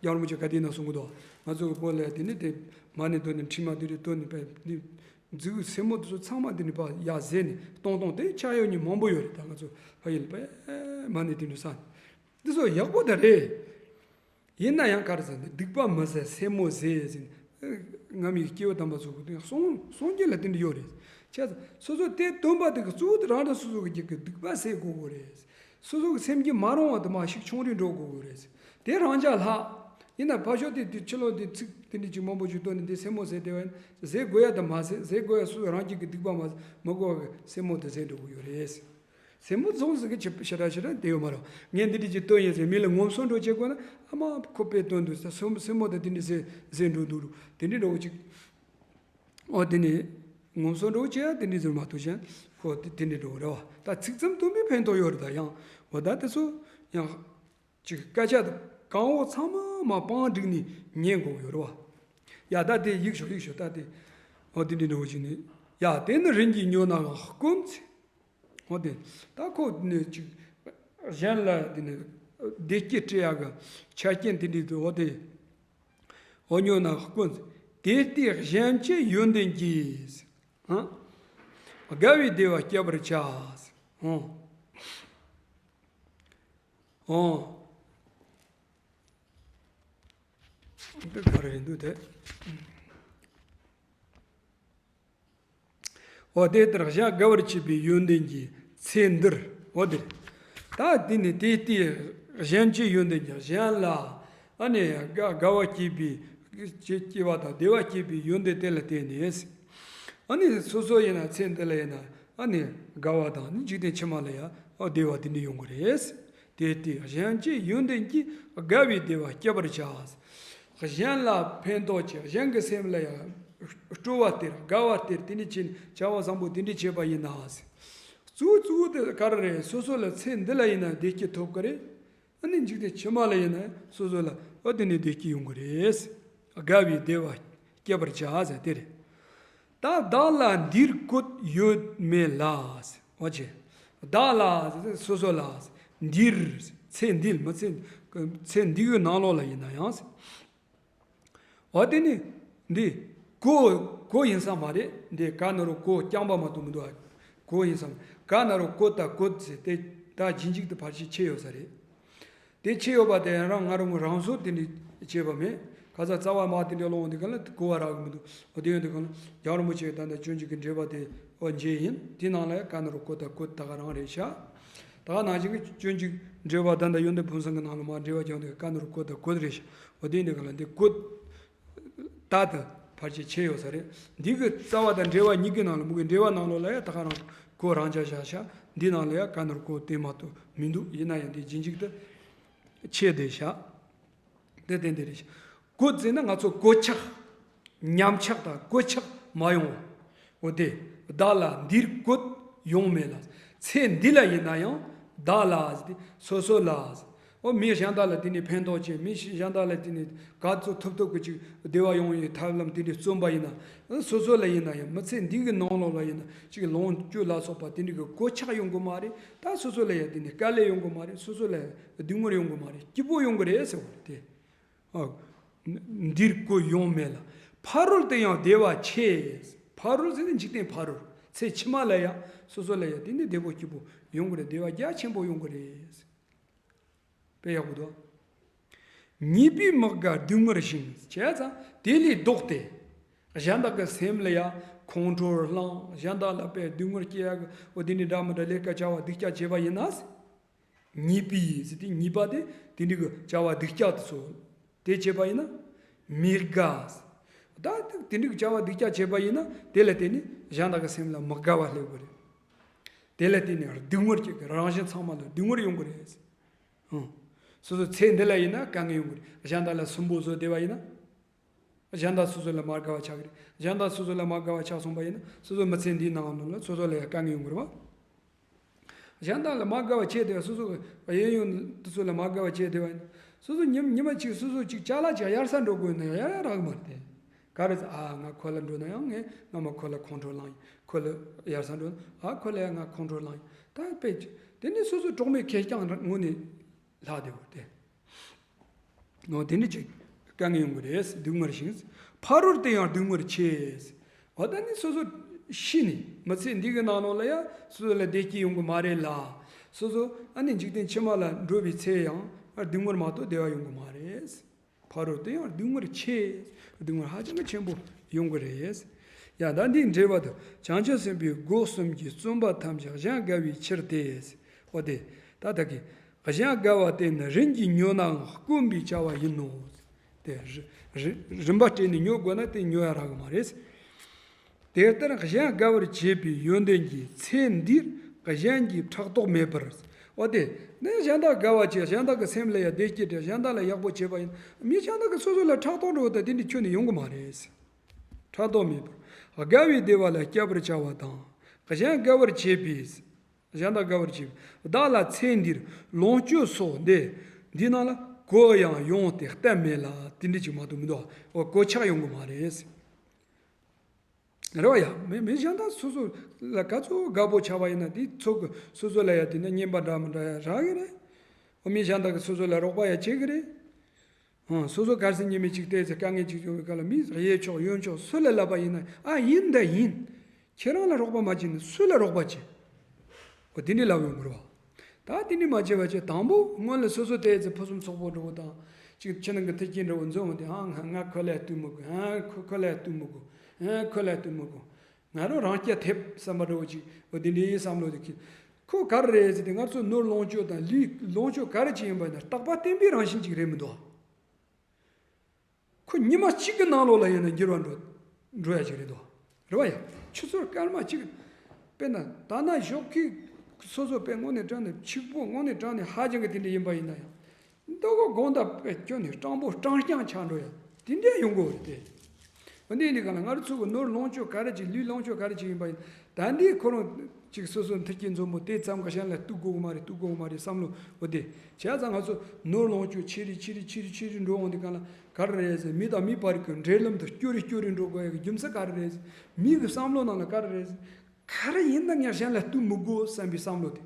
རྒྱལ་བ་རིན་པོ་ཆེ་ག་དེ་ན་གསུང་གི་འདུག་ང་ཚོ་གི་བོད་ལ་དེ་ནི་དེ་མ་ཎི་འདོན་ནས་འཕྲིན་མ་དེ་རེ་འདོན་ནས་པས་འདི་མཛུབ་གུ་སེན་མོ་དེ་ཚོ་ཚང་མ་དེ་ནི་པ་ཡ་ཟེར་ནས་གཏོང་གཏོང་དེ་ཆ་ཡོད་ཉིན་མང་པོ་ཡོད་རེད། ད་ང་ཚོ་ཕ་ཡུལ་པས་མ་ཎི་དེ་འདྲ་ས་འདི་ཚོ་ཡག་པོ་ད་རེད། ཡིན་ན་ཡང་ག་རེ་ཟེར་ན་སྡིག་པ་མི་བཟད་སེན་མོ་ཟད་ཟེར་ནས། ང་མི་སྐྱེ་བོ་དམ་པ་ཚོ་གི་སྟེང་སངས་སངས་རྒྱས་ལ་དེ་འདྲ་ཡོད་རེད། བྱས་ཙང་སོ་སོ་དེ་སྟོན་པ་དེ་གི་གཙོ་བོ་དེ་རང་དང་སོ་སོ་གི་རྒྱུད་ཀྱི་སྡིག་པ་ཟད་དགོས་གོ་རེད། སོ་སོ་གི་སེམས་ཀྱི་མ་རུང་བ་དེ་མ་ཞིག་ཆུང་རུ་འགྲོ་དགོས་གོ་རེད། དེ་རང་ཅག་ལྷག་ཡིན་ན་ཕ་ཤོག་དེ་དེ་ཕྱི་ལོགས་དེ་ཚིག་དེ་འདྲ་ཅིག་མང་པོ་ཞིག་བཏོན་ནས་དེ་སེན་མོ་ཟད་དེ་བ་ཡིན་ཟད་དགོས་ཡ་དེ་མ་ཟད་ཟད་དགོས་ཡ་སོ་སོ་རང་རྒྱུད་ཀྱི་སྡིག་པ་མ་མི་དགོས་པ་གི་སེན་མོ་དེ་ཟད་འགྲོ་གི་ཡོད་རེད། སེན་མོ་རྫོང་ཟེར་གི་ཆེ་ཞེ་དྲག་ཞེ་དྲག་དེ་ཡོད་མ་རེད། ངས་འདི་འདྲ་ཅིག་སྟོན་ཡིན་ཟེར་མི་ལ་ངོམ་སོ་འགྲོ་བྱེད་དགོས་ན་ཨ་མ་ཁོ་དཔེ་སྟོན་འདུག་ཟེར་སེན་སེན་མོ་དང་དེ་འདྲ་ཟེར་ཟེར་འགྲོ་འདུག་རུ་དེ་འདྲ་འགྲོ་གི་ཅིག་ཨོ་དེ་ནས་ངོམ་སོ་འགྲོ་བྱེད་ཡ་དེ་འདྲ་ཟེར་མ་གཏོགས་གཞན་ ཁོ་དེ་དེ་འདྲའི་འགྲོ་རེད་བ། ད་ཚིག་ཙམ་སྟོན་པའི་ཕན་ཐོགས་ཡོད་རེད། ད་ཡང་འོ་ད་དེ་ཚོ་ཡང་ཅིག་སྐད་ཆ་དེ་གང་འོ་ཚང་མ་མ་པང་བསྒྲིགས་ནས་ཉན་དགོས་ཡོད་རེད་བ། ཡ་ད་དེ་ཡིག་ཤོག་ཡིག་ཤོག་ད་དེ་འོ་དེ་འདྲའི་འགྲོ་བཞིན་ནས། ཡ་དེ་ནི་རིན་གྱིས་ཉོ་ནའང་དཀོན་ཚེ། འོ་དེ་ད་ཁོ་ནི་ཅིག་གཞན་ལ་དེ་ནི་བདེ་སྐྱིད་སྤྲད་ཡག་གི་ཆ་རྐྱེན་དེ་འདྲའི་དུ་འོ་དེ། འོ་ཉོ་ན་དཀོན། དེ་ལྟའི་གཞན་གྱི་ཡོན་ཏན་གྱིས། ཨ། དགའ་བའི་བདེ་བ་སྐྱེད་པར་བྱ། ཨོ། ཨོ། འདི་ག་རེ་རེད་འདུག་དེ། འོ་དེ་ལྟར་གཞན་དགའ་བར་བྱེད་པའི་ཡོན་ཏན་གྱི་ཚེ་འདིར། འོ་དེ་རེད། ད་དེ་ནི་དེ་ལྟའི་གཞན་གྱི་ཡོན་ཏན་གྱི་གཞན་ལ་ཨ་ནི་དགའ་དགའ་བ་སྐྱེད་པའི་སྐྱེ་སྐྱེ་བ་དང་བདེ་བ་སྐྱེད་པའི་ཡོན་ཏན་དེ་ལ་བརྟེན་ནས། ཨ་ནི་སོ་སོ་ཡིན་ན་ཚེ་འདི་ལ་ཡིན་ན་ཨ་ནི་དགའ་བ་དང་ནི་འཇིག་རྟེན་ཕྱི་མ་ལ་ཡང་བདེ་བ་དེ་འདྲ་ཡོང་གི་རེད། དེ་ལྟའི་གཞན་གྱི་ཡོན་ཏན་གྱིས་དགའ་བའི་བདེ་བ་སྐྱེད་པར་བྱ། གཞན་ལ་ཕན་ཐོགས་ཀྱི་གཞན་གྱི་སེམས་ལ་ཡང་སྤྲོ་བ་སྟེར་དགའ་བ་སྟེར་དེ་འདྲ་བྱས་ནས་བྱ་བ་བཟང་པོ་དེ་འདྲ་བྱས་པ་ཡིན་ན། གཙོ་བོ་གཙོ་བོ་དེ་ག་རེ་རེད། སོ་སོ་ལ་ཚེ་འདི་ལ་ཡིན་ན་བདེ་སྐྱིད་ཐོབ་ཀྱི་རེད། ཨ་ནི་འཇིག་རྟེན་ཕྱི་མ་ལ་ཡིན་ན་སོ་སོ་ལ་ཨ་དེ་ནས་བདེ་སྐྱིད་ཡོང་གི་རེད། དགའ་བའི་བདེ་བ་སྐྱེད་པར་བྱ་ཟེར་དེ་རེད། ད་བདག་ལ་འདིར་བཀོད་ཡོད་མེད་ལ། འོ་ཅེ། བདག་ལ་སོ་སོ་ལ། འདིར་ཚེ་འདིར་མི་ཚེ་ཚེ་འདི་གི་ནང་ལོགས་ལ་ཡིན་ན་ཡང་། འོ་དེ་ནི་འདི་གོ་གོ་ཡིན་ས་མ་རེད། འདི་ག་ན་རོ་གོ་རྐྱང་པ་མ་གཏོགས་མི་འདུག་ཨ། གོ་ཡིན་ས་མ་ག་ན་རོ་གོ་ད་གོ་ཟེར་ཏེ་ད་རྗེས་འཇུག་ཏུ་ཕལ་ཆེར་ཕྱེ་ཡོད་ས་རེད། དེ་ཕྱེ་ཡོད་པ་དེ་རང་ང་རང་རང་བཟོ་དེ་འདྲ་བྱས་པ་མེད། ཁ་ས་རྩ་བ་མ་དེ་འདྲ་ལོང་དེ་ག་ལ་གོ་བ་རག་གི་མི་འདུག་འོ་དེ་ཡོད་དེ་ག་ལ་རྒྱལ་བ་རིན་པོ་ཆེ་ད་ལྟ་སྤྱོད་འཇུག་གི་འགྲེལ་པ་དེ་འོ་མཇལ་ཡིན། དེ་ནང་ལ་ཡང་ག་ན་རོ་གོ་ད་གོ་ད་ག་རང་རེད་ཤག་ད་ག་ནང་བཞིན་གྱི་སྤྱོད་འཇུག་འགྲེལ་པ་ད་ལྟ་ཡོན་ཏན་ཕུན་སུམ་གྱི་ནང་ལ་མ་འགྲེལ་པ་རྒྱག་དུས་ག་ན་རོ་གོ་ད་གོ་རེད་ཤག་འོ་དེ་འདྲ་ག་ལ་འདི་གོ་ད་དུ་ཕལ་ཆེར་ཕྱེ་ཡོད་ས་རེད། འདི་གི་རྩ་བ་དང་འགྲེལ་པ་གཉིས་ཀྱི་ནང་ལ་མུ་གི་འགྲེལ་པ་ནང་ལོགས་ལ་ཡང་ད་ག་རང་གོ་རང་ཆ་བཞག་ཤག་འདི་ནང་ལ་ཡང་ག་ན་རོ་གོ་དེ་མ་གཏོགས་མི་འདུག་ཡིན་ན་ཡང་འདི་རྗེས་འཇུག་ཏུ་ཕྱེ་བསྡད་ཤག་དེ་ཏན་ཏན་རེད་ཤག་གོ་ཟེར་ན་ང་ཚོ་གོད་ཆག་ཉམས་ཆག་དང་གོད་ཆག་མ་ཡོང་བ། འོ་དེ་བདག་ལ་འདིར་བཀོད་ཡོད་མེད་ལ། ཚེ་འདི་ལ་ཡིན་ན་ཡང་བདག་ལ་ཟེར་ཏེ་སོ་སོ་ལ་ཟེར། འོ་མི་གཞན་དག་ལ་དེ་ནས་ཕན་ཐོགས་ཆེ་མི་གཞན་དག་ལ་དེ་ནས་ག་ཚོད་ཐུབ་ཐུབ་ཀྱི་ཅིག་བདེ་བ་ཡོང་ཡའི་ཐབས་ལམ་དེ་འདྲ་བརྩོན་པ་ཡིན་ན། སོ་སོ་ལ་ཡིན་ན་ཡང་མི་ཚེ་འདི་གི་ནང་ལོགས་ལ་ཡིན་ན་ཅིག་ལོངས་སྤྱོད་ལ་སོགས་པ་དེ་འདྲ་གི་གོད་ཆག་ཡོང་གི་མ་རེད། ད་སོ་སོ་ལ་ཡང་དེ་ནས་དཀའ་ལས་ཡོང་གི་མ་རེད། སོ་སོ་ལ་ཡང་སྡུག་བསྔལ་ཡོང་གི་མ་རེད། སྐྱིད་པོ་ཡོང་གི་རེད་ཟེར་བ་རེད་དེ། ཨ། འདིར་བཀོད་ཡོད་མེད་ལ། ཕ་རོལ་ཏུ་ཡང་བདེ་བ་ཆེ། ཕ་རོལ་ཟེར་ནི་འཇིག་རྟེན་ཕ་རོལ། ཚེ་ཕྱི་མ་ལ་ཡང་སོ་སོ་ལ་ཡང་དེ་ནི་བདེ་པོ་སྐྱིད་པོ་ཡོང་གི་རེད། བདེ་བ་རྒྱ་ཆེན་པོ་ཡོང་གི་རེད། དཔེ་ཡག་པོ་འདུག་ཉེས་པས་མི་དགའ་སྡུག་བསྔལ་ཞིང་། བྱས་ཙང་དེ་ལས་ལྡོག་སྟེ། གཞན་དག་གི་སེམས་ལ་ཡང་ཁོང་ཁྲོ་ལངས། གཞན་དག་ལ་དཔེ་སྡུག་བསྔལ་སྐྱེ་ཡག་གི་འོ་དེ་ནི་འདྲ་མི་འདྲ་ལས་ཀ་བྱ་བ་སྡུག་ཅག་བྱས་པ་ཡིན་ན། ཉེས་པས་ཟེར་ཏེ་ཉེས་པ་དེ་དེ་འདྲ་གི་བྱ་བ་སྡུག་ཅག་དེ་ཚོ་དེ་བྱས་པ་ཡིན་ན། མི་དགའ། ད་དེ་འདྲ་གི་བྱ་བ་སྡུག་ཅག་བྱས་པ་ཡིན་ན་དེ་ལ་བརྟེན་ནས་གཞན་དག་གི་སེམས་ལ་མི་དགའ་བ་སླེབས་དགོས་རེད། དེ་ལ་བརྟེན་ནས་སྡུག་བསྔལ་སྐྱེ་གི། རང་གཞན་ཚང་མ་ལ་སྡུག་བསྔལ་ཡོང་གི་རེད། ཧུམ། སོ་སོ་ཚེ་འདི་ལ་ཡིན་ན་དཀའ་ངལ་ཡོང་གི་རེད། གཞན་དག་ལ་སུན་པོ་བཟོས་བསྡད་པ་ཡིན་ན། གཞན་དག་སོ་སོ་ལ་མ་དགའ་བ་ཆགས་ཀྱི་རེད། གཞན་དག་སོ་སོ་ལ་མ་དགའ་བ་ཆགས་སོང་པ་ཡིན་ན་སོ་སོ་མི་ཚེ་འདིའི་ནང་ལོགས་ལ་སོ་སོ་ལ་ཡང་དཀའ་ངལ་ཡོང་གི་རེད་བ། གཞན་དག་ལ་མ་དགའ་བ་བྱས་བསྡད་པ། སོ་སོ་གཡས་གཡོན་དེ་ཚོ་ལ་མ་དགའ་བ་བྱས་བསྡད་པ་ཡིན་ན་སོ་སོ་ཉི་ཉི་མ་གཅིག་སོ་སོ་གཅིག་ཅ་ལག་ཅིག་གཡར་ས་འགྲོ་དགོས་ན་ཡང་ཡར་རག་མ་རེད་དེ། ག་རེ་ཟེར། ཨ་ང་ཁོ་ལ་འགྲོ་ན་ཡང་ངས་སྔ་མ་ཁོ་ལ་ཁོང་ཁྲོ་ལངས་ཡིན། ཁོ་ལ་གཡར་ས་འགྲོ་ན་ཨ་ཁོ་ལ་ཡང་ང་ཁོང་ཁྲོ་ལངས་ཡིན། ད་དཔེ་ཅིག་དེ་ནི་སོ་སོ་གྲོགས་མེད་ཁེར་རྐྱང་ངོས་ནས་ལྷག་བསྡད་པ་རེད་དེ། འོ་དེ་འདྲ་ཅིག་དཀའ་ངལ་ཡོང་གི་རེད། སྡུག་བསྔལ་ཞིང་། ཕ་རོལ་ཏུ་ཡང་སྡུག་བསྔལ་ཆེ། འོ་ད་ནི་སོ་སོ་ཤི་ནས་མི་ཚེ་འདི་གི་ནང་ལོགས་ལ་ཡང་སོ་སོ་ལ་བདེ་སྐྱིད་ཡོང་གི་མ་རེད་ལ། སོ་སོ་ཨ་ནི་འཇིག་རྟེན་ཕྱི་མ་ལ་འགྲོ་བའི་ཚེ་ཡང་སྡུག་བསྔལ་མ་གཏོགས་བདེ་བ་ཡོང་གི་མ་རེད། ཕ་རོལ་ཏུ་ཡང་སྡུག་བསྔལ་ཆེ། སྡུག་བསྔལ་ཧ་ཅང་གི་ཆེན་པོ་ཡོང་གི་རེད། ཡ་ད་འདིའི་འགྲེལ་པ་དུ་བྱང་ཆུབ་སེམས་དཔའི་སྒོ་གསུམ་གྱི་བརྩོན་པ་ཐམས་ཅད་གཞན་དགའ་བའི་ཕྱིར་ཏེ། འོ་དེ་ད་ད་གི་གཞན་དགའ་བ་དེ་ནི་རིན་གྱིས་ཉོ་ནའང་དཀོན་པའི་བྱ་བ་ཡིན་ནོ། དེ་རི་རི་རིན་པ་སྤྲད་ནས་ཉོ་དགོས་ན་དེ་ཉོ་ཡ་རག་གི་མ་རེད། དེ་ལྟར་གཞན་དགའ་བར་བྱེད་པའི་ཡོན་ཏན་གྱིས་ཚེ་འདིར་གཞན་གྱིས་ཕྲག་དོག་མེད་པར། འོ་དེ་ནི་གཞན་དག་དགའ་བ་བྱེད། གཞན་དག་གི་སེམས་ལ་ཡང་བདེ་སྐྱིད་སྤྲད། གཞན་དག་ལ་ཡག་པོ་བྱེད་པ་ཡིན། མི་གཞན་དག་གིས་སོ་སོ་ལ་ཕྲག་དོག་འགྲོ་བ་དང་དེ་འདྲ་ཁྱོན་ནས་ཡོང་གི་མ་རེད། ཕྲག་དོག་མེད་པར་དགའ་བའི་བདེ་བ་ལ་སྐྱེད་པར་བྱ་བ་དང་ གཞན་དགའ་བར་བྱེད་པའི། གཞན་དག་དགའ་བར་བྱེད་པའི་བདག་ལ་ཚེ་འདིར་ལོངས་སྤྱོད་སོགས་འདི། འདི་རྣམས་ལ་གོ་ཡང་ཡོང་སྟེ་གཏན་མེད་ལ། དེ་འདྲ་ཅིག་མ་གཏོགས་མི་འདུག་འོ་གོ་ཆག་ཡོང་གི་མ་རེད། རེད་བ་ཡ། མི་མི་གཞན་དག་སོ་སོ་ལ་ག་ཚོད་དགའ་པོ་ཆགས་པ་ཡིན་ན་དེ་ཚོ་གི་སོ་སོ་ལ་ཡ་དེ་ནི་སྙན་པ་འདྲ་མི་འདྲ་ཡ་རག་གི་རེད། འོ་མི་གཞན་དག་གི་སོ་སོ་ལ་རོགས་པ་ཡ་བྱེད་གི་རེད། ཨང་། སོ་སོ་གལ་སྲིད་ཉི་མ་གཅིག་བལྟས་ཚེ་དཀའ་ངལ་གཅིག་བྱུང་བའི་སྐབས་ལ་མིས་གཡས་ཕྱོགས་གཡོན་ཕྱོགས་སུ་ལ་ལབ་པ་ཡིན་ན། ཨ་ཡིན་ད་ཡིན། ཁྱེད་རང་ལ་རོགས་པ་མ་བྱེད་ན་སུ་ལ་རོགས་པ་བྱེད། འོ་དེ་འདྲའི་ལབ་ཡོང་དགོས་རེད་བ། ད་དེ་འདྲའི་མ་བྱེད་པ་བྱེད། དང་པོ་སྔོན་ལ་སོ་སོ་བལྟས་ཚེ་ཕུན་སུམ་ཚོགས་པོ་འདྲ་བོ་དང་། གཅིག་ཕྱི་ནང་གི་མཐུན་རྐྱེན་འདྲ་བོ་འཛོམས་འོང་དུས། ཨང་། ང་ང་ཁོ་ལ་ལྟོས་མི་དགོས། ཨང་། ཁོ་ཁོ་ལ་ལྟོས་མི་དགོས། ཨང་། ཁོ་ལ་ལྟོས་མི་དགོས། ང་རང་རང་སྐྱ་ཐེབས་བསམ་པ་འདྲ་བོ་ཅིག་འོ་དེ་འདྲའི་བསམ་བློ་དེ་ཁྱེད། ཁོ་ག་རེ་རེད་ཟེར་དུས། ང་ཚོ་ནོར་ལོངས་སྤྱོད་དང་ལུས་ལོངས་སྤྱོད་ག་རེ་ཅིག་ཡིན་པ་ཡིན་ན་རྟག་པ་བརྟན་པའི་རང་བཞིན་ཅིག་རེད་མི་འདུག་ཁོ་ཉི་མ་གཅིག་གི་ནང་ལོགས་ལ་ཡིན་ན་འགྱུར་བ་འགྲོ་འགྲོ་ཡ་ཅིག་རེད་འདུག་རེད་བ་ཡ། ཆུ་ཚོད་སྐར་མ་གཅིག་དཔེར་ན་ད་ནང་ཞོགས་ཀས་སོ་སོ་དཔེ་དངོས་གནས་དྲང་གནས་ཕྱུག་པོ་དངོས་གནས་དྲང་གནས་ཧ་ཅང་གི་དེ་འདྲ་ཡིན་པ་ཡིན་ན་ཡང་། མདོ་གོ་དགོང་དག་དཔེ་སྐྱོ་ནས་སྤྲང་པོ་སྤྲང་རྐྱང་ཆགས་འགྲོ་ཡ་དེ་འདྲ་ཡོང་གི་རེད་དེ། འོ་འདི་ཡིན་དུས་གང་ལ་ང་རང་ཚོ་གི་ནོར་ལོངས་སྤྱོད་ག་རེ་ཅིག་ལུས་ལོངས་སྤྱོད་ག་རེ་ཅིག་ཡིན་པ་ཡིན། ད་འདི་ཁོ་རང་ཅིག་སོ་སོ་མཐུན་རྐྱེན་འཛོམས་པོ་དེ་ཙམ་ག་གཞན་ལ་གཏུག་དགོས་གི་མ་རེད། གཏུག་དགོས་གི་མ་རེད་བསམ་བློ་འོ་དེ་བྱས་ཙང་ང་ཚོ་ནོར་ལོངས་སྤྱོད་ཆེ་རུ་ཆེ་རུ་ཆེ་རུ་ཆེ་རུ་འགྲོ་འོང་དུས་གང་ལ་ག་རེ་རེད་ཟེར། མི་དང་མི་བར་གྱི་འབྲེལ་ལམ་དུ་སྐྱོ་རུ་སྐྱོ་རུ་འགྲོ་དགོས་ཡ་གི་རྒྱུ་མཚན་ག་རེ་རེད་ཟེར། མི་གི་བསམ་བློ་ནང་ལ་ག་རེ་རེད་ཟེར། ག་རེ་ཡིན་ན་ངས་གཞན་ལ་གཏུག་མི་དགོས་བསམ་པའི་བསམ་བློ་དེ།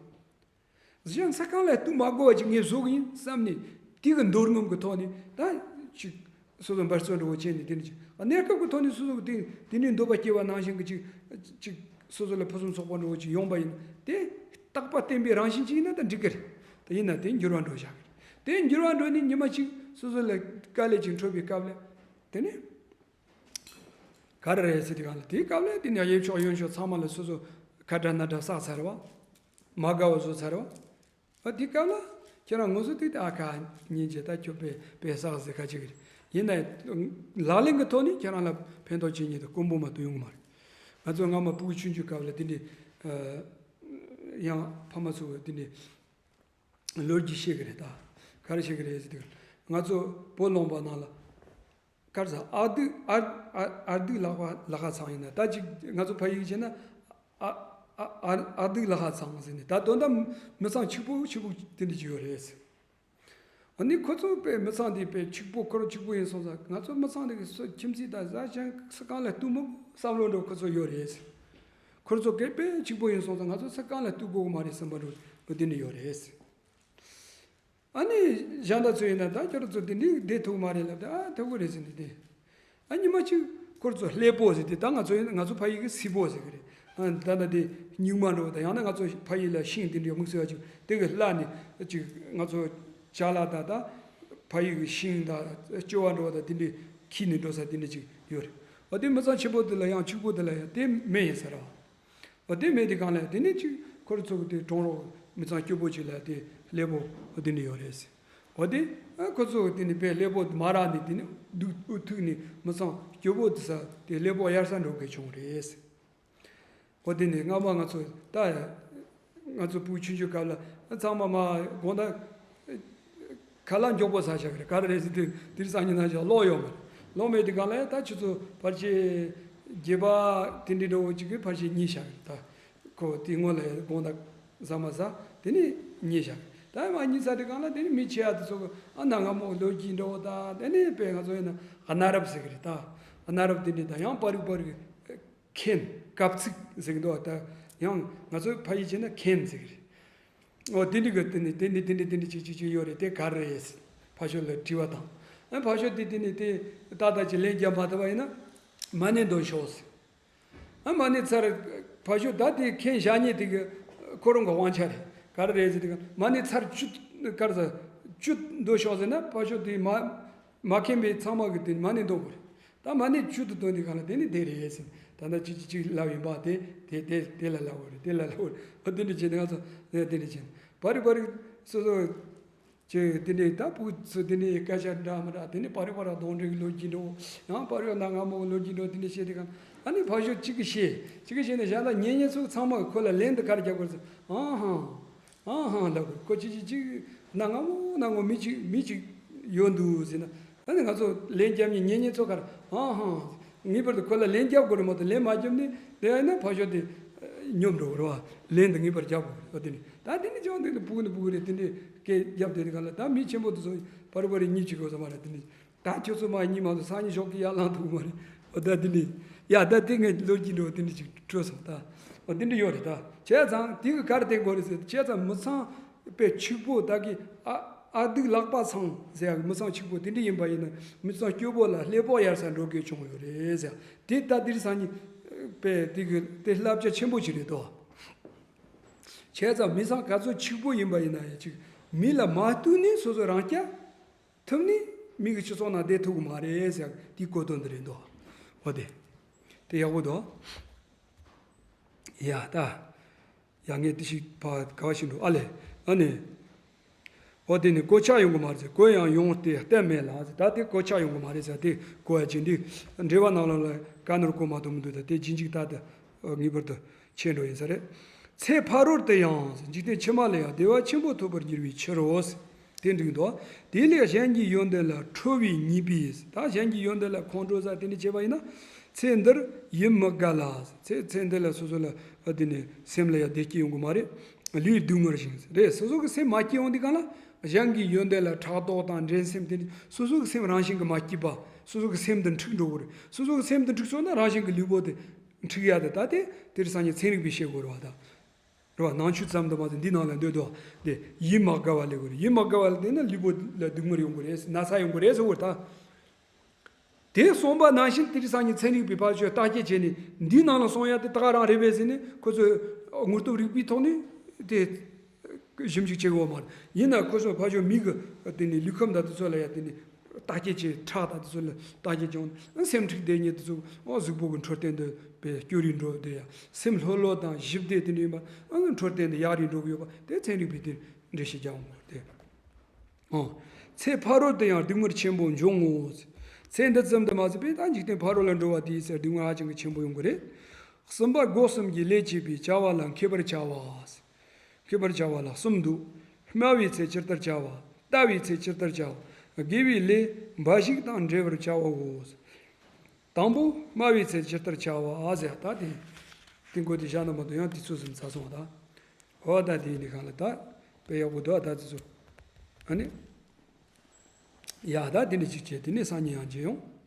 གཞན་ས་ཁང་ལ་གཏུག་མ་དགོས་པ་ཅིག་ངས་བཟོ་གི་ཡིན་བསམ་ནས་དེ་གི་འདོད་རྔམ་གི་ཐོག་ནས་ད་ཅིག་སོ་སོ་འབད་བརྩོན་འདྲ་བོ་བྱས་ནས་དེ་ནས་ཅིག་གནས་སྐབས་ཀྱི་ཐོག་ནས་སོ་སོ་གི་དེ་དེ་ནས་འདོད་པ་སྐྱེ་བ་ནང་བཞིན་གྱི་ཅིག་ཅིག་སོ་སོ་ལ་ཕུན་སུམ་ཚོགས་པ་འདྲ་བོ་ཅིག་ཡོང་པ་ཡིན་ན་དེ་རྟག་པ་བརྟན་པའི་རང་བཞིན་ཅིག་ཡིན་ན་ད་འགྲིག་གི་རེད། དེ་ཡིན་ན་དེ་འགྱུར་བ་འགྲོ་བཞག་གི་རེད། དེ་འགྱུར་བ་འགྲོ་ནས་ཉི་མ་གཅིག་སོ་སོ་ལ་དཀའ་ལས་ཅིག་འཕྲད་པའི་སྐབས་ལ་དེ་ནས། ག་རེ་རེད་ཟེར་དུས་གང་ལ་དེའི་སྐབས་ལ་དེ་ནས་གཡས་ཕྱོགས་གཡོན་ཕྱོགས་ཚང་མ་ལ་སོ་སོ་ཁ་བྲལ་སྣ་བྲལ་བསགས་ཚར་བ། མ་དགའ་བ་བཟོ་ཚར་བ། ཨ་དེའི་སྐབས་ལ་ཁྱེད་རང་ངོ་སོ་དེ་ད་ཨ་ཁ་སྙིང་རྗེ་ད་ཁྱོད་དཔེ་དཔེ་བསགས་ཟེར་ཁ་ཅིག་རེད། ཡིན་ན་ལག་ལེན་གྱི་ཐོག་ནས་ཁྱེད་རང་ལ་ཕན་ཐོགས་བྱེད་མཁན་དེ་དཀོན་པོ་མ་གཏོགས་ཡོང་གི་མ་རེད། ང་ཚོ་སྔ་མ་ཕྲུ་གུ་ཆུང་ཆུང་སྐབས་ལ་དེ་འདྲའི་ཡང་ཕ་མ་ཚོ་གི་དེ་འདྲའི་ལོ་རྒྱུས་བཤད་གི་རེད་ད། ག་རེ་བཤད་གི་རེད་ཟེར་དུས་ང་ཚོ་བོད་ལུང་པ་ནང་ལ། ག་རེ་ཟ། ཨ་སྡུག་ཨ་ཨ་ཨ་སྡུག་ལག་པ་ལག་ཁ་ཚང་ཡིན་ན་ད་ཅིག་ང་ཚོ་ཕ་ཡུལ་བྱས་ན་ཨ་ཨ་ཨ་ཨ་སྡུག་ལག་ཁ་ཚང་ཟེར་ནས་ད་དོན་དག་མི་ཚང་ཕྱུག་པོ་ཕྱུག་པོ་དེ་འདྲ་ཅིག་ཡོད་རེད་ཟེར། ཨ་ནི་ཁོ་ཚོ་དཔེ་མི་ཚང་དེ་དཔེ་ཕྱུག་པོ་ཁོ་རང་ཕྱུག་པོ་ཡིན་སོང་ཙང་ང་ཚོ་མི་ཚང་དེ་གི་སོ་ཁྱིམ་མཚེས་དང་ཟ་ཅང་ས་གང་ལ་གཏུག་མི་བསམ་བློ་འགྲོ་ཁོ་ཚོ་ཡོད་རེད་ཟེར། ཁོ་ཚོ་གི་དཔེ་ཕྱུག་པོ་ཡིན་སོང་ཙང་ང་ཚོ་ས་གང་ལ་གཏུག་དགོས་གི་མ་རེད་བསམ་པ་འགྲོ་འོ་དེ་འདྲ་ཡོད་རེད་ཟེར། ཨ་ནི་གཞན་དག་ཚོ་ཡིན་ན་ད་ཁྱོད་རང་ཚོ་དེ་འདྲའི་བསྡད་ཐུབ་མ་རེད་ལབ་དུས་ཨ་ཐུབ་ཀྱི་རེད་ཟེར་ནས་བསྡད། ཨ་ཉི་མ་གཅིག་ཁོ་ཚོ་ཀླད་པོ་ཟེར་དུས་ད་ང་ཚོ་ཡིན་ང་ཚོ་ཕ་ཡུལ་གྱི་སི་པོ་ཟེར་གི་རེད། ཨ་ད་ལྟ་དེ་སྨྱུག་མ་འགྲོ་བ་དང་ཡང་ན་ང་ཚོ་ཕ་ཡུལ་ལ་ཤིང་དེ་འདྲའི་དམིགས་བསལ་བ་ཅིག་དེ་གི་ལྷ་ནས་ཅིག་ང་ཚོ་ཅ་ལག་དང་ད་ཕ་ཡུལ་གྱི་ཤིང་དང་ལྕི་བ་འགྲོ་བ་དང་དེ་འདྲའི་འཁྱེར་ནས་འགྲོ་ས་དེ་འདྲ་ཅིག་ཡོད་རེད། འོ་དེ་མི་ཚང་ཆེན་པོ་དེ་ལ་ཡང་ཕྱུག་པོ་དེ་ལ་ཡང་དེ་མེ་ཡིན་ཟེར་བ། འོ་དེ་མེད་དེ་གང་ལ་དེ་ནས་ཅིག་ཁོ་རང་ཚོ་གི་དེ་གྲོང་རོགས་མི་ཚང་སྐྱོ་པོ་ཅིག་ལ་དེ་ཀླད་པོ་འོ་དེ་ནས་ཡོད་རེད། འོ་དེ་ཨ་ཁོ་ཚོ་གི་དེ་ནས་དཔེ་ཀླད་པོ་མ་རག་ནས་དེ་ནས་སྡུག་ཨུ་ཐུག་ནས་མི་ཚང་སྐྱོ་པོ་དེ་ས་དེ་ཀླད་པོ་གཡར་ས་འགྲོ་དགོས་བྱུང་རེད། འོ་དེ་ནས་སྔ་མ་ང་ཚོ་ད་ང་ཚོ་ཕྲུ་གུ་ཆུང་ཆུང་སྐབས་ལ་ཚང་མ་མ་དགོང་དག་ཁ་ལག་མགྱོགས་པོ་ཟ་བཞག་གི་རེད། ག་རེ་རེད་ཟེར་དུས་དེ་རིང་སང་ཉིན་ནང་བཞིན་གློག་ཡོད་མ་རེད། གློག་མེད་དུས་གང་ལ་ཡང་ད་ཆུ་ཚོད་ཕལ་ཆེར་བརྒྱད་པ་དེ་འདྲའི་འགྲོ་འོང་ཅིག་གི་ཕལ་ཆེར་ཉལ་བཞག་གི་རེད། ད་ཁོ་དེ་སྔོན་ལ་དགོང་དག་ཟ་མ་ཟ་དེ་ནས་ཉལ་བཞག་གི་རེད། ད་མ་ཉལ་ཚར་དུས་གང་ལ་དེ་ནས་མི་ཆེ་བ་དེ་ཚོ་གི་ཨ་གནའ་སྔ་མོ་ལོ་རྒྱུས་འགྲོ་འོང་ད་དེ་ནས་དཔེ་ང་ཚོ་ཡིན་ན་གནའ་རབས་ཟེར་གི་རེད། ད་གནའ་རབས་དེ་འདྲའི་ད་ཡང་པ་རིག་པ་རིག་མཁན་གབ་ཚིག་ཟེར་གི་འདུག་ད་ཡང་ང་ཚོ་ཕ་ཡུལ་བྱས་ན་མཁན་ཟེར་གི་རེད། འོ་དེ་འདྲ་གི་དེ་ནི་དེ་འདྲ་དེ་འདྲ་དེ་འདྲ་ཅིག་ཅིག་ཅིག་ཡོད་རེད། དེ་ག་རེ་རེད་ཕ་ཤོ་ལ་དྲི་བ་དང་། ཨ་ཕ་ཤོ་དེ་དེ་ནི་དེ་ཏག་ཏག་ཅིག་ལན་རྒྱབ་མ་ཐུབ་པ་ཡིན་ན་མ་ཎི་འདོན་ཤོག་ཟེར། ཨ་མ་ཎི་ཚར་ཕ་ཤོ་ད་དེ་མཁན་བཞག་ཉེ་དེ་གི་ཁོ་རང་གི་དབང་ཆ་རེད། ག་རེ་རེད་ཟེར་དེ་ག་མ་ཎི་ཚར་བཅུ་ག་རེ་ཟེར་བཅུ་འདོན་ཤོག་ཟེར་ན་ཕ་ཤོ་དེ་མ་མ་མཁན་པའི་ཚང་མ་གི་དེ་མ་ཎི་འདོན་དགོས་རེད། ད་མ་ཎི་བཅུ་དུ་བཏོན་དུས་གང་ལ་དེ་ནི་དེ་རེད་ཟེར། ད་ལྟ་གཅིག་གཅིག་གཅིག་ལབ་ཡིན་པ་དེ་དེ་དེ་དེ་ལ་ལབ་དགོས་རེད། དེ་ལ་ལབ་དགོས་རེད། ཨ་དེ་འདྲ་བྱས་ནས་ང་ཚོ་དེ་འདྲ་བྱས་ནས་པ་རི་པ་རི་སོ་སོ་ཅིག་དེ་འདྲའི་ད་ཕྲུ་གུ་ཚོ་དེ་འདྲའི་སྐད་ཆ་འདྲ་མི་འདྲ་དེ་ནི་པ་རི་པ་ར་གདོན་འདྲེ་གི་ལོ་རྒྱུས་འགྲོ་ཡང་པ་རི་པ་ན་སྔ་མོ་གི་ལོ་རྒྱུས་འགྲོ་དེ་འདྲ་བཤད་དུས་གང་ཨ་ནི་ཕ་ཤོ་གཅིག་གིས་བཤད་གཅིག་གིས་བཤད་ནས་གཞན་དག་ཉན་ཉན་ཚོ་ཚང་མ་གི་ཁོ་ལ་ལན་དུ་ག་རེ་རྒྱབ་དགོས་ཟེར། ཨང་ཧང་། ཨང་ཧང་ལབ་དགོས། ཁོ་ཅི་ཅི་ཅི་ན་སྔ་མོ་ན་སྔོ་མི་ཅིག་མི་ཅིག་ཡོད་འདུག་ཟེར་ན། ཨ་ནི་ང་ཚོ་ལན་རྒྱབ་ནས་ཉན་ཉན་ཚོ་གར་ཨང་ཧང་། ངེས་པར་དུ་ཁོ་ལ་ལན་རྒྱབ་དགོས་རེད་མ་གཏོགས་ལན་མ་རྒྱབ་ནས་དེ་ཡིན་ན་ཕ་ཤོ་དེ་ སྙོམས་འགྲོ་བ་རེད་བ། ལན་དུ་ངེས་པར་རྒྱག་དགོས་རེད་བ། དེ་ནི་ད་དེ་ནི་ཅང་དེ་ནི་ཕྲུ་གུ་ནི་ཕྲུ་གུ་རེད། དེ་འདྲའི་སྐད་རྒྱབ་དེ་དེ་ག་ལ་ད་མི་ཆེན་པོ་དེ་ཚོ་ཕར་ཕར་རེ་གཉིས་ཅིག་གོ་ས་མ་རེད། དེ་ནི་ད་ཁྱོད་ཚོ་མ་གཉིས་མ་གཏོགས་སང་ཉིན་ཞོགས་ཀྱི་ཡར་ལངས་ཐུབ་ཀྱི་མ་རེད། འོ་ད་དེ་ནི་ཡ་ད་དེ་ངས་ལོ་རྒྱུས་འགྲོ་དེ་འདྲ་ཅིག་འཕྲོད་སོང་ད། འོ་དེ་འདྲ་ཡོད་རེད་ད། བྱས་ཙང་དེ་གི་ག་རེ་བསྟན་དགོས་རེད་ཟེར། བྱས་ཙང་མི་ཚང་པའི་ཕྱུག་པོ་ད་གི་ཨ་ཨ་སྡུག་ལག་པ་ཚང་ཟེར་ཡག་གི་མི་ཚང་ཕྱུག་པོ་དེ་འདྲ་ཡིན་པ་ཡིན་ན་མི་ཚང་སྐྱོ་པོ་ལ་ཀླད་པ་ཡར་ས་འགྲོ་དགོས་བྱུང་ཡོད་རེད་ཟེར། དེ་ད་དེ་རིང་སང་ཉིན་པའི་དེ་གི་དེ་བསླབ་བྱ་ཆེན་པོ་ཅིག་རེད་དོ། བྱས་ཙང་མི་ཚང་ག་ཚོད་ཕྱུག་པོ་ཡིན་པ་ཡིན་ན་ཡང་ཅིག་མི་ལ་མ་ལྟོས་ནས་སོ་སོ་རང་རྐྱ་ཐུབ་ནས་མི་གི་སྤྱི་ཚོགས་ནང་བསྡད་ཐུབ་ཀྱི་མ་རེད་ཟེར་དེའི་གོ་དོན་འདི་རེད་འདུག་འོ་དེ། དེ་ཡག་པོ་འདུག་ཡ་ད། ཡ་ངས་དེ་ཞིག་ཕ་ག་བ་ཞིག་འགྲོ་ཨ་ལས། ཨ་ནི། འོ་དེ་ནི་གོད་ཆག་ཡོང་གི་མ་རེད་ཟེར། གོད་ཡང་ཡོང་སྟེ་གཏན་མེད་ལ་ཟེར། ད་དེ་གོད་ཆག་ཡོང་གི་མ་རེད་ཟེར། དེ་གོ་ཡ་ཅིག་འདི་འགྲེལ་བ་ནང་ལོགས་ལ་ག་ནོར་གོ་མ་ཐུབ་མི་འདུག་ད་དེ་ཇི་འཇིག་ད་དེ་ངེས་པར་དུ་ཆད་འགྲོ་ཡིན་ས་རེད། ཚེ་ཕ་རོལ་ཏུ་ཡང་འཇིག་རྟེན་ཕྱི་མ་ལ་ཡང་བདེ་བ་ཆེན་པོ་ཐོབ་པར་འགྱུར་བའི་ཕྱིར་རོ། དེ་འགྲིག་འདུག་དེ་ལས་གཞན་གྱི་ཡོན་ཏན་ལ་ཁྲོ་བའི་ཉེས་པས། ད་གཞན་གྱི་ཡོན་ཏན་ལ་ཁོང་ཁྲོ་ཟ་དེ་འདྲ་བྱས་པ་ཡིན་ན། ཚེ་འདིར་ཡིད་མི་དགའ་ལ། ཚེ་ཚེ་འདི་ལ་སོ་སོ་ལ་དེ་ནས་སེམས་ལ་ཡང་བདེ་སྐྱིད་ཡོང་གི་མ་རེད། ལུས་སྡུག་བསྔལ་ཞིང་རེད། སོ་སོ་གི་སེམས་མ་སྐྱིད་ཡོང་དུས་གང་ལ་གཞན་གྱི་ཡོན་ཏན་ལ་ཕྲག་དོག་དང་འགྲན་སེམས་དེ་འདྲ། སོ་སོ་གི་སེམས་རང་བཞིན་གྱིས་མ་སྐྱིད་པ། སོ་སོ་གི་སེམས་དེ་འཁྲུག་འགྲོ་གི་རེད། སོ་སོ་གི་སེམས་དེ་འཁྲུག་སོང་ན་རང་བཞིན་གྱིས་ལུས་པོ་དེ་འཁྲུག་ཡ་དེ། ད་དེ་དེ་རིང་སང་ཉིན་ཚན་རིག་པས་བཤད་དགོས་རེད་བ་ད། རེད་བ། ནང་ཆོས་ཙམ་དུ་མ་ཟད་འདི་ནང་ལ་འདོད་དོ། དེ་ཡིད་མ་དགའ་བ་ལས་དགོས་རེད། ཡིད་མ་དགའ་བ་ལས་དེ་ན་ལུས་པོ་ལ་སྡུག་བསྔལ་ཡོང་གི་རེད། ན་ཚ་ཡོང་གི་རེད་ཟེར་བ་ད། དེ་གསུངས་པ་ནང་བཞིན་དེ་རིང་སང་ཉིན་ཚན་རིག་པས་ཕར་ཚུར་བརྟག་དཔྱད་བྱས་ནས་འདིའི་ནང་ལ་གསུང་ཡ་དེ་ད་ག་རང་རེད་པས་ཟེར་ནས་ཁོ་ཚོས་དངོས་སྟོབས་རིག་པའི་ཐོག་ནས་དེ་ཞིབ་འཇུག་བྱེད་དགོས་མ་རེད། ཡིན་ན་ཁོ་ཚོས་ཕར་ཚུར་མི་གི་དེ་ནས་ལུས་ཁམས་དང་དེ་ཚོ་ལ་ཡ་དེ་ནས་བརྟག་དཔྱད་བྱས། ཁྲག་དང་དེ་ཚོ་ལ་བརྟག་དཔྱད་བྱུང་། སེམས་འཁྲུག་བསྡད་མཁན་དེ་ཚོ་ཨོ་གཟུགས་པོ་གི་འཕྲོད་བསྟེན་དུ་བས་སྐྱོ་རིས་འགྲོ་བསྡད་ཡ། སེམས་ལྷོད་ལྷོད་དང་ཞི་བདེ་དེ་འདྲ་ཡིན་པ། ཨ་འཕྲོད་བསྟེན་དུ་ཡག་རིགས་འགྲོ་གི་ཡོད་པ་དེ་ཚན་རིག་པས་དེ་འགྲེལ་བཤད་རྒྱག་འོང་དེ། ཨོ། ཚེ་ཕ་རོལ་ཏུ་ཡང་སྡུག་བསྔལ་ཆེན་པོ་འབྱུང་ངོ་། ཚེ་འདི་ཙམ་དུ་མ་ཟད་པའི་ད་འཇིག་རྟེན་ཕ་རོལ་ལ་འགྲོ་བ་དེའི་ཚེ་སྡུག་བསྔལ་ཧ་ཅང་གི་ཆེན་པོ་ཡོང་གི་རེད། གསུམ་པ་སྒོ་གསུམ་གྱི་ལས་བྱེད་པའི་བྱ་བ་ལ་མཁས་པར་བྱ་བ། མཁས་པར་བྱ་བ་ལ་གསུམ་འདུག་སྨྲ་བའི་ཚེ་ཇི་ལྟར་བྱ་བ། ལྟ་བའི་ཚེ་ཇི་ལྟར་བྱ་བ། དགེ་བའི་ལས་འབའ་ཞིག་དང་འབྲེལ་བར་བྱ་བའོ། དང་པོ་སྨྲ་བའི་ཚེ་ཇི་ལྟར་བྱ་བ་ཟེར། ད་དེ་དེ་འགོ་དེ་བཞག་ན་མ་གཏོགས་ཡང་དུས་ཚོད་ཟིན་ཚར་སོང་བ་ད། འོ་ད་དེ་ཡིན་ནི་གང་ལ་ད་དཔེ་ཡག་པོ་འདུག་ད་དེ་ཚོ་ཨ་ནི། ཡ་ད་དེ་འདྲ་ཅིག་བྱས་དེ་ནས་སང་ཉིན་ཡང་མཇལ་ཡོང་།